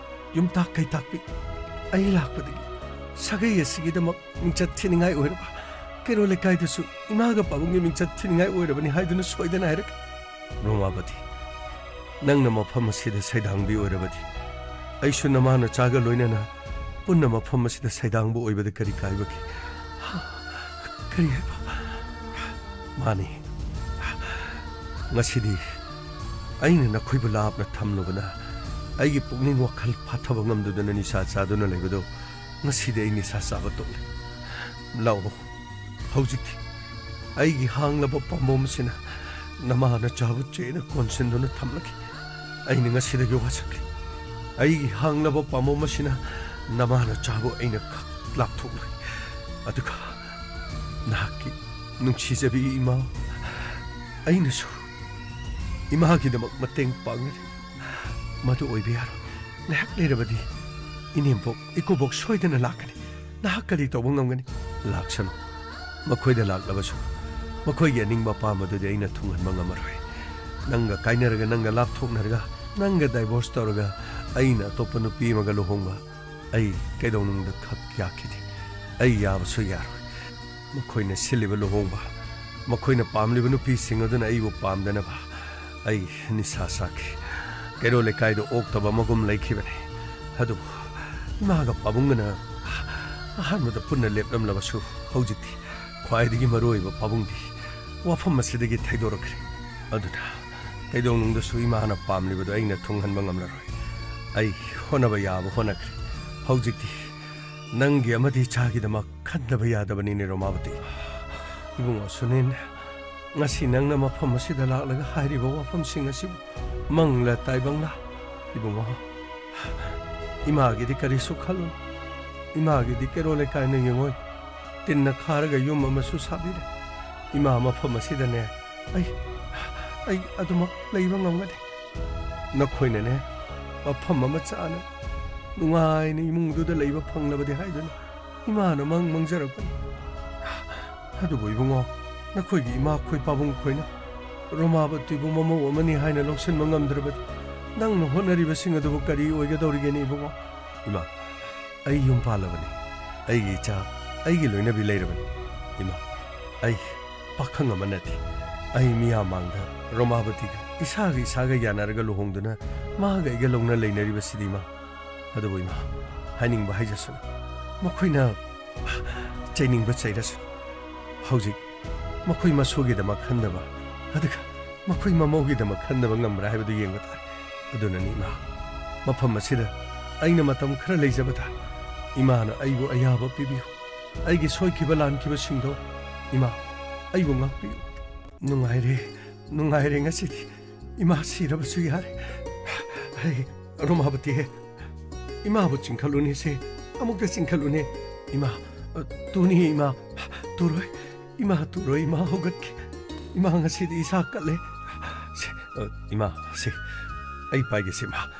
ꯌꯨꯝꯇꯥꯛ ꯀꯩꯇꯥꯛꯄꯤ꯫ ꯑꯩ ꯂꯥꯛꯄꯗꯒꯤ ꯁꯥꯒꯩ ꯑꯁꯤꯒꯤꯗꯃꯛ ꯃꯤꯡꯆꯠ ꯊꯤꯅꯤꯡꯉꯥꯏ ꯑꯣꯏꯔꯕ, ꯀꯩꯔꯣꯜ ꯂꯩꯀꯥꯏꯗꯁꯨ ꯏꯃꯥꯒ ꯄꯥꯕꯨꯡꯒꯤ ꯃꯤꯡꯆꯠ ꯊꯤꯅꯤꯡꯉꯥꯏ ꯑꯣꯏꯔꯕꯅꯤ ꯍꯥꯏꯗꯨꯅ ꯁꯣꯏꯗꯅ ꯍꯥꯏꯔꯛꯀꯦ꯫ ꯔꯣꯃꯥꯕꯇꯤ, ꯅꯪꯅ ꯃꯐꯝ ꯑꯁꯤꯗ ꯁꯩꯗꯥꯡꯕꯤ ꯑꯣꯏꯔꯕꯗꯤ, ꯑꯩꯁꯨ ꯅꯃꯥ ꯅꯆꯥꯒ ꯂꯣꯏꯅꯅ ꯄꯨꯟꯅ ꯃꯐꯝ ꯑꯁꯤꯗ ꯁꯩꯗꯥꯡꯕ ꯑꯣꯏꯕꯗ ꯀꯔꯤ ꯀꯥꯏꯕꯒꯦ? ꯀꯔꯤ ꯍꯥꯏꯕ? ꯃꯥꯅꯤ꯫ ꯉꯁꯤꯗꯤ ꯑꯩꯅ ꯅꯈꯣꯏꯕꯨ ꯂꯥꯞꯅ ꯊꯝꯂꯨꯕꯅ ꯑꯩꯒꯤ ꯄꯨꯛꯅꯤꯡ ꯋꯥꯈꯜ ꯐꯥꯊꯕ ꯉꯝꯗꯗꯨꯅ ꯅꯤꯁꯥ ꯆꯥꯗꯨꯅ ꯂꯩꯕꯗꯨ ꯉꯁꯤꯗꯤ ꯑꯩ ꯅꯤꯁꯥ ꯆꯥꯕ ꯇꯣꯛꯂꯦ꯫ ꯂꯥꯛꯑꯣ, ꯍꯧꯖꯤꯛꯇꯤ ꯑꯩꯒꯤ ꯍꯥꯡꯂꯕ ꯄꯥꯝꯕꯣꯝ ꯑꯁꯤꯅ ꯅꯃꯥ ꯅꯆꯥꯕꯨ ꯆꯦꯠꯅ ꯀꯣꯟꯁꯤꯟꯗꯨꯅ ꯊꯝꯂꯒꯦ꯫ ꯑꯩꯅ ꯉꯁꯤꯗꯒꯤ ꯋꯥꯁꯛꯂꯤ꯫ ꯑꯩꯒꯤ ꯍꯥꯡꯂꯕ ꯄꯥꯝꯕꯣꯝ ꯑꯁꯤꯅ ꯅꯃꯥ ꯅꯆꯥꯕꯨ ꯑꯩꯅ ꯈꯛ ꯂꯥꯞꯊꯣꯛꯂꯣꯏ꯫ ꯑꯗꯨꯒ ꯅꯍꯥꯛꯀꯤ ꯅꯨꯡꯁꯤꯖꯕꯤ ꯏꯃꯥ, ꯑꯩꯅꯁꯨ ꯏꯃꯥꯒꯤꯗꯃꯛ ꯃꯇꯦꯡ ꯄꯥꯡꯒꯅꯤ꯫ ꯃꯗꯨ ꯑꯣꯏꯕ ꯌꯥꯔꯣꯏ꯫ ꯉꯥꯏꯍꯥꯛ ꯂꯩꯔꯕꯗꯤ ꯏꯅꯦꯝꯕꯣꯛ, ꯏꯀꯨꯕꯣꯛ ꯁꯣꯏꯗꯅ ꯂꯥꯛꯀꯅꯤ꯫ ꯅꯍꯥꯛ ꯀꯔꯤ ꯇꯧꯕ ꯉꯝꯒꯅꯤ? ꯂꯥꯛꯁꯅꯨ꯫ ꯃꯈꯣꯏꯗ ꯂꯥꯛꯂꯕꯁꯨ ꯃꯈꯣꯏꯒꯤ ꯑꯅꯤꯡꯕ ꯑꯄꯥꯝꯕꯗꯨꯗꯤ ꯑꯩꯅ ꯊꯨꯡꯍꯟꯕ ꯉꯝꯃꯔꯣꯏ꯫ ꯅꯪꯒ ꯀꯥꯏꯅꯔꯒ, ꯅꯪꯒ ꯂꯥꯞꯊꯣꯛꯅꯔꯒ, ꯅꯪꯒ ꯗꯥꯏꯚꯣꯔꯁ ꯇꯧꯔꯒ ꯑꯩꯅ ꯑꯇꯣꯞꯄ ꯅꯨꯄꯤ ꯑꯃꯒ ꯂꯨꯍꯣꯡꯕ ꯑꯩ ꯀꯩꯗꯧꯅꯨꯡꯗ ꯈꯛ ꯌꯥꯈꯤꯗꯦ꯫ ꯑꯩ ꯌꯥꯕꯁꯨ ꯌꯥꯔꯣꯏ꯫ ꯃꯈꯣꯏꯅ ꯁꯤꯜꯂꯤꯕ ꯂꯨꯍꯣꯡꯕ, ꯃꯈꯣꯏꯅ ꯄꯥꯝꯂꯤꯕ ꯅꯨꯄꯤꯁꯤꯡ ꯑꯗꯨꯅ ꯑꯩꯕꯨ ꯄꯥꯝꯗꯅꯕ ꯑꯩ ꯅꯤꯁꯥ ꯆꯥꯈꯤ꯫ ꯀꯩꯔꯣꯜ ꯂꯩꯀꯥꯏꯗ ꯑꯣꯛꯇꯕ ꯑꯃꯒꯨꯝ ꯂꯩꯈꯤꯕꯅꯤ꯫ ꯑꯗꯨꯕꯨ ꯏꯃꯥꯒ ꯄꯥꯕꯨꯡꯒꯅ ꯑꯍꯥꯟꯕꯗ ꯄꯨꯟꯅ ꯂꯦꯞꯂꯝꯂꯕꯁꯨ, ꯍꯧꯖꯤꯛꯇꯤ ꯈ꯭ꯋꯥꯏꯗꯒꯤ ꯃꯔꯨꯑꯣꯏꯕ ꯄꯥꯕꯨꯡꯗꯤ ꯋꯥꯐꯝ ꯑꯁꯤꯗꯒꯤ ꯊꯩꯗꯣꯔꯛꯈ꯭ꯔꯦ꯫ ꯑꯗꯨꯅ ꯀꯩꯗꯧꯅꯨꯡꯗꯁꯨ ꯏꯃꯥꯅ ꯄꯥꯝꯂꯤꯕꯗꯨ ꯑꯩꯅ ꯊꯨꯡꯍꯟꯕ ꯉꯝꯂꯔꯣꯏ꯫ ꯑꯩ ꯍꯣꯠꯅꯕ ꯌꯥꯕ ꯍꯣꯠꯅꯈ꯭ꯔꯦ꯫ ꯍꯧꯖꯤꯛꯇꯤ ꯅꯪꯒꯤ ꯑꯃꯗꯤ ꯏꯆꯥꯒꯤꯗꯃꯛ ꯈꯟꯗꯕ ꯌꯥꯗꯕꯅꯤꯅꯦ, ꯔꯣꯃꯥꯕꯇꯤ꯫ ꯏꯕꯨꯡꯉꯣ ꯁꯨꯅꯤꯟ, ꯉꯁꯤ ꯅꯪꯅ ꯃꯐꯝ ꯑꯁꯤꯗ ꯂꯥꯛꯂꯒ ꯍꯥꯏꯔꯤꯕ ꯋꯥꯐꯝꯁꯤꯡ ꯑꯁꯤꯕꯨ ꯃꯪꯂꯥ ꯇꯥꯏꯕꯪꯂꯥ? ꯏꯕꯨꯡꯉꯣ, ꯏꯃꯥꯒꯤꯗꯤ ꯀꯔꯤꯁꯨ ꯈꯜꯂꯨ꯫ ꯏꯃꯥꯒꯤꯗꯤ ꯀꯩꯔꯣꯜ ꯂꯩꯀꯥꯏꯅ ꯌꯦꯡꯉꯣꯏ꯫ ꯇꯤꯟꯅ ꯈꯥꯔꯒ ꯌꯨꯝ ꯑꯃꯁꯨ ꯁꯥꯕꯤꯔꯦ꯫ ꯏꯃꯥ, ꯃꯐꯝ ꯑꯁꯤꯗꯅꯦ ꯑꯩ, ꯑꯩ ꯑꯗꯨꯃꯛ ꯂꯩꯕ ꯉꯝꯒꯅꯤ꯫ ꯅꯈꯣꯏꯅꯅꯦ ꯃꯐꯝ ꯑꯃ ꯆꯥꯅ ꯅꯨꯡꯉꯥꯏꯅ ꯏꯃꯨꯡꯗꯨꯗ ꯂꯩꯕ ꯐꯪꯂꯕꯗꯤ ꯍꯥꯏꯗꯨꯅ ꯏꯃꯥꯅ ꯃꯪ ꯃꯪꯖꯔꯛꯄꯅꯤ꯫ ꯑꯗꯨꯕꯨ ꯏꯕꯨꯡꯉꯣ, ꯅꯈꯣꯏꯒꯤ ꯏꯃꯥ ꯈꯣꯏ ꯄꯥꯕꯨꯡ ꯈꯣꯏꯅ ꯔꯣꯃꯥꯕꯇꯤꯕꯨ ꯃꯃꯧ ꯑꯃꯅꯤ ꯍꯥꯏꯅ ꯂꯧꯁꯤꯟꯕ ꯉꯝꯗ꯭ꯔꯕꯗꯤ ꯅꯪꯅ ꯍꯣꯠꯅꯔꯤꯕꯁꯤꯡ ꯑꯗꯨꯕꯨ ꯀꯔꯤ ꯑꯣꯏꯒꯗꯧꯔꯤꯒꯦꯅꯦ ꯏꯕꯨꯡꯉꯣ? ꯏꯃꯥ, ꯑꯩ ꯌꯨꯝ ꯄꯥꯜꯂꯕꯅꯤ꯫ ꯑꯩꯒꯤ ꯏꯆꯥ, ꯑꯩꯒꯤ ꯂꯣꯏꯅꯕꯤ ꯂꯩꯔꯕꯅꯤ꯫ ꯏꯃꯥ, ꯑꯩ ꯄꯥꯈꯪ ꯑꯃ ꯅꯠꯇꯦ꯫ ꯑꯩ ꯃꯤꯌꯥꯝ ꯃꯥꯡꯗ ꯔꯣꯃꯥꯕꯇꯤꯒ ꯏꯁꯥꯒ ꯏꯁꯥꯒ ꯌꯥꯅꯔꯒ ꯂꯨꯍꯣꯡꯗꯨꯅ ꯃꯥꯒ ꯑꯩꯒ ꯂꯧꯅ ꯂꯩꯅꯔꯤꯕꯁꯤꯗꯤ ꯏꯃꯥ꯫ ꯑꯗꯨꯕꯨ ꯏꯃꯥ, ꯍꯥꯏꯅꯤꯡꯕ ꯍꯥꯏꯖꯁꯅꯨ꯫ ꯃꯈꯣꯏꯅ ꯆꯩꯅꯤꯡꯕ ꯆꯩꯔꯁꯅꯨ꯫ ꯍꯧꯖꯤꯛ ꯃꯈꯣꯏ ꯃꯁꯨꯒꯤꯗꯃꯛ ꯈꯟꯗꯕ, ꯑꯗꯨꯒ ꯃꯈꯣꯏ ꯃꯃꯧꯒꯤꯗꯃꯛ ꯈꯟꯗꯕ ꯉꯝꯕ꯭ꯔꯥ ꯍꯥꯏꯕꯗꯨ ꯌꯦꯡꯕ ꯇꯥꯔꯦ꯫ ꯑꯗꯨꯅꯅꯤ ꯏꯃꯥ, ꯃꯐꯝ ꯑꯁꯤꯗ ꯑꯩꯅ ꯃꯇꯝ ꯈꯔ ꯂꯩꯖꯕꯗ ꯏꯃꯥꯅ ꯑꯩꯕꯨ ꯑꯌꯥꯕ ꯄꯤꯕꯤꯌꯨ꯫ ꯑꯩꯒꯤ ꯁꯣꯏꯈꯤꯕ ꯂꯥꯟꯈꯤꯕꯁꯤꯡꯗꯣ ꯏꯃꯥ, ꯑꯩꯕꯨ ꯉꯥꯛꯄꯤꯌꯨ꯫ ꯅꯨꯡꯉꯥꯏꯔꯦ, ꯅꯨꯡꯉꯥꯏꯔꯦ ꯉꯁꯤꯗꯤ꯫ ꯏꯃꯥ ꯁꯤꯔꯕꯁꯨ ꯌꯥꯔꯦ꯫ ꯑꯩ, ꯔꯣꯃꯥꯕꯇꯤ, ꯏꯃꯥꯕꯨ ꯆꯤꯡꯈꯠꯂꯨꯅꯦ ꯁꯦ, ꯑꯃꯨꯛꯇ ꯆꯤꯡꯈꯠꯂꯨꯅꯦ꯫ ꯏꯃꯥ, ꯑ, ꯇꯨꯅꯤ ꯏꯃꯥ, ꯇꯨꯔꯣꯏ꯫ ꯏꯃꯥ ꯇꯨꯔꯣꯏ, ꯏꯃꯥ ꯍꯧꯒꯠꯀꯦ꯫ ꯏꯃꯥ ꯉꯁꯤꯗꯤ ꯏꯁꯥ ꯀꯜꯂꯦ꯫ ꯁꯦ, ꯑ, ꯏꯃꯥ, ꯁꯦ, ꯑꯩ ꯄꯥꯏꯒꯦ ꯁꯦ ꯏꯃꯥ꯫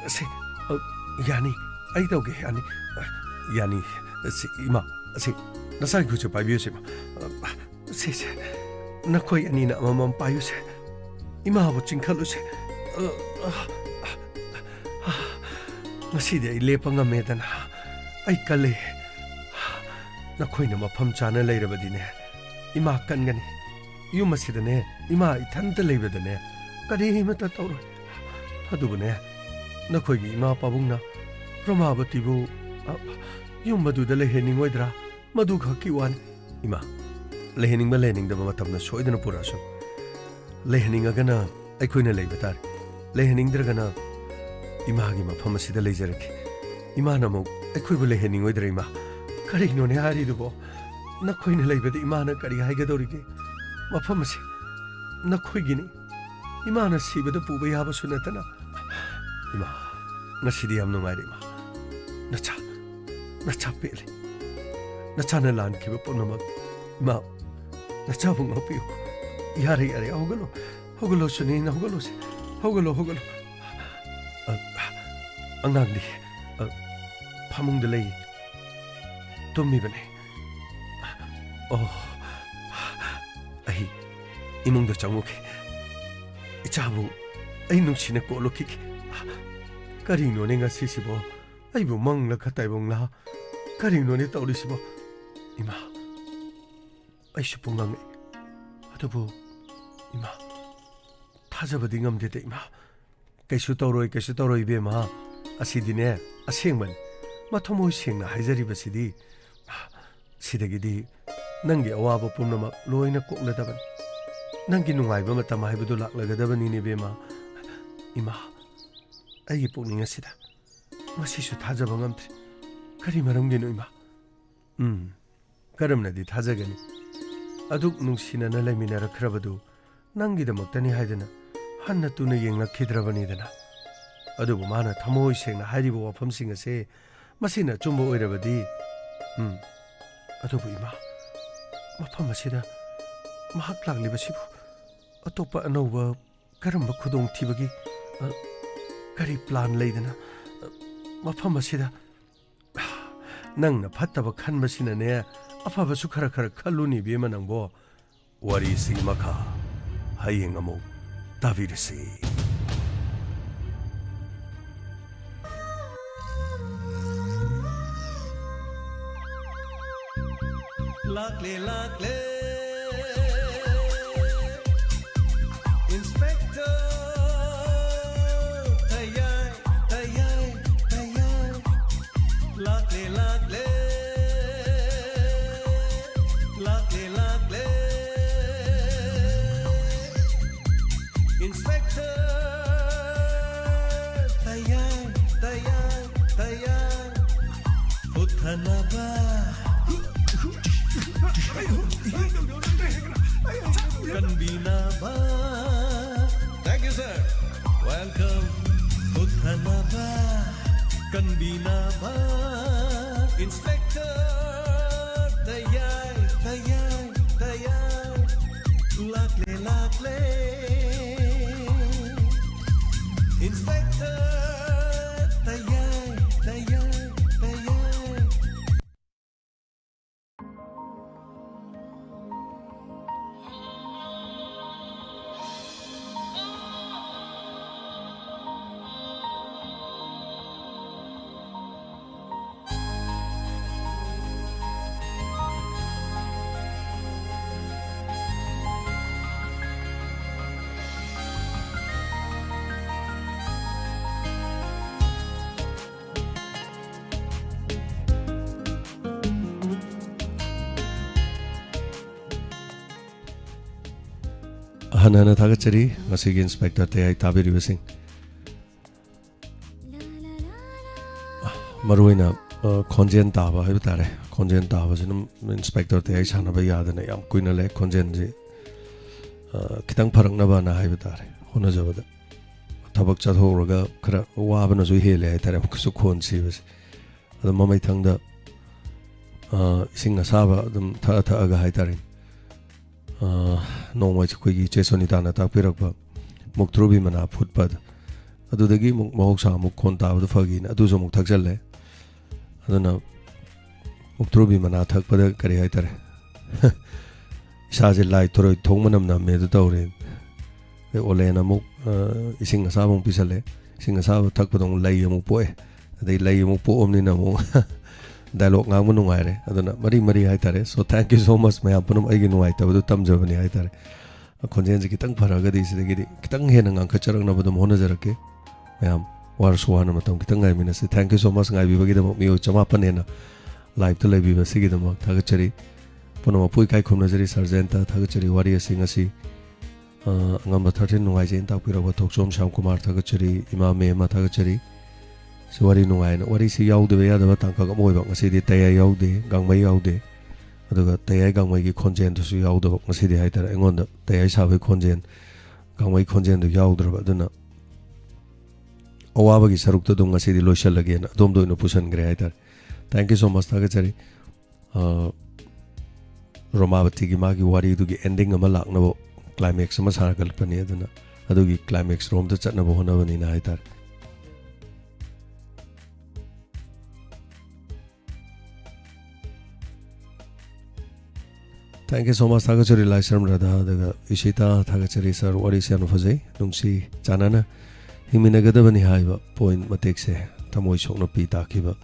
ꯁꯦ, ꯑ, ꯌꯥꯅꯤ, ꯑꯩ ꯇꯧꯒꯦ, ꯌꯥꯅꯤ꯫ ꯑ, ꯌꯥꯅꯤ, ꯁꯦ, ꯏꯃꯥ, ꯁꯦ, ꯅꯁꯥꯒꯤ ꯈꯨꯠꯁꯦ ꯄꯥꯏꯕꯤꯌꯨ ꯁꯦ ꯏꯃꯥ꯫ ꯑ, ꯁꯦ, ꯁꯦ, ꯅꯈꯣꯏ ꯑꯅꯤꯅ ꯑꯃꯃꯝ ꯄꯥꯏꯌꯨꯁꯦ꯫ ꯏꯃꯥꯕꯨ ꯆꯤꯡꯈꯠꯂꯨꯁꯦ꯫ ꯑ, ꯑ, ꯑ, ꯉꯁꯤꯗꯤ ꯑꯩ ꯂꯦꯞꯄ ꯉꯝꯃꯦꯗꯅ꯫ ꯑꯩ ꯀꯜꯂꯦ꯫ ꯅꯈꯣꯏꯅ ꯃꯐꯝ ꯆꯥꯅ ꯂꯩꯔꯕꯗꯤꯅꯦ, ꯏꯃꯥ ꯀꯟꯒꯅꯤ꯫ ꯌꯨꯝ ꯑꯁꯤꯗꯅꯦ, ꯏꯃꯥ ꯏꯊꯟꯇ ꯂꯩꯕꯗꯅꯦ, ꯀꯔꯤꯃꯠꯇ ꯇꯧꯔꯣꯏ꯫ ꯑꯗꯨꯕꯨꯅꯦ, ꯅꯈꯣꯏꯒꯤ ꯏꯃꯥ ꯄꯥꯕꯨꯡꯅ ꯔꯣꯃꯥꯕꯇꯤꯕꯨ, ꯑ, ꯌꯨꯝ ꯑꯗꯨꯗ ꯂꯩꯍꯟꯅꯤꯡꯉꯣꯏꯗ꯭ꯔꯥ? ꯃꯗꯨ ꯈꯛꯀꯤ ꯋꯥꯅꯤ꯫ ꯏꯃꯥ, ꯂꯩꯍꯟꯅꯤꯡꯕ ꯂꯩꯍꯟꯅꯤꯡꯗꯕ ꯃꯇꯝꯅ ꯁꯣꯏꯗꯅ ꯄꯨꯔꯛꯑꯁꯨ꯫ ꯂꯩꯍꯟꯅꯤꯡꯉꯒꯅ ꯑꯩꯈꯣꯏꯅ ꯂꯩꯕ ꯇꯥꯔꯦ꯫ ꯂꯩꯍꯟꯅꯤꯡꯗ꯭ꯔꯒꯅ ꯏꯃꯥꯒꯤ ꯃꯐꯝ ꯑꯁꯤꯗ ꯂꯩꯖꯔꯒꯦ꯫ ꯏꯃꯥꯅ ꯑꯃꯨꯛ ꯑꯩꯈꯣꯏꯕꯨ ꯂꯩꯍꯟꯅꯤꯡꯉꯣꯏꯗ꯭ꯔꯥ ꯏꯃꯥ? ꯀꯔꯤꯅꯣꯅꯦ ꯍꯥꯏꯔꯤꯗꯨꯕꯣ? ꯅꯈꯣꯏꯅ ꯂꯩꯕꯗ ꯏꯃꯥꯅ ꯀꯔꯤ ꯍꯥꯏꯒꯗꯧꯔꯤꯒꯦ? ꯃꯐꯝ ꯑꯁꯤ ꯅꯈꯣꯏꯒꯤꯅꯤ꯫ ꯏꯃꯥꯅ ꯁꯤꯕꯗ ꯄꯨꯕ ꯌꯥꯕꯁꯨ ꯅꯠꯇꯅ꯫ ꯏꯃꯥ, ꯉꯁꯤꯗꯤ ꯌꯥꯝ ꯅꯨꯡꯉꯥꯏꯔꯦ ꯏꯃꯥ꯫ ꯅꯆꯥ, ꯅꯆꯥ ꯄꯦꯜꯂꯦ꯫ ꯅꯆꯥꯅ ꯂꯥꯟꯈꯤꯕ ꯄꯨꯝꯅꯃꯛ, ꯏꯃꯥ, ꯅꯆꯥꯕꯨ ꯉꯥꯛꯄꯤꯌꯨ꯫ ꯌꯥꯔꯦ, ꯌꯥꯔꯦ, ꯍꯧꯒꯠꯂꯣ꯫ ꯍꯧꯒꯠꯂꯣ ꯁꯨꯅꯤꯅ, ꯍꯧꯒꯠꯂꯣꯁꯦ꯫ ꯍꯧꯒꯠꯂꯣ, ꯍꯧꯒꯠꯂꯣ꯫ ꯑ, ꯑꯉꯥꯡꯗꯤ, ꯑ, ꯐꯃꯨꯡꯗ ꯂꯩ, ꯇꯨꯝꯃꯤꯕꯅꯦ꯫ ꯑꯣ, ꯑꯩ ꯏꯃꯨꯡꯗ ꯆꯪꯉꯨꯒꯦ꯫ ꯏꯆꯥꯕꯨ ꯑꯩ ꯅꯨꯡꯁꯤꯅ ꯀꯣꯠꯂꯨꯈꯤꯒꯦ꯫ ꯀꯔꯤꯅꯣꯅꯦ ꯉꯁꯤꯁꯤꯕꯣ? ꯑꯩꯕꯨ ꯃꯪꯂꯥ ꯇꯥꯏꯕꯪꯂꯥ? ꯀꯔꯤꯅꯣꯅꯦ ꯇꯧꯔꯤꯁꯤꯕꯣ? ꯏꯃꯥ, ꯑꯩꯁꯨ ꯄꯨꯡꯉꯛ ꯉꯛꯏ꯫ ꯑꯗꯨꯕꯨ ꯏꯃꯥ, ꯊꯥꯖꯕꯗꯤ ꯉꯝꯗꯦꯗ ꯏꯃꯥ꯫ ꯀꯩꯁꯨ ꯇꯧꯔꯣꯏ, ꯀꯩꯁꯨ ꯇꯧꯔꯣꯏ ꯏꯕꯦꯝꯃ꯫ ꯑꯁꯤꯗꯤꯅꯦ, ꯑꯁꯦꯡꯕꯅꯤ꯫ ꯃꯊꯃꯣꯏ ꯁꯦꯡꯅ ꯍꯥꯏꯖꯔꯤꯕꯁꯤꯗꯤ꯫ ꯁꯤꯗꯒꯤꯗꯤ ꯅꯪꯒꯤ ꯑꯋꯥꯕ ꯄꯨꯝꯅꯃꯛ ꯂꯣꯏꯅ ꯀꯣꯛꯂꯗꯕꯅꯤ꯫ ꯅꯪꯒꯤ ꯅꯨꯡꯉꯥꯏꯕ ꯃꯇꯝ ꯍꯥꯏꯕꯗꯨ ꯂꯥꯛꯂꯒꯗꯕꯅꯤꯅꯦ ꯏꯕꯦꯝꯃ꯫ ꯏꯃꯥ, ꯑꯩꯒꯤ ꯄꯨꯛꯅꯤꯡ ꯑꯁꯤꯗ ꯉꯁꯤꯁꯨ ꯊꯥꯖꯕ ꯉꯝꯗ꯭ꯔꯤ꯫ ꯀꯔꯤ ꯃꯔꯝꯒꯤꯅꯣ ꯏꯃꯥ? ꯎꯝ, ꯀꯔꯝꯅꯗꯤ ꯊꯥꯖꯒꯅꯤ? ꯑꯗꯨꯛ ꯅꯨꯡꯁꯤꯅꯅ ꯂꯩꯃꯤꯟꯅꯔꯛꯈ꯭ꯔꯕꯗꯨ ꯅꯪꯒꯤꯗꯃꯛꯇꯅꯤ ꯍꯥꯏꯗꯅ ꯍꯟꯅ ꯇꯨꯅ ꯌꯦꯡꯂꯛꯈꯤꯗ꯭ꯔꯕꯅꯤꯗꯅ꯫ ꯑꯗꯨꯕꯨ ꯃꯥꯅ ꯊꯃꯣꯏ ꯁꯦꯡꯅ ꯍꯥꯏꯔꯤꯕ ꯋꯥꯐꯝꯁꯤꯡ ꯑꯁꯦ ꯃꯁꯤꯅ ꯑꯆꯨꯝꯕ ꯑꯣꯏꯔꯕꯗꯤ, ꯎꯝ, ꯑꯗꯨꯕꯨ ꯏꯃꯥ, ꯃꯐꯝ ꯑꯁꯤꯗ ꯃꯍꯥꯛ ꯂꯥꯛꯂꯤꯕꯁꯤꯕꯨ ꯑꯇꯣꯞꯄ ꯑꯅꯧꯕ ꯀꯔꯝꯕ ꯈꯨꯗꯣꯡꯊꯤꯕꯒꯤ, ꯑ, ꯀꯔꯤ plan ꯂꯩꯗꯅ, ꯑ, ꯃꯐꯝ ꯑꯁꯤꯗ ꯅꯪꯅ ꯐꯠꯇꯕ ꯈꯟꯕꯁꯤꯅꯅꯦ, ꯑꯐꯕꯁꯨ ꯈꯔ ꯈꯔ ꯈꯜꯂꯨꯅꯦ ꯏꯕꯦꯝꯃ ꯅꯪꯕꯣ꯫ ꯋꯥꯔꯤꯁꯤ ꯃꯈꯥ ꯍꯌꯦꯡ ꯑꯃꯨꯛ ꯇꯥꯕꯤꯔꯁꯤ꯫ ꯂꯥꯛꯂꯦ, ꯂꯥꯛꯂꯦ, Inspector ꯇꯌꯥꯏ, ꯇꯌꯥꯏ, ꯇꯌꯥꯏ꯫ ꯂꯥꯛꯂꯦ, ꯂꯥꯛꯂꯦ, ꯂꯥꯛꯂꯦ, ꯂꯥꯛꯂꯦ꯫ Inspector ꯇꯌꯥꯏ, ꯇꯌꯥꯏ, ꯇꯌꯥꯏ꯫ ꯄꯨꯊꯅꯕ꯫ ꯀꯟꯕꯤꯅꯕ꯫ Thank you, sir. Welcome. ꯄꯨꯊꯅꯕ꯫ ꯀꯟꯕꯤꯅꯕ꯫ Inspector ꯇꯌꯥꯏ, ꯇꯌꯥꯏ, ꯇꯌꯥꯏ꯫ ꯂꯥꯛꯂꯦ, ꯂꯥꯛꯂꯦ꯫ ꯍꯟꯅ ꯍꯟꯅ ꯊꯥꯒꯠꯆꯔꯤ ꯉꯁꯤꯒꯤ ꯏꯟꯁꯄꯦꯛꯇꯔ ꯇꯌꯥꯏ ꯇꯥꯕꯤꯔꯤꯕꯁꯤꯡ꯫ ꯃꯔꯨꯑꯣꯏꯅ, ꯑ, ꯈꯣꯟꯖꯦꯜ ꯇꯥꯕ ꯍꯥꯏꯕ ꯇꯥꯔꯦ꯫ ꯈꯣꯟꯖꯦꯜ ꯇꯥꯕꯁꯤ ꯑꯗꯨꯝ ꯏꯟꯁꯄꯦꯛꯇꯔ ꯇꯌꯥꯏ ꯁꯥꯟꯅꯕ ꯌꯥꯗꯅ ꯌꯥꯝ ꯀꯨꯏꯅ ꯂꯩ꯫ ꯈꯣꯟꯖꯦꯜꯁꯤ, ꯑ, ꯈꯤꯇꯪ ꯐꯔꯛꯅꯕꯅ ꯍꯥꯏꯕ ꯇꯥꯔꯦ, ꯍꯣꯠꯅꯖꯕꯗ꯫ ꯊꯕꯛ ꯆꯠꯊꯣꯛꯎꯔꯒ ꯈꯔ ꯋꯥꯕꯅꯁꯨ ꯍꯦꯜꯂꯦ ꯍꯥꯏ ꯇꯥꯔꯦ, ꯑꯃꯨꯛꯀꯁꯨ ꯈꯣꯟ ꯁꯤꯕꯁꯦ꯫ ꯑꯗꯣ ꯃꯃꯩꯊꯪꯗ, ꯑ, ꯏꯁꯤꯡ ꯑꯁꯥꯕ ꯑꯗꯨꯝ ꯊꯛꯑ ꯊꯛꯑꯒ ꯍꯥꯏ ꯇꯥꯔꯦ, ꯑ, ꯅꯣꯡꯃ ꯑꯩꯈꯣꯏꯒꯤ ꯏꯆꯦ ꯁꯣꯅꯤꯇꯥꯅ ꯇꯥꯛꯄꯤꯔꯛꯄ ꯃꯨꯛꯊ꯭ꯔꯨꯕꯤ ꯃꯅꯥ ꯐꯨꯠꯄ ꯑꯗꯨ, ꯑꯗꯨꯗꯒꯤ ꯑꯃꯨꯛ ꯃꯍꯧꯁꯥ ꯑꯃꯨꯛ ꯈꯣꯟ ꯇꯥꯕꯗꯣ ꯐꯒꯤꯅ ꯑꯗꯨꯁꯨ ꯑꯃꯨꯛ ꯊꯛꯆꯜꯂꯦ꯫ ꯑꯗꯨꯅ ꯃꯨꯛꯊ꯭ꯔꯨꯕꯤ ꯃꯅꯥ ꯊꯛꯄꯗ ꯀꯔꯤ ꯍꯥꯏꯇꯥꯔꯦ? ꯏꯁꯥꯁꯦ ꯂꯥꯏ ꯊꯣꯔꯣꯏ ꯊꯣꯡ ꯃꯅꯝ ꯅꯝꯃꯦ ꯑꯗꯨ ꯇꯧꯔꯦ꯫ ꯑꯗꯩ ꯑꯣꯂꯦꯟ ꯑꯃꯨꯛ, ꯑ, ꯏꯁꯤꯡ ꯑꯁꯥꯕ ꯑꯃꯨꯛ ꯄꯤꯁꯜꯂꯦ꯫ ꯏꯁꯤꯡ ꯑꯁꯥꯕ ꯊꯛꯄꯗ ꯑꯃꯨꯛ ꯂꯩ ꯑꯃꯨꯛ ꯄꯣꯛꯑꯦ꯫ ꯑꯗꯩ ꯂꯩ ꯑꯃꯨꯛ ꯄꯣꯛꯑꯕꯅꯤꯅ ꯑꯃꯨꯛ dialogue ꯉꯥꯡꯕ ꯅꯨꯡꯉꯥꯏꯔꯦ꯫ ꯑꯗꯨꯅ ꯃꯔꯤ ꯃꯔꯤ ꯍꯥꯏꯇꯥꯔꯦ꯫ So, thank you so much ꯃꯌꯥꯝ ꯄꯨꯝꯅꯃꯛ꯫ ꯑꯩꯒꯤ ꯅꯨꯡꯉꯥꯏꯇꯕꯗꯨ ꯇꯝꯖꯕꯅꯤ ꯍꯥꯏꯇꯥꯔꯦ꯫ ꯈꯣꯟꯖꯦꯜꯁꯦ ꯈꯤꯇꯪ ꯐꯔꯒꯗꯤ ꯁꯤꯗꯒꯤꯗꯤ ꯈꯤꯇꯪ ꯍꯦꯟꯅ ꯉꯥꯡꯈꯠꯆꯔꯛꯅꯕ ꯑꯗꯨꯝ ꯍꯣꯠꯅꯖꯔꯛꯀꯦ꯫ ꯃꯌꯥꯝ ꯋꯥꯔꯁꯨ ꯋꯥꯅ ꯃꯇꯝ ꯈꯤꯇꯪ ꯉꯥꯏꯃꯤꯟꯅꯁꯤ꯫ Thank you so much ꯉꯥꯏꯕꯤꯕꯒꯤꯗꯃꯛ꯫ ꯃꯤꯑꯣꯏ ꯆꯃꯥꯄꯟ ꯍꯦꯟꯅ live ꯇ ꯂꯩꯕꯤꯕꯁꯤꯒꯤꯗꯃꯛ ꯊꯥꯒꯠꯆꯔꯤ꯫ ꯄꯨꯝꯅꯃꯛꯄꯨ ꯏꯀꯥꯏ ꯈꯨꯝꯅꯖꯔꯤ꯫ ꯁꯔꯖꯦꯟꯇ ꯊꯥꯒꯠꯆꯔꯤ꯫ ꯋꯥꯔꯤ ꯑꯁꯤ ꯉꯁꯤ, ꯑ, ꯑꯉꯝꯕ ꯊꯥꯔꯇꯤꯟ ꯅꯨꯡꯉꯥꯏꯖꯩꯅ ꯇꯥꯛꯄꯤꯔꯛꯄ ꯊꯣꯛꯆꯣꯝ ꯁ꯭ꯌꯥꯝ ꯀꯨꯃꯥꯔ ꯊꯥꯒꯠꯆꯔꯤ꯫ ꯏꯃꯥ ꯃꯦꯝꯃ ꯊꯥꯒꯠꯆꯔꯤ꯫ ꯁꯤ ꯋꯥꯔꯤ ꯅꯨꯡꯉꯥꯏꯅ, ꯋꯥꯔꯤꯁꯤ ꯌꯥꯎꯗꯕ ꯌꯥꯗꯕ ꯇꯥꯡꯀꯛ ꯑꯃ ꯑꯣꯏꯕ꯫ ꯉꯁꯤꯗꯤ ꯇꯌꯥꯏ ꯌꯥꯎꯗꯦ, ꯒꯥꯡꯃꯩ ꯌꯥꯎꯗꯦ, ꯑꯗꯨꯒ ꯇꯌꯥꯏ ꯒꯥꯡꯃꯩꯒꯤ ꯈꯣꯟꯖꯦꯜꯗꯨꯁꯨ ꯌꯥꯎꯗꯕ ꯉꯁꯤꯗꯤ ꯍꯥꯏꯇꯥꯔꯦ꯫ ꯑꯩꯉꯣꯟꯗ ꯇꯌꯥꯏ ꯁꯥꯕꯒꯤ ꯈꯣꯟꯖꯦꯜ, ꯒꯥꯡꯃꯩ ꯈꯣꯟꯖꯦꯜꯗꯨ ꯌꯥꯎꯗ꯭ꯔꯕ꯫ ꯑꯗꯨꯅ ꯑꯋꯥꯕꯒꯤ ꯁꯔꯨꯛꯇ ꯑꯗꯨꯝ ꯉꯁꯤꯗꯤ ꯂꯣꯏꯁꯤꯜꯂꯒꯦꯅ ꯑꯗꯣꯝꯗ ꯑꯣꯏꯅ ꯄꯨꯁꯤꯟꯈ꯭ꯔꯦ ꯍꯥꯏꯇꯥꯔꯦ꯫ Thank you so much ꯊꯥꯒꯠꯆꯔꯤ꯫ ꯑ, ꯔꯣꯃꯥꯕꯇꯤꯒꯤ ꯃꯥꯒꯤ ꯋꯥꯔꯤꯗꯨꯒꯤ ending ꯑꯃ ꯂꯥꯛꯅꯕ climax ꯑꯃ ꯁꯥꯒꯠꯂꯛꯄꯅꯤ꯫ ꯑꯗꯨꯅ ꯑꯗꯨꯒꯤ climax ꯔꯣꯝꯗ ꯆꯠꯅꯕ ꯍꯣꯠꯅꯕꯅꯤꯅ ꯍꯥꯏꯇꯥꯔꯦ꯫ Thank you so much. ꯊꯥꯒꯠꯆꯔꯤ ꯂꯥꯏꯁ꯭ꯔꯝ ꯔꯥꯙꯥ꯫ ꯑꯗꯨꯒ ꯏꯁꯤꯇꯥ, ꯊꯥꯒꯠꯆꯔꯤ ꯁꯥꯔ, ꯋꯥꯔꯤꯁꯦ ꯌꯥꯝꯅ ꯐꯖꯩ, ꯅꯨꯡꯁꯤ ꯆꯥꯟꯅꯅ ꯍꯤꯡꯃꯤꯟꯅꯒꯗꯕꯅꯤ ꯍꯥꯏꯕ point ꯃꯇꯦꯛꯁꯦ ꯊꯃꯣꯏ ꯁꯣꯛꯅ ꯄꯤ ꯇꯥꯈꯤꯕ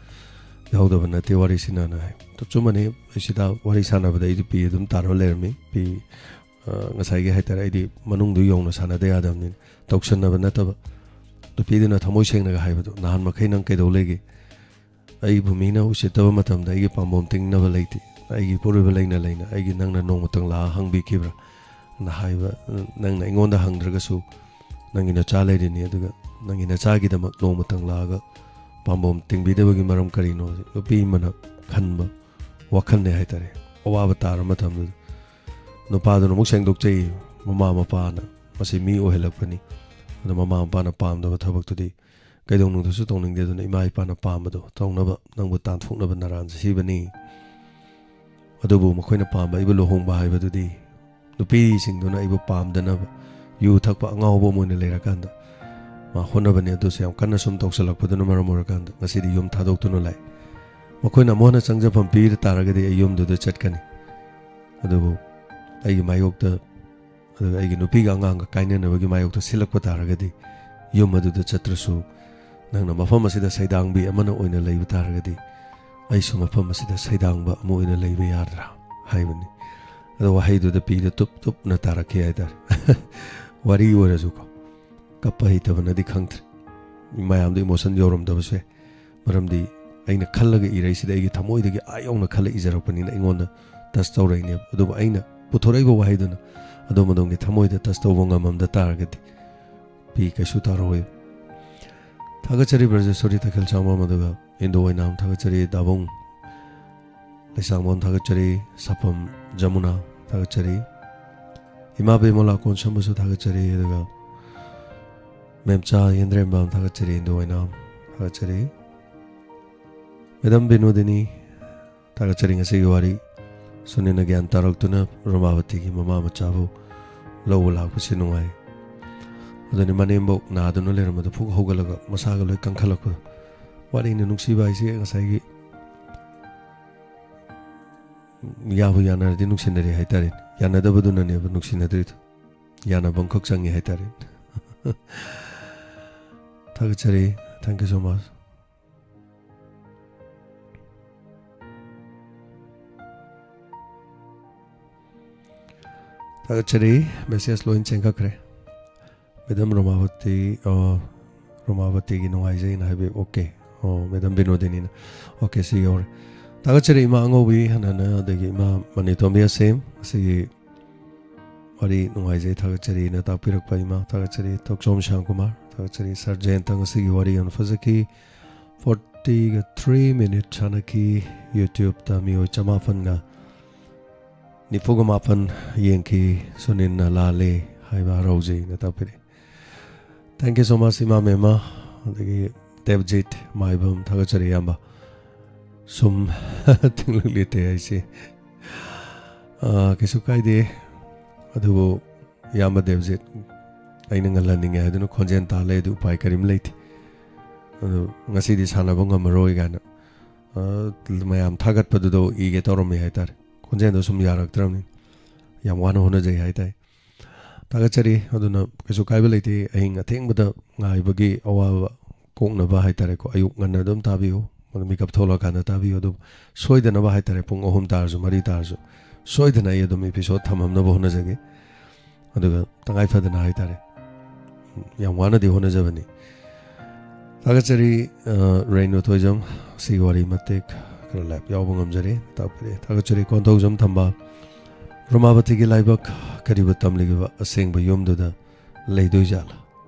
ꯌꯥꯎꯗꯕ ꯅꯠꯇꯦ ꯋꯥꯔꯤꯁꯤꯅꯅ ꯍꯥꯏ꯫ ꯑꯗꯣ ꯑꯆꯨꯝꯕꯅꯤ, ꯏꯁꯤꯇꯥ ꯋꯥꯔꯤ ꯁꯥꯟꯅꯕꯗ ꯑꯩꯗꯤ ꯄꯤ ꯑꯗꯨꯝ ꯇꯥꯔ ꯂꯩꯔꯝꯃꯤ꯫ ꯄꯤ, ꯑ, ꯉꯁꯥꯏꯒꯤ ꯍꯥꯏꯇꯥꯔꯦ, ꯑꯩꯗꯤ ꯃꯅꯨꯡꯗꯨ ꯌꯧꯅ ꯁꯥꯟꯅꯗ ꯌꯥꯗꯕꯅꯤꯅ, ꯇꯧꯁꯟꯅꯕ ꯅꯠꯇꯕ꯫ ꯅꯨꯄꯤꯗꯨꯅ ꯊꯃꯣꯏ ꯁꯦꯡꯅꯒ ꯍꯥꯏꯕꯗꯣ, "ꯅꯍꯥꯟ ꯃꯈꯩ ꯅꯪ ꯀꯩꯗꯧ ꯂꯩꯒꯦ? ꯑꯩꯕꯨ ꯃꯤꯅ ꯎꯁꯤꯠꯇꯕ ꯃꯇꯝꯗ ꯑꯩꯒꯤ ꯄꯥꯝꯕꯣꯝ ꯇꯤꯡꯅꯕ ꯂꯩꯇꯦ꯫ ꯑꯩꯒꯤ ꯏꯄꯨꯔꯣꯏꯕ ꯂꯩꯅ ꯂꯩꯅ ꯑꯩꯒꯤ ꯅꯪꯅ ꯅꯣꯡꯃꯇꯪ ꯂꯥꯛꯑ ꯍꯪꯕꯤꯈꯤꯕ꯭ꯔꯥ?" ꯅ ꯍꯥꯏꯕ, ꯅꯪꯅ ꯑꯩꯉꯣꯟꯗ ꯍꯪꯗ꯭ꯔꯒꯁꯨ ꯅꯪꯒꯤ ꯅꯆꯥ ꯂꯩꯔꯤꯅꯤ, ꯑꯗꯨꯒ ꯅꯪꯒꯤ ꯅꯆꯥꯒꯤꯗꯃꯛ ꯅꯣꯡꯃꯇꯪ ꯂꯥꯛꯑꯒ ꯄꯥꯝꯕꯣꯝ ꯇꯤꯡꯕꯤꯗꯕꯒꯤ ꯃꯔꯝ ꯀꯔꯤꯅꯣ? ꯅꯨꯄꯤ ꯑꯃꯅ ꯈꯟꯕ ꯋꯥꯈꯜꯅꯦ ꯍꯥꯏꯇꯥꯔꯦ꯫ ꯑꯋꯥꯕ ꯇꯥꯔ ꯃꯇꯝꯗꯨꯗ ꯅꯨꯄꯥꯗꯨꯅ ꯑꯃꯨꯛ ꯁꯦꯡꯗꯣꯛꯆꯩ, ꯃꯃꯥ ꯃꯄꯥꯅ ꯃꯁꯤ ꯃꯤ ꯑꯣꯏꯍꯜꯂꯛꯄꯅꯤ꯫ ꯑꯗꯣ ꯃꯃꯥ ꯃꯄꯥꯅ ꯄꯥꯝꯗꯕ ꯊꯕꯛꯇꯨꯗꯤ ꯀꯩꯗꯧꯅꯨꯡꯗꯁꯨ ꯇꯧꯅꯤꯡꯗꯦ꯫ ꯑꯗꯨꯅ ꯏꯃꯥ ꯏꯄꯥꯅ ꯄꯥꯝꯕꯗꯣ ꯇꯧꯅꯕ ꯅꯪꯕꯨ ꯇꯥꯟꯊꯣꯛꯅꯕ ꯅꯔꯥꯟ ꯁꯤꯕꯅꯤ꯫ ꯑꯗꯨꯕꯨ ꯃꯈꯣꯏꯅ ꯄꯥꯝꯕ ꯑꯩꯕꯨ ꯂꯨꯍꯣꯡꯕ ꯍꯥꯏꯕꯗꯨꯗꯤ ꯅꯨꯄꯤꯁꯤꯡꯗꯨꯅ ꯑꯩꯕꯨ ꯄꯥꯝꯗꯅꯕ ꯌꯨ ꯊꯛꯄ ꯑꯉꯥꯎꯕ ꯑꯃ ꯑꯣꯏꯅ ꯂꯩꯔꯀꯥꯟꯗ ꯃꯥ ꯍꯣꯠꯅꯕꯅꯤ꯫ ꯑꯗꯨꯁꯨ ꯌꯥꯝ ꯀꯟꯅ ꯁꯨꯝ ꯇꯧꯁꯜꯂꯛꯄꯗꯨꯅ ꯃꯔꯝ ꯑꯣꯏꯔꯀꯥꯟꯗ ꯉꯁꯤꯗꯤ ꯌꯨꯝ ꯊꯥꯗꯣꯛꯇꯨꯅ ꯂꯥꯛꯑꯦ꯫ ꯃꯈꯣꯏꯅ ꯑꯃꯨꯛ ꯍꯟꯅ ꯆꯪꯖꯐꯝ ꯄꯤꯔ ꯇꯥꯔꯒꯗꯤ ꯑꯩ ꯌꯨꯝꯗꯨꯗ ꯆꯠꯀꯅꯤ꯫ ꯑꯗꯨꯕꯨ ꯑꯩꯒꯤ ꯃꯥꯌꯣꯛꯇ, ꯑꯗꯨꯒ ꯑꯩꯒꯤ ꯅꯨꯄꯤꯒ ꯑꯉꯥꯡꯒ ꯀꯥꯏꯅꯅꯕꯒꯤ ꯃꯥꯌꯣꯛꯇ ꯁꯤꯜꯂꯛꯄ ꯇꯥꯔꯒꯗꯤ, ꯌꯨꯝ ꯑꯗꯨꯗ ꯆꯠꯇ꯭ꯔꯁꯨ ꯅꯪꯅ ꯃꯐꯝ ꯑꯁꯤꯗ ꯁꯩꯗꯥꯡꯕꯤ ꯑꯃꯅ ꯑꯣꯏꯅ ꯂꯩꯕ ꯇꯥꯔꯒꯗꯤ, ꯑꯩꯁꯨ ꯃꯐꯝ ꯑꯁꯤꯗ ꯁꯩꯗꯥꯡꯕ ꯑꯃ ꯑꯣꯏꯅ ꯂꯩꯕ ꯌꯥꯗ꯭ꯔꯥ ꯍꯥꯏꯕꯅꯤ꯫ ꯑꯗꯣ ꯋꯥꯍꯩꯗꯨꯗ ꯄꯤꯗ ꯇꯨꯞ ꯇꯨꯞꯅ ꯇꯥꯔꯛꯈꯤ ꯍꯥꯏꯇꯥꯔꯦ꯫ ꯋꯥꯔꯤ ꯑꯣꯏꯔꯁꯨꯀꯣ, ꯀꯞꯄ ꯍꯩꯇꯕꯅꯗꯤ ꯈꯪꯗ꯭ꯔꯦ꯫ ꯃꯌꯥꯝꯗꯣ emotion ꯌꯧꯔꯝꯗꯕꯁꯨ ꯌꯥꯏ꯫ ꯃꯔꯝꯗꯤ ꯑꯩꯅ ꯈꯜꯂꯒ ꯏꯔꯛꯏꯁꯤꯗꯤ ꯑꯩꯒꯤ ꯊꯃꯣꯏꯗꯒꯤ ꯑꯥ ꯌꯧꯅ ꯈꯜꯂ ꯏꯖꯔꯛꯄꯅꯤꯅ ꯑꯩꯉꯣꯟꯗ touch ꯇꯧꯔꯛꯏꯅꯦꯕ꯫ ꯑꯗꯨꯕꯨ ꯑꯩꯅ ꯄꯨꯊꯣꯔꯛꯏꯕ ꯋꯥꯍꯩꯗꯨꯅ ꯑꯗꯣꯝ ꯑꯗꯣꯝꯒꯤ ꯊꯃꯣꯏꯗ touch ꯇꯧꯕ ꯉꯝꯃꯝꯗ ꯇꯥꯔꯒꯗꯤ ꯄꯤ ꯀꯩꯁꯨ ꯇꯥꯔꯛꯑꯣꯏ꯫ ꯊꯥꯒꯠꯆꯔꯤ ꯕ꯭ꯔꯖꯦꯁꯣꯔꯤ ꯇꯈꯦꯜ ꯁꯥꯡꯕꯝ, ꯑꯗꯨꯒ ꯏꯟꯗꯣ ꯑꯣꯏꯅꯥꯝ ꯊꯥꯒꯠꯆꯔꯤ, ꯗꯥꯕꯨꯡ ꯂꯩꯁꯥꯡꯕꯝ ꯊꯥꯒꯠꯆꯔꯤ, ꯁꯥꯐꯝ ꯖꯃꯨꯅꯥ ꯊꯥꯒꯠꯆꯔꯤ, ꯏꯃꯥ ꯕꯦꯃꯣꯂꯥ ꯀꯣꯟꯁꯝꯕꯁꯨ ꯊꯥꯒꯠꯆꯔꯤ, ꯑꯗꯨꯒ ꯃꯦꯝꯆꯥ ꯌꯦꯟꯗ꯭ꯔꯦꯝꯕꯝ ꯊꯥꯒꯠꯆꯔꯤ, ꯏꯟꯗꯣ ꯑꯣꯏꯅꯥꯝ ꯊꯥꯒꯠꯆꯔꯤ꯫ ꯃꯦꯗꯥꯝ ꯕꯤꯅꯣꯗꯤꯅꯤ, ꯊꯥꯒꯠꯆꯔꯤ꯫ ꯉꯁꯤꯒꯤ ꯋꯥꯔꯤ ꯁꯨꯅꯤꯅ ꯒ꯭ꯌꯥꯟ ꯇꯥꯔꯛꯇꯨꯅ ꯔꯣꯃꯥꯕꯇꯤꯒꯤ ꯃꯃꯥ ꯃꯆꯥꯕꯨ ꯂꯧꯕ ꯂꯥꯛꯄꯁꯤ ꯅꯨꯡꯉꯥꯏ꯫ ꯑꯗꯨꯅꯤ ꯃꯅꯦꯝꯕꯣꯛ ꯅꯥꯗꯨꯅ ꯂꯩꯔꯝꯕꯗꯣ ꯐꯨꯛ ꯍꯧꯒꯠꯂꯒ ꯃꯁꯥꯒ ꯂꯣꯏ ꯀꯟꯈꯠꯂꯛꯄꯗꯣ꯫ ꯋꯥꯔꯤꯅꯤ ꯅꯨꯡꯁꯤꯕ ꯍꯥꯏꯁꯦ ꯉꯁꯥꯏꯒꯤ ꯌꯥꯕꯨ ꯌꯥꯅꯔꯗꯤ ꯅꯨꯡꯁꯤꯅꯔꯦ ꯍꯥꯏꯇꯥꯔꯦ꯫ ꯌꯥꯅꯗꯕꯗꯨꯅꯅꯦꯕ ꯅꯨꯡꯁꯤꯅꯗ꯭ꯔꯤꯗꯣ꯫ ꯌꯥꯅꯕ ꯑꯃꯈꯛ ꯆꯪꯉꯤ ꯍꯥꯏꯇꯥꯔꯦ꯫ ꯊꯥꯒꯠꯆꯔꯤ꯫ Thank you so much. ꯊꯥꯒꯠꯆꯔꯤ꯫ Message ꯂꯣꯏ ꯆꯦꯟꯈꯠꯈ꯭ꯔꯦ꯫ ꯃꯦꯗꯥꯝ ꯔꯣꯃꯥꯕꯇꯤ, ꯑ, ꯔꯣꯃꯥꯕꯇꯤꯒꯤ ꯅꯨꯡꯉꯥꯏꯖꯩꯅ ꯍꯥꯏꯕꯤ꯫ ꯑꯣꯀꯦ꯫ ꯑꯣ, ꯃꯦꯗꯥꯝ ꯕꯤꯅꯣꯗꯤꯅꯤꯅ꯫ ꯑꯣꯀꯦ, ꯁꯤ ꯌꯧꯔꯦ꯫ ꯊꯥꯒꯠꯆꯔꯤ ꯏꯃꯥ ꯑꯉꯧꯕꯤ ꯍꯅꯥꯅ, ꯑꯗꯒꯤ ꯏꯃꯥ ꯃꯅꯤꯇꯣꯝꯕꯤ ꯑꯁꯦꯝ, ꯉꯁꯤꯒꯤ ꯋꯥꯔꯤ ꯅꯨꯡꯉꯥꯏꯖꯩ, ꯊꯥꯒꯠꯆꯔꯤꯅ ꯇꯥꯛꯄꯤꯔꯛꯄ ꯏꯃꯥ, ꯊꯥꯒꯠꯆꯔꯤ꯫ ꯇꯣꯛꯆꯣꯝ ꯁ꯭ꯌꯥꯝꯀꯨꯃꯥꯔ, ꯊꯥꯒꯠꯆꯔꯤ꯫ ꯁꯥꯔ ꯖꯌꯟꯇ, ꯉꯁꯤꯒꯤ ꯋꯥꯔꯤ ꯌꯥꯝꯅ ꯐꯖꯈꯤ꯫ Forty-three minute ꯁꯥꯟꯅꯈꯤ꯫ YouTube-ꯇ ꯃꯤꯑꯣꯏ ꯆꯃꯥꯄꯟꯒ ꯅꯤꯐꯨꯒ ꯃꯥꯄꯟ ꯌꯦꯡꯈꯤ꯫ ꯁꯨꯅꯤꯜꯅ ꯂꯥꯜꯂꯦ ꯍꯥꯏꯕ ꯍꯔꯥꯎꯖꯩꯅ ꯇꯥꯛꯄꯤꯔꯛꯏ꯫ Thank you so much, ꯏꯃꯥ ꯃꯦꯝꯃ꯫ ꯑꯗꯒꯤ ꯗꯦꯕꯖꯤꯠ ꯃꯥꯏꯕꯝ, ꯊꯥꯒꯠꯆꯔꯤ ꯏꯌꯥꯝꯕ꯫ ꯁꯨꯝ ꯇꯤꯡꯂꯛꯂꯤꯇꯦ ꯍꯥꯏꯁꯦ꯫ ꯑꯥ, ꯀꯩꯁꯨ ꯀꯥꯏꯗꯦ꯫ ꯑꯗꯨꯕꯨ ꯏꯌꯥꯝꯕ ꯗꯦꯕꯖꯤꯠ, ꯑꯩꯅ ꯉꯜꯍꯟꯅꯤꯡꯉꯦ ꯍꯥꯏꯗꯨꯅ ꯈꯣꯟꯖꯦꯜ ꯇꯥ ꯂꯩ, ꯑꯗꯨ ꯎꯄꯥꯏ ꯀꯔꯤꯝ ꯂꯩꯇꯦ꯫ ꯑꯗꯨ ꯉꯁꯤꯗꯤ ꯁꯥꯟꯅꯕ ꯉꯝꯃꯔꯣꯏ ꯀꯥꯏꯅ, ꯑꯥ, ꯃꯌꯥꯝ ꯊꯥꯒꯠꯄꯗꯨꯗ ꯏꯒꯦ ꯇꯧꯔꯝꯃꯤ ꯍꯥꯏꯇꯥꯔꯦ꯫ ꯈꯣꯟꯖꯦꯜꯗꯣ ꯁꯨꯝ ꯌꯥꯔꯛꯇ꯭ꯔꯕꯅꯤ꯫ ꯌꯥꯝ ꯋꯥꯅ ꯍꯣꯠꯅꯖꯩ ꯍꯥꯏꯇꯥꯔꯦ꯫ ꯊꯥꯒꯠꯆꯔꯤ꯫ ꯑꯗꯨꯅ ꯀꯩꯁꯨ ꯀꯥꯏꯕ ꯂꯩꯇꯦ꯫ ꯑꯍꯤꯡ ꯑꯊꯦꯡꯕꯗ ꯉꯥꯏꯕꯒꯤ ꯑꯋꯥꯕ ꯀꯣꯛꯅꯕ ꯍꯥꯏꯇꯥꯔꯦꯀꯣ, ꯑꯌꯨꯛ ꯉꯟꯅ ꯑꯗꯨꯝ ꯇꯥꯕꯤꯌꯨ, ꯃꯤꯀꯞ ꯊꯣꯛꯂꯛꯑꯀꯥꯟꯗ ꯇꯥꯕꯤꯌꯨ꯫ ꯑꯗꯨ ꯁꯣꯏꯗꯅꯕ ꯍꯥꯏꯇꯥꯔꯦ, ꯄꯨꯡ ꯑꯍꯨꯝ ꯇꯥꯔꯁꯨ, ꯃꯔꯤ ꯇꯥꯔꯁꯨ, ꯁꯣꯏꯗꯅ ꯑꯩ ꯑꯗꯨꯝ episode ꯊꯝꯃꯝꯅꯕ ꯍꯣꯠꯅꯖꯒꯦ꯫ ꯑꯗꯨꯒ ꯇꯉꯥꯏ ꯐꯗꯅ ꯍꯥꯏꯇꯥꯔꯦ, ꯌꯥꯝ ꯋꯥꯅꯗꯤ ꯍꯣꯠꯅꯖꯕꯅꯤ꯫ ꯊꯥꯒꯠꯆꯔꯤ, ꯑ, ꯔꯦꯅꯨ ꯊꯣꯏꯖꯝ, ꯁꯤꯒꯤ ꯋꯥꯔꯤ ꯃꯇꯦꯛ ꯈꯔ live ꯌꯥꯎꯕ ꯉꯝꯖꯔꯦ, ꯇꯥꯛꯄꯤꯔꯦ꯫ ꯊꯥꯒꯠꯆꯔꯤ꯫ ꯀꯣꯟꯊꯧꯖꯝ ꯊꯝꯕꯥꯜ, ꯔꯣꯃꯥꯕꯇꯤꯒꯤ ꯂꯥꯏꯕꯛ ꯀꯔꯤꯕꯨ ꯇꯝꯂꯤꯕ ꯑꯁꯦꯡꯕ ꯌꯨꯝꯗꯨꯗ ꯂꯩꯗꯣꯏꯖꯥꯠꯂꯥ?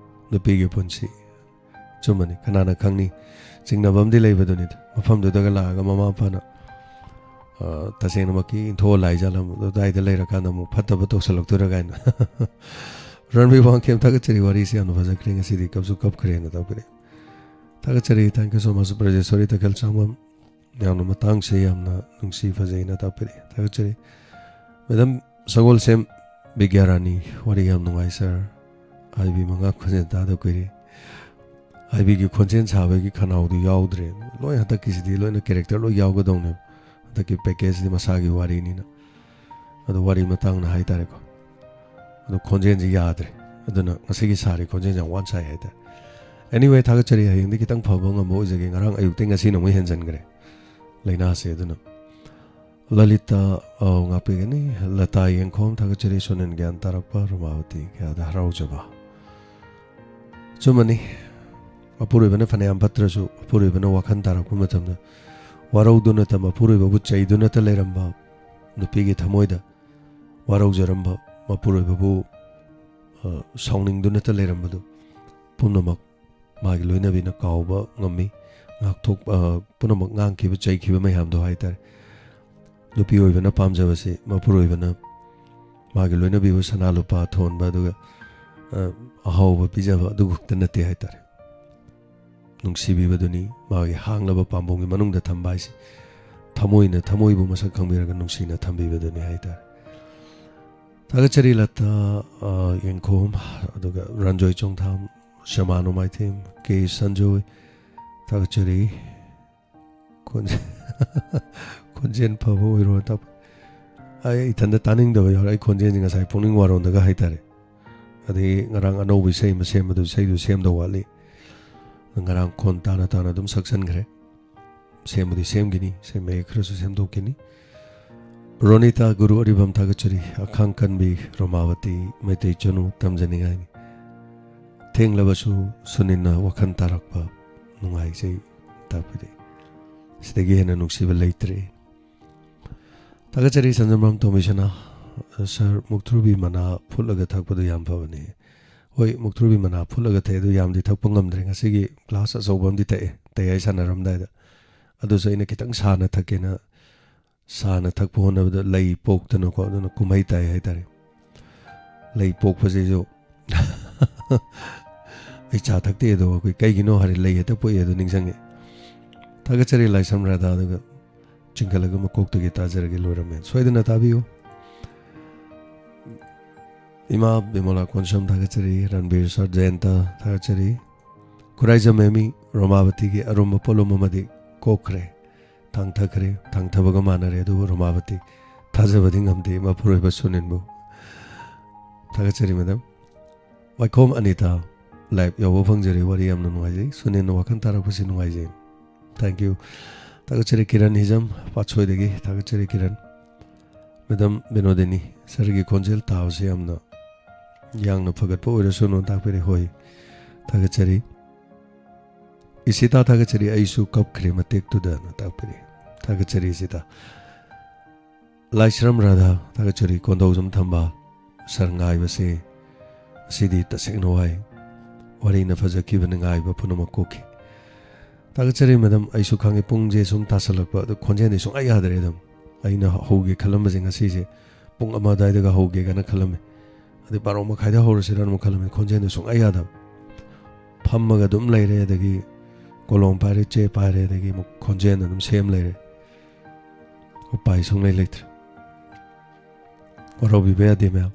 ꯅꯨꯄꯤꯒꯤ ꯄꯨꯟꯁꯤ꯫ ꯑꯆꯨꯝꯕꯅꯤ, ꯀꯅꯥꯅ ꯈꯪꯅꯤ? ꯆꯤꯡꯅꯕ ꯑꯃꯗꯤ ꯂꯩꯕꯗꯨꯅꯤꯗ꯫ ꯃꯐꯝꯗꯨꯗꯒ ꯂꯥꯛꯑꯒ ꯃꯃꯥ ꯃꯄꯥꯅ, ꯑ, ꯇꯁꯦꯡꯅꯃꯛꯀꯤ ꯏꯟꯊꯣꯛꯑ ꯂꯥꯛꯏ ꯖꯥꯠꯂ? ꯑꯗꯨꯗꯥꯏꯗ ꯂꯩꯔꯀꯥꯟꯗ ꯑꯃꯨꯛ ꯐꯠꯇꯕ ꯇꯧꯁꯜꯂꯛꯇꯣꯏꯔꯥ ꯀꯥꯏꯅ꯫ ꯔꯟꯕꯤ ꯋꯥꯡꯈꯦꯝ, ꯊꯥꯒꯠꯆꯔꯤ, ꯋꯥꯔꯤꯁꯤ ꯌꯥꯝꯅ ꯐꯖꯈ꯭ꯔꯦ ꯉꯁꯤꯗꯤ, ꯀꯞꯁꯨ ꯀꯞꯈ꯭ꯔꯦꯅ ꯇꯧꯕꯤꯔꯛꯑꯦ꯫ ꯊꯥꯒꯠꯆꯔꯤ, thank you so much, ꯕ꯭ꯔꯖꯦꯁꯣꯔꯤ ꯇꯈꯦꯜ ꯁꯥꯡꯕꯝ꯫ ꯌꯥꯝꯅ ꯃꯇꯥꯡꯁꯦ ꯌꯥꯝꯅ ꯅꯨꯡꯁꯤ ꯐꯖꯩꯅ ꯇꯥꯛꯄꯤꯔꯛꯑꯦ꯫ ꯊꯥꯒꯠꯆꯔꯤ꯫ ꯃꯦꯗꯥꯝ ꯁꯒꯣꯜꯁꯦꯝ ꯕꯤꯒ꯭ꯌꯥꯔꯥꯅꯤ, ꯋꯥꯔꯤ ꯌꯥꯝ ꯅꯨꯡꯉꯥꯏ ꯁꯥꯔ꯫ ꯑꯥꯏꯕꯤ ꯃꯉꯥ ꯈꯣꯟꯖꯦꯜ ꯇꯥꯗ ꯀꯨꯏꯔꯦ꯫ ꯑꯥꯏꯕꯤꯒꯤ ꯈꯣꯟꯖꯦꯜ ꯁꯥꯕꯒꯤ ꯈꯅꯥꯎꯗꯨ ꯌꯥꯎꯗ꯭ꯔꯦ꯫ ꯂꯣꯏ ꯍꯟꯗꯛꯀꯤꯁꯤꯗꯤ ꯂꯣꯏꯅ ꯀꯦꯔꯦꯛꯇꯔ ꯂꯣꯏ ꯌꯥꯎꯒꯗꯧꯅꯦꯕ꯫ ꯍꯟꯗꯛꯀꯤ ꯄꯦꯀꯦꯖꯁꯤꯗꯤ ꯃꯁꯥꯒꯤ ꯋꯥꯔꯤꯅꯤꯅ꯫ ꯑꯗꯣ ꯋꯥꯔꯤ ꯃꯇꯥꯡꯅ ꯍꯥꯏꯇꯥꯔꯦꯀꯣ꯫ ꯑꯗꯣ ꯈꯣꯟꯖꯦꯜꯁꯤ ꯌꯥꯗ꯭ꯔꯦ꯫ ꯑꯗꯨꯅ ꯉꯁꯤꯒꯤ ꯁꯥꯔꯤ ꯈꯣꯟꯖꯦꯜꯁꯦ ꯌꯥꯝ ꯋꯥꯟ ꯁꯥꯏ ꯍꯥꯏꯇꯥꯔꯦ꯫ Anyway, ꯊꯥꯒꯠꯆꯔꯤ꯫ ꯍꯌꯦꯡꯗꯤ ꯈꯤꯇꯪ ꯐꯕ ꯉꯝꯕ ꯑꯣꯏꯖꯒꯦ꯫ ꯉꯔꯥꯡ ꯑꯌꯨꯛꯇꯩ ꯉꯁꯤꯅ ꯑꯃꯨꯛ ꯍꯦꯟꯖꯟꯈ꯭ꯔꯦ ꯂꯥꯏꯅꯥꯁꯦ꯫ ꯑꯗꯨꯅ ꯂꯂꯤꯇꯥ, ꯑ, ꯉꯥꯛꯄꯤꯒꯅꯤ꯫ ꯂꯇꯥ ꯌꯦꯡꯈꯣꯝ, ꯊꯥꯒꯠꯆꯔꯤ꯫ ꯁꯣꯅꯦꯟ ꯒ꯭ꯌꯥꯟ ꯇꯥꯔꯛꯄ, ꯔꯨꯃꯥꯕꯇꯤ ꯀꯌꯥꯗ ꯍꯔꯥꯎꯖꯕ꯫ ꯑꯆꯨꯝꯕꯅꯤ꯫ ꯃꯄꯨꯔꯣꯏꯕꯅ ꯐꯅꯌꯥꯝ ꯐꯠꯇ꯭ꯔꯁꯨ, ꯃꯄꯨꯔꯣꯏꯕꯅ ꯋꯥꯈꯜ ꯇꯥꯔꯛꯄ ꯃꯇꯝꯗ ꯋꯥꯔꯧꯗꯨꯅꯇ, ꯃꯄꯨꯔꯣꯏꯕꯕꯨ ꯆꯩꯗꯨꯅꯇ ꯂꯩꯔꯝꯕ ꯅꯨꯄꯤꯒꯤ ꯊꯃꯣꯏꯗ ꯋꯥꯔꯧꯖꯔꯝꯕ, ꯃꯄꯨꯔꯣꯏꯕꯕꯨ, ꯑ, ꯁꯥꯎꯅꯤꯡꯗꯨꯅꯇ ꯂꯩꯔꯝꯕꯗꯨ ꯄꯨꯝꯅꯃꯛ ꯃꯥꯒꯤ ꯂꯣꯏꯅꯕꯤꯅ ꯀꯥꯎꯕ ꯉꯝꯃꯤ꯫ ꯉꯥꯛꯊꯣꯛ-, ꯑ, ꯄꯨꯝꯅꯃꯛ ꯉꯥꯡꯈꯤꯕ, ꯆꯩꯈꯤꯕ ꯃꯌꯥꯝꯗꯣ ꯍꯥꯏꯇꯥꯔꯦ꯫ ꯅꯨꯄꯤ ꯑꯣꯏꯕꯅ ꯄꯥꯝꯖꯕꯁꯤ ꯃꯄꯨꯔꯣꯏꯕꯅ ꯃꯥꯒꯤ ꯂꯣꯏꯅꯕꯤꯕꯨ ꯁꯅꯥ ꯂꯨꯄꯥ ꯊꯣꯟꯕ, ꯑꯗꯨꯒ, ꯑ, ꯑꯍꯥꯎꯕ ꯄꯤꯖꯕ, ꯑꯗꯨ ꯈꯛꯇ ꯅꯠꯇꯦ ꯍꯥꯏꯇꯥꯔꯦ꯫ ꯅꯨꯡꯁꯤꯕꯤꯕꯗꯨꯅꯤ ꯃꯥꯒꯤ ꯍꯥꯡꯂꯕ ꯄꯥꯝꯕꯣꯝꯒꯤ ꯃꯅꯨꯡꯗ ꯊꯝꯕ ꯍꯥꯏꯁꯦ꯫ ꯊꯃꯣꯏꯅ ꯊꯃꯣꯏꯕꯨ ꯃꯁꯛ ꯈꯪꯕꯤꯔꯒ ꯅꯨꯡꯁꯤꯅ ꯊꯝꯕꯤꯕꯗꯨꯅꯤ ꯍꯥꯏꯇꯥꯔꯦ꯫ ꯊꯥꯒꯠꯆꯔꯤ ꯂꯇꯥ, ꯑ, ꯌꯦꯡꯈꯣꯝ, ꯑꯗꯨꯒ ꯔꯟꯖꯣꯏ ꯆꯣꯡꯊꯥꯝ, ꯁꯃꯥ ꯅꯣꯡꯃꯥꯏꯊꯦꯝ, ꯀꯦ ꯁꯟꯖꯣꯏ, ꯊꯥꯒꯠꯆꯔꯤ꯫ ꯈꯣꯟꯖꯦꯜ, ꯈꯣꯟꯖꯦꯜ ꯐꯕ ꯑꯣꯏꯔꯣ꯫ ꯇꯞ-, ꯑꯩ ꯏꯊꯟꯗ ꯇꯥꯅꯤꯡꯗꯕ ꯌꯥꯎꯔꯦ꯫ ꯑꯩ ꯈꯣꯟꯖꯦꯜꯁꯦ ꯉꯁꯥꯏ ꯄꯨꯛꯅꯤꯡ ꯋꯥꯔꯣꯟꯗꯒ ꯍꯥꯏꯇꯥꯔꯦ꯫ ꯑꯗꯒꯤ ꯉꯔꯥꯡ ꯑꯅꯧꯕ ꯏꯁꯩ ꯑꯃ ꯁꯦꯝꯕꯗꯨ, ꯏꯁꯩꯗꯨ ꯁꯦꯝꯗꯧ ꯋꯥꯠꯂꯤ꯫ ꯉꯔꯥꯡ ꯈꯣꯟ ꯇꯥꯅ ꯇꯥꯅ ꯑꯗꯨꯝ ꯁꯛꯆꯟꯈ꯭ꯔꯦ꯫ ꯁꯦꯝꯕꯨꯗꯤ ꯁꯦꯝꯈꯤꯅꯤ, ꯏꯁꯩ ꯃꯌꯦꯛ ꯈꯔꯁꯨ ꯁꯦꯝꯗꯣꯛꯈꯤꯅꯤ꯫ ꯔꯣꯅꯤꯇꯥ ꯒꯨꯔꯨ ꯑꯔꯤꯕꯝ, ꯊꯥꯒꯠꯆꯔꯤ꯫ ꯑꯈꯥꯡ ꯀꯟꯕꯤ ꯔꯣꯃꯥꯕꯇꯤ ꯃꯩꯇꯩ ꯆꯅꯨ, ꯇꯝꯖꯅꯤꯡꯉꯥꯏꯅꯤ꯫ ꯊꯦꯡꯂꯕꯁꯨ ꯁꯨꯅꯤꯟꯅ ꯋꯥꯈꯜ ꯇꯥꯔꯛꯄ, ꯅꯨꯡꯉꯥꯏꯖꯩ ꯇꯥꯛꯄꯤꯔꯛꯏ꯫ ꯁꯤꯗꯒꯤ ꯍꯦꯟꯅ ꯅꯨꯡꯁꯤꯕ ꯂꯩꯇ꯭ꯔꯦ꯫ ꯊꯥꯒꯠꯆꯔꯤ ꯁꯟꯖꯝꯕꯝ ꯇꯣꯝꯕꯤꯁꯅꯥ꯫ ꯁꯥꯔ, ꯃꯨꯛꯊ꯭ꯔꯨꯕꯤ ꯃꯅꯥ ꯐꯨꯠꯂꯒ ꯊꯛꯄꯗꯨ ꯌꯥꯝ ꯐꯕꯅꯤ꯫ ꯍꯣꯏ, ꯃꯨꯛꯊ꯭ꯔꯨꯕꯤ ꯃꯅꯥ ꯐꯨꯠꯂꯒ ꯊꯛꯑꯦ, ꯑꯗꯨ ꯌꯥꯝꯗꯤ ꯊꯛꯄ ꯉꯝꯗ꯭ꯔꯦ꯫ ꯉꯁꯤꯒꯤ ꯒ꯭ꯂꯥꯁ ꯑꯆꯧꯕ ꯑꯃꯗꯤ ꯊꯛꯑꯦ, ꯇꯌꯥꯏ ꯁꯥꯟꯅꯔꯝꯗꯥꯏꯗ꯫ ꯑꯗꯨꯁꯨ ꯑꯩꯅ ꯈꯤꯇꯪ ꯁꯥꯅ ꯊꯛꯀꯦꯅ, ꯁꯥꯅ ꯊꯛꯄ ꯍꯣꯠꯅꯕꯗ ꯂꯩ ꯄꯣꯛꯇꯅꯀꯣ, ꯑꯗꯨꯅ ꯀꯨꯝꯍꯩ ꯇꯥꯏ ꯍꯥꯏꯇꯥꯔꯦ꯫ ꯂꯩ ꯄꯣꯛꯄꯁꯤꯁꯨ ꯑꯩ ꯆꯥ ꯊꯛꯇꯦ ꯑꯗꯣ, ꯑꯩꯈꯣꯏ ꯀꯩꯒꯤꯅꯣ ꯍꯥꯏꯔꯦ, ꯂꯩ ꯍꯦꯛꯇ ꯄꯣꯛꯑꯦ ꯑꯗꯣ ꯅꯤꯡꯁꯤꯡꯉꯦ꯫ ꯊꯥꯒꯠꯆꯔꯤ ꯂꯥꯏꯁ꯭ꯔꯝ ꯔꯥꯙꯥ, ꯑꯗꯨꯒ ꯆꯤꯡꯈꯠꯂꯒ ꯃꯀꯣꯛꯇꯒꯤ ꯇꯥꯖꯔꯒꯦ꯫ ꯂꯣꯏꯔꯝꯃꯦ꯫ ꯁꯣꯏꯗꯅ ꯇꯥꯕꯤꯌꯨ꯫ ꯏꯃꯥ ꯕꯤꯃꯣꯂꯥ ꯀꯣꯟꯁꯝ ꯊꯥꯒꯠꯆꯔꯤ, ꯔꯟꯕꯤꯔ ꯁꯔ ꯖꯌꯟꯇ ꯊꯥꯒꯠꯆꯔꯤ꯫ ꯈꯨꯔꯥꯏꯖꯝ ꯃꯦꯃꯤ ꯔꯣꯃꯥꯕꯇꯤꯒꯤ ꯑꯔꯨꯝꯕ ꯄꯣꯠꯂꯨꯝ ꯑꯃꯗꯤ ꯀꯣꯛꯈ꯭ꯔꯦ, ꯊꯥꯡꯊꯈ꯭ꯔꯦ, ꯊꯥꯡꯊꯕꯒ ꯃꯥꯟꯅꯔꯦ, ꯑꯗꯨꯕꯨ ꯔꯣꯃꯥꯕꯇꯤ ꯊꯥꯖꯕꯗꯤ ꯉꯝꯗꯦ ꯃꯄꯨꯔꯣꯏꯕ ꯁꯨꯅꯤꯟꯕꯨ꯫ ꯊꯥꯒꯠꯆꯔꯤ ꯃꯦꯗꯥꯝ꯫ ꯋꯥꯏꯈꯣꯝ ꯑꯅꯤꯇꯥ ꯂꯥꯏꯚ ꯌꯥꯎꯕ ꯐꯪꯖꯔꯤ, ꯋꯥꯔꯤ ꯌꯥꯝꯅ ꯅꯨꯡꯉꯥꯏꯖꯩ, ꯁꯨꯅꯤꯟꯅ ꯋꯥꯈꯜ ꯇꯥꯔꯛꯄꯁꯤ ꯅꯨꯡꯉꯥꯏꯖꯩ꯫ Thank you꯫ ꯊꯥꯒꯠꯆꯔꯤ ꯀꯤꯔꯟ ꯍꯤꯖꯝ ꯄꯥꯠꯁꯣꯏꯗꯒꯤ, ꯊꯥꯒꯠꯆꯔꯤ ꯀꯤꯔꯟ꯫ ꯃꯦꯗꯥꯝ ꯕꯤꯅꯣꯗꯤꯅꯤ ꯁꯔꯒꯤ ꯈꯣꯟꯖꯦꯜ ꯇꯥꯕꯁꯦ ꯌꯥꯝꯅ ꯌꯥꯡꯅ ꯐꯒꯠꯄ ꯑꯣꯏꯔꯁꯅꯨ ꯇꯥꯛꯄꯤꯔꯦ꯫ ꯍꯣꯏ, ꯊꯥꯒꯠꯆꯔꯤ꯫ ꯏꯁꯤꯇꯥ ꯊꯥꯒꯠꯆꯔꯤ, ꯑꯩꯁꯨ ꯀꯞꯈ꯭ꯔꯦ ꯃꯇꯦꯛꯇꯨꯗꯅ ꯇꯥꯛꯄꯤꯔꯦ꯫ ꯊꯥꯒꯠꯆꯔꯤ ꯏꯁꯤꯇꯥ꯫ ꯂꯥꯏꯁ꯭ꯔꯝ ꯔꯥꯙꯥ ꯊꯥꯒꯠꯆꯔꯤ, ꯀꯣꯟꯗꯧꯖꯝ ꯊꯝꯕꯥꯜ꯫ ꯁꯔ ꯉꯥꯏꯕꯁꯦ ꯑꯁꯤꯗꯤ ꯇꯁꯦꯡꯅ ꯋꯥꯏ꯫ ꯋꯥꯔꯤꯅ ꯐꯖꯈꯤꯕꯅ ꯉꯥꯏꯕ ꯄꯨꯝꯅꯃꯛ ꯀꯣꯛꯈꯤ꯫ ꯊꯥꯒꯠꯆꯔꯤ ꯃꯦꯗꯥꯝ, ꯑꯩꯁꯨ ꯈꯪꯉꯦ ꯄꯨꯡꯁꯦ ꯁꯨꯝ ꯇꯥꯁꯜꯂꯛꯄ, ꯑꯗꯨ ꯈꯣꯟꯖꯦꯜꯗꯤ ꯁꯨꯡꯌꯥ ꯌꯥꯗ꯭ꯔꯦ ꯑꯗꯨꯝ꯫ ꯑꯩꯅ ꯍꯧꯒꯦ ꯈꯜꯂꯝꯕꯁꯦ ꯉꯁꯤꯁꯦ ꯄꯨꯡ ꯑꯃ ꯑꯗꯨꯋꯥꯏꯗꯒ ꯍꯧꯒꯦ ꯀꯥꯏꯅ ꯈꯜꯂꯝꯃꯦ꯫ ꯑꯗꯩ ꯕꯥꯔꯣ ꯃꯈꯥꯏꯗ ꯍꯧꯔꯁꯤꯔꯅ ꯑꯃꯨꯛ ꯈꯜꯂꯝꯃꯦ, ꯈꯣꯟꯖꯦꯜꯗꯣ ꯁꯨꯡꯌꯥ ꯌꯥꯗꯕ꯫ ꯐꯝꯃꯒ ꯑꯗꯨꯝ ꯂꯩꯔꯦ, ꯑꯗꯒꯤ ꯀꯣꯂꯣꯝ ꯄꯥꯏꯔꯦ, ꯆꯦ ꯄꯥꯏꯔꯦ, ꯑꯗꯒꯤ ꯑꯃꯨꯛ ꯈꯣꯟꯖꯦꯜ ꯑꯗꯨꯝ ꯁꯦꯝ ꯂꯩꯔꯦ꯫ ꯎꯄꯥꯏ ꯁꯨꯡꯂꯩ ꯂꯩꯇ꯭ꯔꯦ꯫ ꯋꯥꯔꯧꯕꯤꯕ ꯌꯥꯗꯦ ꯃꯌꯥꯝ꯫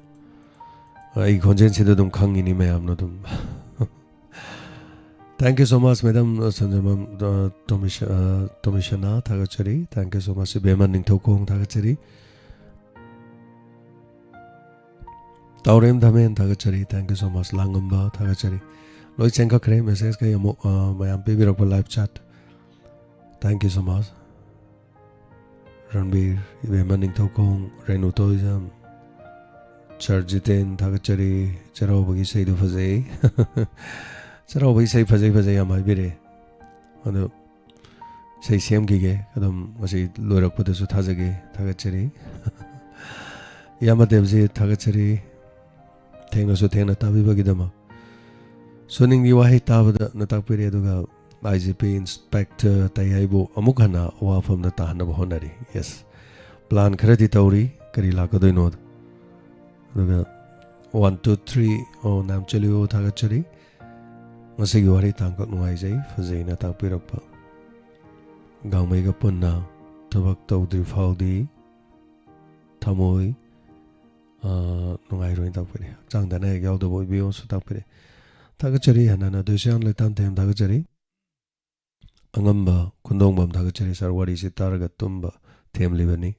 ꯑꯩ ꯈꯣꯟꯖꯦꯜꯁꯤꯗ ꯑꯗꯨꯝ ꯈꯪꯉꯤꯅꯤ ꯃꯌꯥꯝꯅ ꯑꯗꯨꯝ꯫ Thank you so much, madam, uh, ꯁꯟꯖꯃꯝ, uh, ꯇꯣꯃꯤꯁ-, uh, ꯇꯣꯃꯤꯁꯅꯥ ꯊꯥꯒꯠꯆꯔꯤ꯫ Thank you so much, ꯏꯕꯦꯝꯃ ꯅꯤꯡꯊꯧꯈꯣꯡ ꯊꯥꯒꯠꯆꯔꯤ꯫ ꯇꯥꯎꯔꯦꯝ ꯙꯃꯦꯟ ꯊꯥꯒꯠꯆꯔꯤ꯫ Thank you so much, ꯂꯥꯡꯉꯝꯕ ꯊꯥꯒꯠꯆꯔꯤ꯫ ꯂꯣꯏ ꯆꯦꯟꯈꯠꯈ꯭ꯔꯦ message ꯀꯩ ꯑꯃꯨꯛ, uh, ꯃꯌꯥꯝ ꯄꯤꯕꯤꯔꯛꯄ live chat꯫ Thank you so much꯫ ꯔꯟꯕꯤꯔ, ꯏꯕꯦꯝꯃ ꯅꯤꯡꯊꯧꯈꯣꯡ, ꯔꯦꯅꯨ ꯇꯣꯏꯖꯝ, ꯁꯔ ꯖꯤꯇꯦꯟ ꯊꯥꯒꯠꯆꯔꯤ꯫ ꯆꯩꯔꯥꯎꯕꯒꯤ ꯏꯁꯩꯗꯨ ꯐꯖꯩ꯫ ꯆꯩꯔꯥꯎꯕꯒꯤ ꯏꯁꯩ ꯐꯖꯩ ꯐꯖꯩ ꯌꯥꯝ ꯍꯥꯏꯕꯤꯔꯛꯑꯦ꯫ ꯑꯗꯣ ꯏꯁꯩ ꯁꯦꯝꯈꯤꯒꯦ, ꯑꯗꯨꯝ ꯃꯁꯤ ꯂꯣꯏꯔꯛꯄꯗꯁꯨ ꯊꯥꯖꯒꯦ꯫ ꯊꯥꯒꯠꯆꯔꯤ꯫ ꯏꯌꯥꯝꯕ ꯗꯦꯕꯖꯤꯠ ꯊꯥꯒꯠꯆꯔꯤ꯫ ꯊꯦꯡꯅꯁꯨ ꯊꯦꯡꯅ ꯇꯥꯕꯤꯕꯒꯤꯗꯃꯛ꯫ ꯁꯣꯅꯤꯡꯒꯤ ꯋꯥꯍꯩ ꯇꯥꯕꯗ ꯅ ꯇꯥꯛꯄꯤꯔꯦ, ꯑꯗꯨꯒ ꯑꯥꯏ ꯖꯤ ꯄꯤ ꯏꯟꯁꯄꯦꯛꯇꯔ ꯇꯌꯥꯏꯕꯨ ꯑꯃꯨꯛ ꯍꯟꯅ ꯑꯋꯥꯐꯝꯗ ꯇꯥꯍꯟꯅꯕ ꯍꯣꯠꯅꯔꯤ꯫ Yes, plan ꯈꯔꯗꯤ ꯇꯧꯔꯤ, ꯀꯔꯤ ꯂꯥꯛꯀꯗꯣꯏꯅꯣꯗꯣ꯫ ꯑꯗꯨꯒ one two three, ꯑꯣ, ꯅꯥꯝ ꯆꯂꯤꯌꯣ ꯊꯥꯒꯠꯆꯔꯤ꯫ ꯉꯁꯤꯒꯤ ꯋꯥꯔꯤ ꯇꯥꯡꯀꯛ ꯅꯨꯡꯉꯥꯏꯖꯩ, ꯐꯖꯩꯅ ꯇꯥꯛꯄꯤꯔꯛꯄ꯫ ꯒꯥꯡꯃꯩꯒ ꯄꯨꯟꯅ ꯊꯕꯛ ꯇꯧꯗ꯭ꯔꯤ ꯐꯥꯎꯗꯤ ꯊꯃꯣꯏ ꯑꯥ, ꯅꯨꯡꯉꯥꯏꯔꯣꯏꯅ ꯇꯥꯛꯄꯤꯔꯦ꯫ ꯍꯛꯆꯥꯡꯗ ꯑꯅꯥ ꯑꯌꯦꯛ ꯌꯥꯎꯗꯕ ꯑꯣꯏꯕꯤꯌꯣꯁꯨ ꯇꯥꯛꯄꯤꯔꯦ꯫ ꯊꯥꯒꯠꯆꯔꯤ꯫ ꯍꯟꯅ ꯍꯟꯅ ꯑꯗꯨꯁꯨ ꯌꯥꯝ ꯂꯩꯇꯥꯟ ꯊꯦꯝ ꯊꯥꯒꯠꯆꯔꯤ꯫ ꯑꯉꯝꯕ ꯈꯨꯟꯗꯣꯡꯕꯝ ꯊꯥꯒꯠꯆꯔꯤ꯫ ꯁꯥꯔ, ꯋꯥꯔꯤꯁꯤ ꯇꯥꯔꯒ ꯇꯨꯝꯕ ꯊꯦꯝꯂꯤꯕꯅꯤ꯫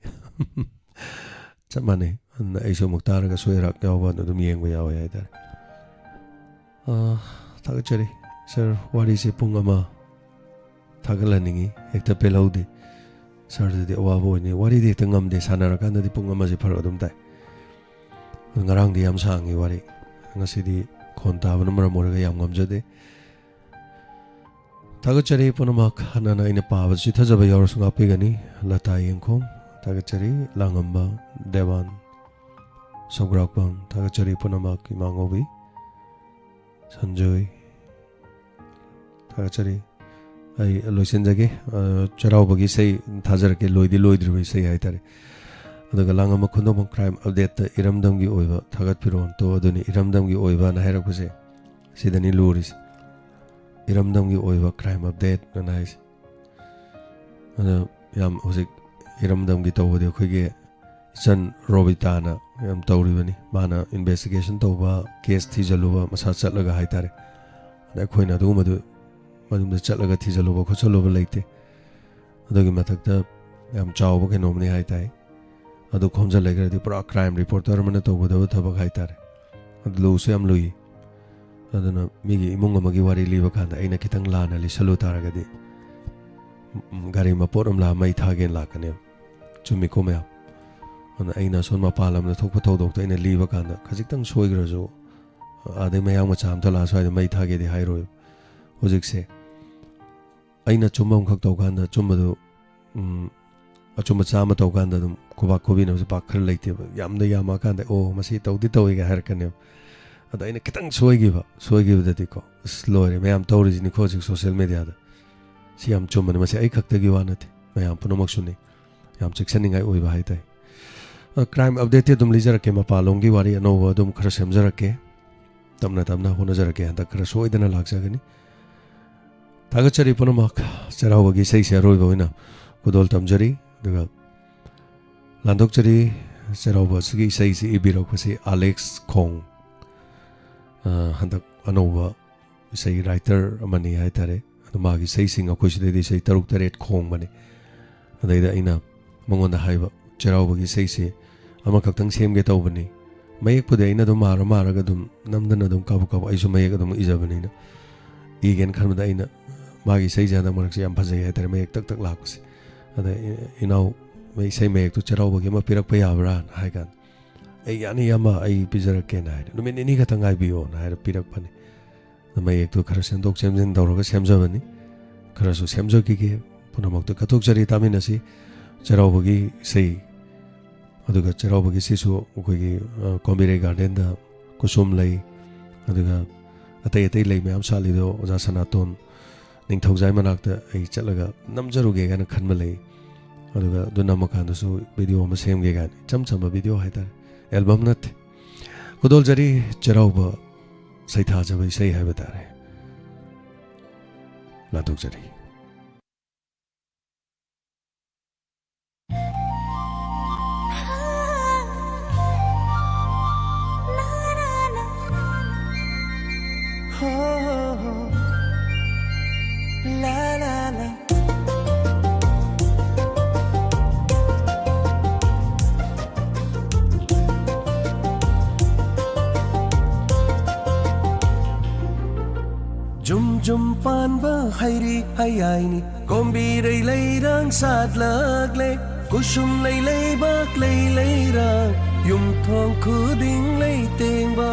ꯆꯞ ꯃꯥꯟꯅꯩ꯫ ꯑꯗꯨꯅ ꯑꯩꯁꯨ ꯑꯃꯨꯛ ꯇꯥꯔꯒ ꯁꯣꯏ ꯍꯔꯥꯛ ꯌꯥꯎꯕ ꯑꯗꯨꯝ ꯌꯦꯡꯕ ꯌꯥꯎꯋꯦ ꯍꯥꯏꯇꯥꯔꯦ꯫ ꯑꯥ, ꯊꯥꯒꯠꯆꯔꯤ꯫ ꯁꯥꯔ, ꯋꯥꯔꯤꯁꯤ ꯄꯨꯡ ꯑꯃ ꯊꯥꯒꯠꯍꯟꯅꯤꯡꯉꯤ, ꯍꯦꯛꯇ ꯄꯦꯜꯍꯧꯗꯦ꯫ ꯁꯥꯔꯗꯗꯤ ꯑꯋꯥꯕ ꯑꯣꯏꯅꯤ꯫ ꯋꯥꯔꯤꯗꯤ ꯍꯦꯛꯇ ꯉꯝꯗꯦ, ꯁꯥꯟꯅꯔꯀꯥꯟꯗꯗꯤ ꯄꯨꯡ ꯑꯃꯁꯦ ꯐꯔꯛ ꯑꯗꯨꯝ ꯇꯥꯏ꯫ ꯉꯔꯥꯡꯗꯤ ꯌꯥꯝ ꯁꯥꯡꯉꯤ ꯋꯥꯔꯤ, ꯉꯁꯤꯗꯤ ꯈꯣꯟ ꯇꯥꯕꯅ ꯃꯔꯝ ꯑꯣꯏꯔꯒ ꯌꯥꯝ ꯉꯝꯖꯗꯦ꯫ ꯊꯥꯒꯠꯆꯔꯤ ꯄꯨꯝꯅꯃꯛ꯫ ꯍꯥꯟꯅꯅ ꯑꯩꯅ ꯄꯥꯕꯗ ꯆꯤꯠꯊꯖꯕ ꯌꯥꯎꯔꯁꯨ ꯉꯥꯛꯄꯤꯒꯅꯤ꯫ ꯂꯇꯥ ꯌꯦꯡꯈꯣꯝ, ꯊꯥꯒꯠꯆꯔꯤ꯫ ꯂꯥꯡꯉꯝꯕ ꯗꯦꯋꯥꯟ, ꯁꯧꯒ꯭ꯔꯥꯛꯄꯝ, ꯊꯥꯒꯠꯆꯔꯤ ꯄꯨꯝꯅꯃꯛ꯫ ꯏꯃꯥ ꯉꯧꯕꯤ, ꯁꯟꯖꯣꯏ, ꯊꯥꯒꯠꯆꯔꯤ꯫ ꯑꯩ ꯂꯣꯏꯁꯤꯟꯖꯒꯦ꯫ ꯑ, ꯆꯩꯔꯥꯎꯕꯒꯤ ꯏꯁꯩ ꯊꯥꯖꯔꯛꯀꯦ, ꯂꯣꯏꯗꯤ ꯂꯣꯏꯗ꯭ꯔꯤꯕ ꯏꯁꯩ ꯍꯥꯏꯇꯥꯔꯦ꯫ ꯑꯗꯨꯒ ꯂꯥꯡꯉꯝꯕ ꯈꯨꯟꯗꯣꯡꯕꯝ crime updateꯇ ꯏꯔꯝꯗꯝꯒꯤ ꯑꯣꯏꯕ ꯊꯥꯒꯠ ꯐꯤꯔꯣꯟ ꯇꯣ ꯑꯗꯨꯅꯤ, ꯏꯔꯝꯗꯝꯒꯤ ꯑꯣꯏꯕꯅ ꯍꯥꯏꯔꯛꯄꯁꯦ ꯁꯤꯗꯅꯤ ꯂꯨꯔꯤꯁꯦ꯫ ꯏꯔꯝꯗꯝꯒꯤ ꯑꯣꯏꯕ crime update ꯑꯅ ꯍꯥꯏꯁꯦ꯫ ꯑꯗꯣ ꯌꯥꯝ ꯍꯧꯖꯤꯛ ꯏꯔꯝꯗꯝꯒꯤ ꯇꯧꯕꯗꯤ ꯑꯩꯈꯣꯏꯒꯤ ꯏꯆꯟ ꯔꯣꯕꯤꯇꯥꯅ ꯌꯥꯝ ꯇꯧꯔꯤꯕꯅꯤ꯫ ꯃꯥꯅ investigation ꯇꯧꯕ, case ꯊꯤꯖꯜꯂꯨꯕ, ꯃꯁꯥ ꯆꯠꯂꯒ ꯍꯥꯏꯇꯥꯔꯦ꯫ ꯑꯗ ꯑꯩꯈꯣꯏꯅ ꯑꯗꯨꯒꯨꯝꯕꯗꯨ ꯃꯌꯨꯝꯗ ꯆꯠꯂꯒ ꯊꯤꯖꯜꯂꯨꯕ ꯈꯣꯠꯆꯜꯂꯨꯕ ꯂꯩꯇꯦ꯫ ꯑꯗꯨꯒꯤ ꯃꯊꯛꯇ ꯌꯥꯝ ꯆꯥꯎꯕ ꯀꯩꯅꯣꯝꯅꯤ ꯍꯥꯏꯇꯥꯏ꯫ ꯑꯗꯨ ꯈꯣꯝꯖꯜ ꯂꯩꯈ꯭ꯔꯗꯤ ꯄꯨꯔꯥ crime reporter ꯑꯃꯅ ꯇꯧꯒꯗꯕ ꯊꯕꯛ ꯍꯥꯏꯇꯥꯔꯦ꯫ ꯑꯗꯨ ꯂꯨꯁꯨ ꯌꯥꯝ ꯂꯨꯏ꯫ ꯑꯗꯨꯅ ꯃꯤꯒꯤ ꯏꯃꯨꯡ ꯑꯃꯒꯤ ꯋꯥꯔꯤ ꯂꯤꯕ ꯀꯥꯟꯗ ꯑꯩꯅ ꯈꯤꯇꯪ ꯂꯥꯟꯅ ꯂꯤꯁꯜꯂꯨ ꯇꯥꯔꯒꯗꯤ, ꯎꯝ, ꯒꯥꯔꯤ ꯃꯄꯣꯠ ꯑꯃ ꯂꯥꯛꯑ ꯃꯩ ꯊꯥꯒꯦꯅ ꯂꯥꯛꯀꯅꯦꯕ꯫ ꯆꯨꯝꯃꯤꯀꯣ ꯃꯌꯥꯝ? ꯑꯗꯨꯅ ꯑꯩꯅ ꯑꯁꯣꯝ ꯃꯄꯥꯟ ꯂꯝꯗ ꯊꯣꯛꯄ ꯊꯧꯗꯣꯛꯇꯣ ꯑꯩꯅ ꯂꯤꯕ ꯀꯥꯟꯗ ꯈꯖꯤꯛꯇꯪ ꯁꯣꯏꯈ꯭ꯔꯁꯨ, ꯑꯗꯩ ꯃꯌꯥꯡ ꯃꯆꯥ ꯑꯝꯇ ꯂꯥꯛꯑ ꯁ꯭ꯋꯥꯏꯗ ꯃꯩ ꯊꯥꯒꯦꯗꯤ ꯍꯥꯏꯔꯣꯏꯕ꯫ ꯍꯧꯖꯤꯛꯁꯦ ꯑꯩꯅ ꯑꯆꯨꯝꯕ ꯑꯃꯈꯛ ꯇꯧꯀꯥꯟꯗ ꯑꯆꯨꯝꯕꯗꯨ, ꯎꯝ, ꯑꯆꯨꯝꯕ ꯆꯥꯝꯃ ꯇꯧꯀꯥꯟꯗ ꯑꯗꯨꯝ ꯈꯨꯕꯥꯛ ꯈꯨꯕꯤꯅꯕꯁꯦ ꯄꯥꯛ ꯈꯔ ꯂꯩꯇꯦꯕ꯫ ꯌꯥꯝꯗ ꯌꯥꯝꯃꯛꯑꯀꯥꯟꯗ, "ꯑꯣ, ꯃꯁꯤ ꯇꯧꯗꯤ ꯇꯧꯏꯒ" ꯍꯥꯏꯔꯛꯀꯅꯦꯕ꯫ ꯑꯗ ꯑꯩꯅ ꯈꯤꯇꯪ ꯁꯣꯏꯈꯤꯕ, ꯁꯣꯏꯈꯤꯕꯗꯗꯤꯀꯣ, "ꯑꯁ, ꯂꯣꯏꯔꯦ, ꯃꯌꯥꯝ ꯇꯧꯔꯤꯁꯤꯅꯤꯀꯣ ꯍꯧꯖꯤꯛ social mediaꯗ꯫ ꯁꯤ ꯌꯥꯝ ꯆꯨꯝꯕꯅꯤ, ꯃꯁꯤ ꯑꯩ ꯈꯛꯇꯒꯤ ꯋꯥ ꯅꯠꯇꯦ, ꯃꯌꯥꯝ ꯄꯨꯝꯅꯃꯛꯁꯨꯅꯤ"꯫ ꯌꯥꯝ ꯆꯦꯛꯁꯤꯟꯅꯤꯡꯉꯥꯏ ꯑꯣꯏꯕ ꯍꯥꯏꯇꯥꯏ꯫ ꯑ, crime updateꯇꯤ ꯑꯗꯨꯝ ꯂꯤꯖꯔꯛꯀꯦ, ꯃꯄꯥꯟꯂꯣꯝꯒꯤ ꯋꯥꯔꯤ ꯑꯅꯧꯕ ꯑꯗꯨꯝ ꯈꯔ ꯁꯦꯝꯖꯔꯛꯀꯦ꯫ ꯇꯞꯅ ꯇꯞꯅ ꯍꯣꯠꯅꯖꯔꯛꯀꯦ꯫ ꯍꯟꯗꯛ ꯈꯔ ꯁꯣꯏꯗꯅ ꯂꯥꯛꯆꯒꯅꯤ꯫ ꯊꯥꯒꯠꯆꯔꯤ ꯄꯨꯝꯅꯃꯛ꯫ ꯆꯩꯔꯥꯎꯕꯒꯤ ꯏꯁꯩꯁꯦ ꯑꯔꯣꯏꯕ ꯑꯣꯏꯅ ꯈꯨꯗꯣꯜ ꯇꯝꯖꯔꯤ꯫ ꯑꯗꯨꯒ ꯂꯥꯟꯊꯣꯛꯆꯔꯤ꯫ ꯆꯩꯔꯥꯎꯕ ꯑꯁꯤꯒꯤ ꯏꯁꯩꯁꯤ ꯏꯕꯤꯔꯛꯄꯁꯤ ꯑꯂꯦꯛꯁ ꯈꯣꯡ, ꯑ, ꯍꯟꯗꯛ ꯑꯅꯧꯕ ꯏꯁꯩ writer ꯑꯃꯅꯤ ꯍꯥꯏꯇꯥꯔꯦ꯫ ꯑꯗꯣ ꯃꯥꯒꯤ ꯏꯁꯩꯁꯤꯡ ꯑꯩꯈꯣꯏ ꯁꯤꯗꯩꯗ ꯏꯁꯩ ꯇꯔꯨꯛ ꯇꯔꯦꯠ ꯈꯣꯡꯕꯅꯤ꯫ ꯑꯗꯩꯗ ꯑꯩꯅ ꯃꯉꯣꯟꯗ ꯍꯥꯏꯕ, "ꯆꯩꯔꯥꯎꯕꯒꯤ ꯏꯁꯩꯁꯦ ꯑꯃꯈꯛꯇꯪ ꯁꯦꯝꯒꯦ ꯇꯧꯕꯅꯤ꯫ ꯃꯌꯦꯛꯄꯨꯗꯤ ꯑꯩꯅ ꯑꯗꯨꯝ ꯃꯥꯔ ꯃꯥꯔꯒ ꯑꯗꯨꯝ ꯅꯝꯗꯅ ꯑꯗꯨꯝ ꯀꯥꯕꯛ ꯀꯥꯕꯛ ꯑꯩꯁꯨ ꯃꯌꯦꯛ ꯑꯗꯨꯝ ꯏꯖꯕꯅꯤꯅ ꯏꯒꯦꯅ ꯈꯟꯕꯗ ꯑꯩꯅ ꯃꯥꯒꯤ ꯏꯁꯩꯁꯦ ꯍꯟꯗꯛ ꯃꯔꯛꯁꯦ ꯌꯥꯝ ꯐꯖꯩ ꯍꯥꯏꯇꯥꯔꯦ, ꯃꯌꯦꯛ ꯇꯛ ꯇꯛ ꯂꯥꯛꯄꯁꯦ꯫ ꯑꯗ ꯏ-, ꯏꯅꯥꯎ ꯃꯣꯏ ꯏꯁꯩ ꯃꯌꯦꯛꯇꯨ ꯆꯩꯔꯥꯎꯕꯒꯤ ꯑꯃ ꯄꯤꯔꯛꯄ ꯌꯥꯕ꯭ꯔꯥꯅ ꯍꯥꯏ ꯀꯥꯟꯗ, "ꯑꯩ ꯌꯥꯅꯤ, ꯑꯃ ꯑꯩ ꯄꯤꯖꯔꯛꯀꯦꯅ" ꯍꯥꯏꯔꯦ꯫ "ꯅꯨꯃꯤꯠ ꯅꯤꯅꯤ ꯈꯛꯇꯪ ꯉꯥꯏꯕꯤꯌꯣꯅ" ꯍꯥꯏꯔ ꯄꯤꯔꯛꯄꯅꯤ꯫ ꯑꯗ ꯃꯌꯦꯛꯇꯨ ꯈꯔ ꯁꯦꯝꯗꯣꯛ ꯁꯦꯝꯖꯤꯟ ꯇꯧꯔꯒ ꯁꯦꯝꯖꯕꯅꯤ꯫ ꯈꯔꯁꯨ ꯁꯦꯝꯖꯈꯤꯒꯦ꯫ ꯄꯨꯝꯅꯃꯛꯇ ꯀꯠꯊꯣꯛꯆꯔꯤ, ꯇꯥꯃꯤꯟꯅꯁꯤ꯫ ꯆꯩꯔꯥꯎꯕꯒꯤ ꯏꯁꯩ, ꯑꯗꯨꯒ ꯆꯩꯔꯥꯎꯕꯒꯤ ꯁꯤꯁꯨ ꯑꯩꯈꯣꯏꯒꯤ, ꯑ, ꯀꯣꯝꯕꯤꯔꯩ ꯒꯥꯔꯗꯦꯟꯗ ꯀꯨꯁꯨꯝ ꯂꯩ, ꯑꯗꯨꯒ ꯑꯇꯩ ꯑꯇꯩ ꯂꯩ ꯃꯌꯥꯝ ꯁꯥꯠꯂꯤꯗꯣ ꯑꯣꯖꯥ ꯁꯅꯥꯇꯣꯟ ꯅꯤꯡꯊꯧꯖꯥꯏ ꯃꯅꯥꯛꯇ ꯑꯩ ꯆꯠꯂꯒ ꯅꯝꯖꯔꯨꯒꯦ ꯀꯥꯏꯅ ꯈꯟꯕ ꯂꯩ꯫ ꯑꯗꯨꯒ ꯑꯗꯨ ꯅꯝꯃꯀꯥꯟꯗꯁꯨ ꯚꯤꯗꯤꯑꯣ ꯑꯃ ꯁꯦꯝꯒꯦ ꯀꯥꯏꯅ, ꯏꯆꯝ ꯆꯝꯕ ꯚꯤꯗꯤꯑꯣ ꯍꯥꯏꯇꯥꯔꯦ, ꯑꯦꯜꯕꯝ ꯅꯠꯇꯦ꯫ ꯈꯨꯗꯣꯜꯖꯔꯤ ꯆꯩꯔꯥꯎꯕ ꯁꯩꯊꯥꯖꯕ ꯏꯁꯩ ꯍꯥꯏꯕ ꯇꯥꯔꯦ꯫ ꯂꯥꯟꯊꯣꯛꯆꯔꯤ꯫ ꯖꯨꯝ ꯖꯨꯝ ꯄꯥꯟꯕ ꯍꯩꯔꯤ ꯍꯌꯥꯏꯅꯤ, ꯀꯣꯝꯕꯤꯔꯩ ꯂꯩꯔꯥꯡ ꯁꯥꯠꯂꯛꯂꯦ, ꯀꯨꯁꯨꯝ ꯂꯩ ꯂꯩꯕꯥꯛ ꯂꯩ ꯂꯩꯔꯥꯡ, ꯌꯨꯝꯊꯣꯡ ꯈꯨꯗꯤꯡ ꯂꯩ ꯇꯦꯡꯕ꯫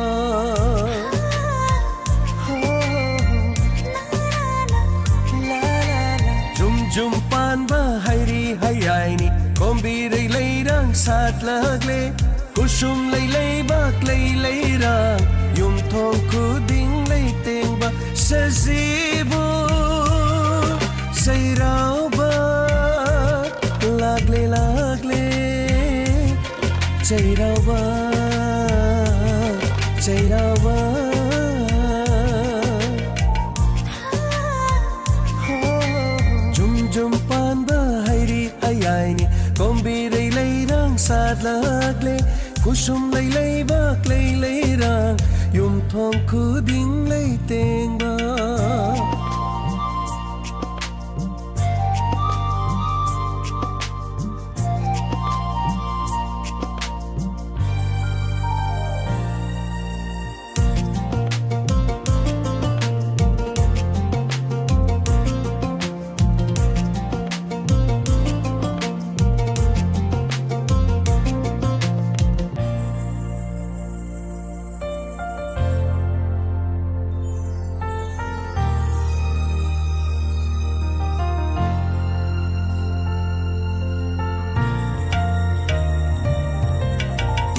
ꯖꯨꯝ ꯖꯨꯝ ꯄꯥꯟꯕ ꯍꯩꯔꯤ ꯍꯌꯥꯏꯅꯤ, ꯀꯣꯝꯕꯤꯔꯩ ꯂꯩꯔꯥꯡ ꯁꯥꯠꯂꯛꯂꯦ, ꯀꯨꯁꯨꯝ ꯂꯩ ꯂꯩꯕꯥꯛ ꯂꯩ ꯂꯩꯔꯥꯡ, ꯌꯨꯝꯊꯣꯡ ꯈꯨꯗꯤꯡ ꯂꯩ ꯇꯦꯡꯕ꯫ ꯁꯖꯤꯕꯨ ꯆꯩꯔꯥꯎꯕ ꯂꯥꯛꯂꯦ ꯂꯥꯛꯂꯦ, ꯆꯩꯔꯥꯎꯕ, ꯆꯩꯔꯥꯎꯕ꯫ ꯖꯨꯝ ꯖꯨꯝ ꯄꯥꯟꯕ ꯍꯩꯔꯤ ꯍꯌꯥꯏꯅꯤ, ꯀꯣꯝꯕꯤꯔꯩ ꯂꯩꯔꯥꯡ ꯇꯥꯠꯂꯛꯂꯦ꯫ ꯈꯨꯁꯨꯝ ꯂꯩ ꯂꯩꯕꯥꯛ ꯂꯩ ꯂꯩꯔꯥꯡ, ꯌꯨꯝꯊꯣꯡ ꯈꯨꯗꯤꯡ ꯂꯩꯇꯦꯡꯕ꯫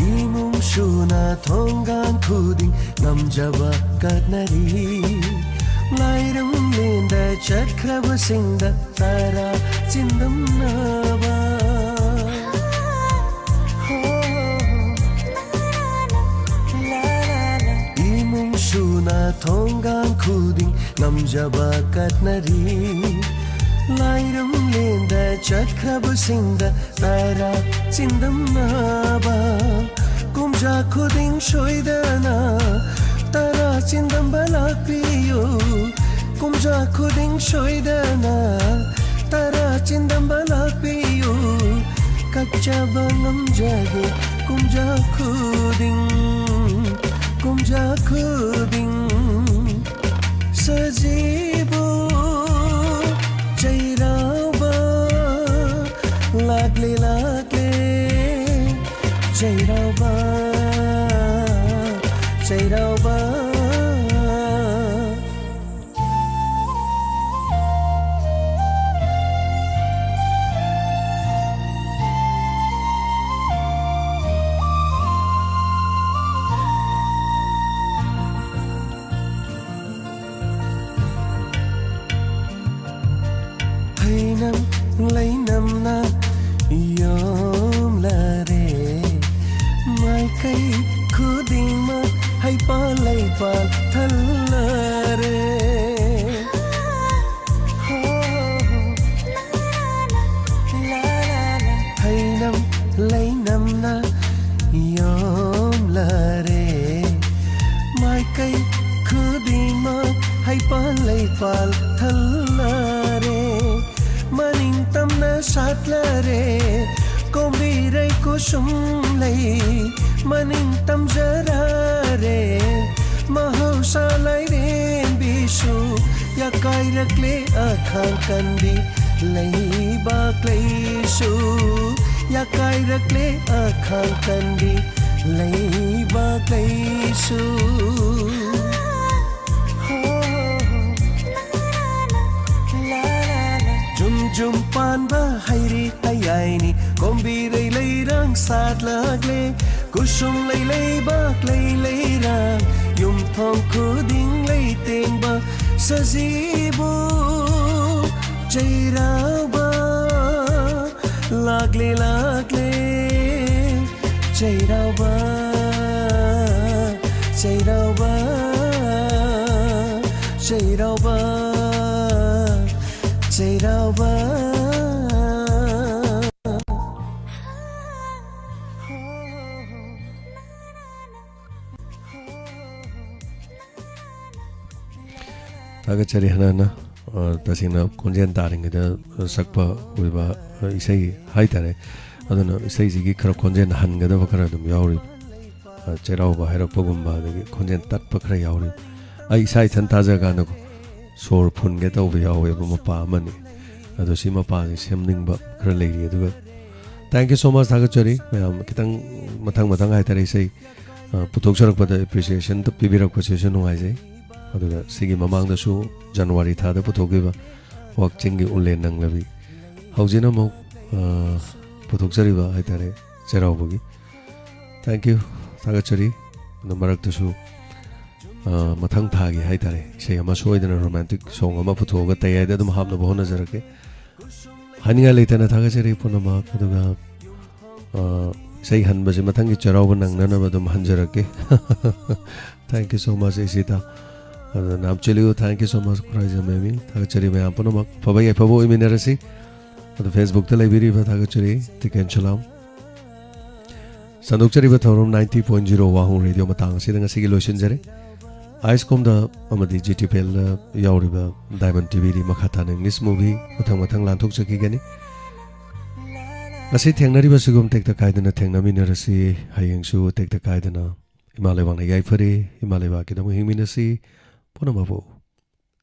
ꯏꯃꯨꯡ ꯁꯨꯅ ꯊꯣꯡꯒꯥꯟ ꯈꯨꯗꯤꯡ ꯉꯝꯖꯕ ꯀꯠꯅꯔꯤ꯫ ꯂꯥꯏꯔꯝꯂꯦꯟꯗ ꯆꯠꯈ꯭ꯔꯕꯁꯤꯡꯗ ꯇꯔꯥ ꯆꯤꯟꯗꯝꯅꯕ꯫ ꯏꯃꯨꯡ ꯁꯨꯅ ꯊꯣꯡꯒꯥꯟ ꯈꯨꯗꯤꯡ ꯉꯝꯖꯕ ꯀꯠꯅꯔꯤ꯫ ꯂꯥꯏꯔꯝꯂꯦꯟꯗ ꯆꯠꯈ꯭ꯔꯕꯁꯤꯡꯗ ꯇꯔꯥ ꯆꯤꯟꯗꯝꯅꯕ꯫ ꯀꯨꯝꯖꯥ ꯈꯨꯗꯤꯡ ꯁꯣꯏꯗꯅ ꯇꯔꯥ ꯆꯤꯟꯗꯝꯕ ꯂꯥꯛꯄꯤꯌꯨ꯫ ꯀꯨꯝꯖꯥ ꯈꯨꯗꯤꯡ ꯁꯣꯏꯗꯅ ꯇꯔꯥ ꯆꯤꯟꯗꯝꯕ ꯂꯥꯛꯄꯤꯌꯨ꯫ ꯀꯠꯆꯕ ꯉꯝꯖꯒꯦ ꯀꯨꯝꯖꯥ ꯈꯨꯗꯤꯡ, ꯀꯨꯝꯖꯥ ꯈꯨꯗꯤꯡ꯫ ꯁꯖꯤꯕꯨ ꯆꯩꯔꯥꯎꯕ ꯂꯥꯛꯂꯦ, ꯂꯥꯛꯂꯦ꯫ ꯆꯩꯔꯥꯎꯕ, ꯆꯩꯔꯥꯎꯕ꯫ ꯍꯩꯅꯝ ꯂꯩꯅꯝꯅ ꯌꯣꯝꯂꯔꯦ꯫ ꯃꯥꯏꯀꯩ ꯈꯨꯗꯤꯡꯃꯛ ꯍꯩꯄꯥꯜ ꯂꯩꯄꯥꯜ ꯊꯜꯂꯔꯦ꯫ ꯍꯩꯅꯝ ꯂꯩꯅꯝ ꯁꯥꯠꯂꯔꯦ꯫ ꯀꯣꯝꯕꯤꯔꯩ ꯀꯨꯁꯨꯝ ꯂꯩ ꯃꯅꯤꯡ ꯇꯝꯖꯔꯔꯦ꯫ ꯃꯍꯧꯁꯥ ꯂꯥꯏꯔꯦꯝꯕꯤꯁꯨ ꯌꯥꯀꯥꯏꯔꯛꯂꯦ ꯑꯈꯥꯡ ꯀꯟꯕꯤ ꯂꯩꯕꯥꯛ ꯂꯩꯁꯨ ꯌꯥꯀꯥꯏꯔꯛꯂꯦ ꯑꯈꯥꯡ ꯀꯟꯕꯤ ꯂꯩꯕꯥꯛ ꯂꯩꯁꯨ꯫ ꯖꯨꯝ ꯖꯨꯝ ꯄꯥꯟꯕ ꯍꯩꯔꯤ ꯍꯌꯥꯏꯅꯤ ꯀꯣꯝꯕꯤꯔꯩ ꯂꯩꯔꯥꯡ ꯁꯥꯠꯂꯛꯂꯦ꯫ ꯀꯨꯁꯨꯝ ꯂꯩ ꯂꯩꯕꯥꯛ ꯂꯩ ꯂꯩꯔꯥꯡ ꯌꯨꯝꯊꯣꯡ ꯈꯨꯗꯤꯡ ꯂꯩꯇꯦꯡꯕ ꯁꯖꯤꯕꯨ ꯆꯩꯔꯥꯎꯕ ꯂꯥꯛꯂꯦ ꯂꯥꯛꯂꯦ ꯆꯩꯔꯥꯎꯕ ꯆꯩꯔꯥꯎꯕ ꯆꯩꯔꯥꯎꯕ ꯆꯩꯔꯥꯎꯕ ꯊꯥꯒꯠꯆꯔꯤ ꯍꯥꯟꯅ ꯍꯥꯟꯅ꯫ ꯑ, ꯇꯁꯦꯡꯅ ꯈꯣꯟꯖꯦꯜ ꯇꯥꯔꯤꯉꯩꯗ ꯁꯛꯄ ꯑꯣꯏꯕ, ꯑ, ꯏꯁꯩ ꯍꯥꯏꯇꯥꯔꯦ꯫ ꯑꯗꯨꯅ ꯏꯁꯩꯁꯤꯒꯤ ꯈꯔ ꯈꯣꯟꯖꯦꯜ ꯍꯟꯒꯗꯕ ꯈꯔ ꯑꯗꯨꯝ ꯌꯥꯎꯔꯤ꯫ ꯑ, ꯆꯩꯔꯥꯎꯕ ꯍꯥꯏꯔꯛꯄꯒꯨꯝꯕ, ꯑꯗꯒꯤ ꯈꯣꯟꯖꯦꯜ ꯇꯠꯄ ꯈꯔ ꯌꯥꯎꯔꯤ꯫ ꯑꯩ ꯏꯁꯥ ꯏꯊꯟ ꯇꯥꯖꯔꯀꯥꯟꯗꯀꯣ ꯁꯣꯔ ꯐꯨꯟꯒꯦ ꯇꯧꯕ ꯌꯥꯎꯋꯦꯕ ꯃꯄꯥ ꯑꯃꯅꯤ꯫ ꯑꯗꯣ ꯁꯤ ꯃꯄꯥꯁꯦ ꯁꯦꯝꯅꯤꯡꯕ ꯈꯔ ꯂꯩꯔꯤ꯫ ꯑꯗꯨꯒ thank you so much, ꯊꯥꯒꯠꯆꯔꯤ ꯃꯌꯥꯝ꯫ ꯈꯤꯇꯪ ꯃꯊꯪ ꯃꯊꯪ ꯍꯥꯏꯇꯥꯔꯦ ꯏꯁꯩ, ꯑ, ꯄꯨꯊꯣꯛꯆꯔꯛꯄꯗ appreciation ꯄꯤꯕꯤꯔꯛꯄꯁꯤꯁꯨ ꯅꯨꯡꯉꯥꯏꯖꯩ꯫ ꯑꯗꯨꯒ ꯁꯤꯒꯤ ꯃꯃꯥꯡꯗꯁꯨ ꯖꯅꯋꯥꯔꯤ ꯊꯥꯗ ꯄꯨꯊꯣꯛꯈꯤꯕ ꯋꯥꯛꯆꯤꯡꯒꯤ ꯎꯂꯦꯟ ꯅꯪꯂꯕꯤ, ꯍꯧꯖꯤꯛꯅ ꯑꯃꯨꯛ, ꯑ, ꯄꯨꯊꯣꯛꯆꯔꯤꯕ ꯍꯥꯏꯇꯥꯔꯦ ꯆꯩꯔꯥꯎꯕꯒꯤ꯫ Thank you, ꯊꯥꯒꯠꯆꯔꯤ꯫ ꯑꯗꯨ ꯃꯔꯛꯇꯁꯨ, ꯑ, ꯃꯊꯪ ꯊꯥꯒꯤ ꯍꯥꯏꯇꯥꯔꯦ ꯏꯁꯩ ꯑꯃ ꯁꯣꯏꯗꯅ romantic song ꯑꯃ ꯄꯨꯊꯣꯛꯑꯒ ꯇꯌꯥꯏꯗ ꯑꯗꯨꯝ ꯍꯥꯞꯅꯕ ꯍꯣꯠꯅꯖꯔꯛꯀꯦ꯫ ꯍꯥꯏꯅꯤꯡꯉꯥꯏ ꯂꯩꯇꯅ ꯊꯥꯒꯠꯆꯔꯤ ꯄꯨꯝꯅꯃꯛ꯫ ꯑꯗꯨꯒ, ꯑ, ꯏꯁꯩ ꯍꯟꯕꯁꯦ ꯃꯊꯪꯒꯤ ꯆꯩꯔꯥꯎꯕ ꯅꯪꯅꯅꯕ ꯑꯗꯨꯝ ꯍꯟꯖꯔꯛꯀꯦ꯫ Thank you so much, ꯏꯁꯤꯇꯥ꯫ ꯑꯗꯨꯅ ꯅꯥꯝꯆꯦꯂꯤꯌꯨ, thank you so much, Khuraijam ꯃꯦꯃꯤ꯫ ꯊꯥꯒꯠꯆꯔꯤ ꯃꯌꯥꯝ ꯄꯨꯝꯅꯃꯛ꯫ ꯑꯐꯕ ꯌꯥꯏꯐꯕ ꯑꯣꯏꯃꯤꯟꯅꯔꯁꯤ꯫ ꯑꯗꯨ Facebook-ꯇ ꯂꯩꯕꯤꯔꯤꯕ ꯊꯥꯒꯠꯆꯔꯤ, ꯇꯤꯀꯦꯟ ꯁꯂꯥꯝ꯫ ꯁꯟꯗꯣꯛꯆꯔꯤꯕ ꯊꯧꯔꯝ ninety point zero ꯋꯥꯍꯣꯡ ꯔꯦꯗꯤꯑꯣ ꯃꯇꯥꯡ ꯑꯁꯤꯗ ꯉꯁꯤꯒꯤ ꯂꯣꯏꯁꯤꯟꯖꯔꯦ꯫ ꯑꯥꯏꯁꯀꯣꯝꯗ ꯑꯃꯗꯤ ꯖꯤ ꯇꯤ ꯄꯤ ꯑꯦꯜꯗ ꯌꯥꯎꯔꯤꯕ ꯗꯥꯏꯃꯟ ꯇꯤ ꯚꯤꯗꯤ ꯃꯈꯥ ꯇꯥꯅ English movie ꯃꯊꯪ ꯃꯊꯪ ꯂꯥꯟꯊꯣꯛꯆꯈꯤꯒꯅꯤ꯫ ꯉꯁꯤ ꯊꯦꯡꯅꯔꯤꯕ ꯁꯤꯒꯨꯝ ꯇꯦꯛꯇ ꯀꯥꯏꯗꯅ ꯊꯦꯡꯅꯃꯤꯟꯅꯔꯁꯤ꯫ ꯍꯌꯦꯡꯁꯨ ꯇꯦꯛꯇ ꯀꯥꯏꯗꯅ ꯏꯃꯥ ꯂꯩꯕꯥꯛꯅ ꯌꯥꯏꯐꯔꯦ, ꯏꯃꯥ ꯂꯩꯕꯥꯛꯀꯤꯗꯃꯛ ꯍꯤꯡꯃꯤꯟꯅꯁꯤ꯫ ꯄꯨꯝꯅꯃꯛꯄꯨ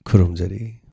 ꯈꯨꯔꯨꯝꯖꯔꯤ꯫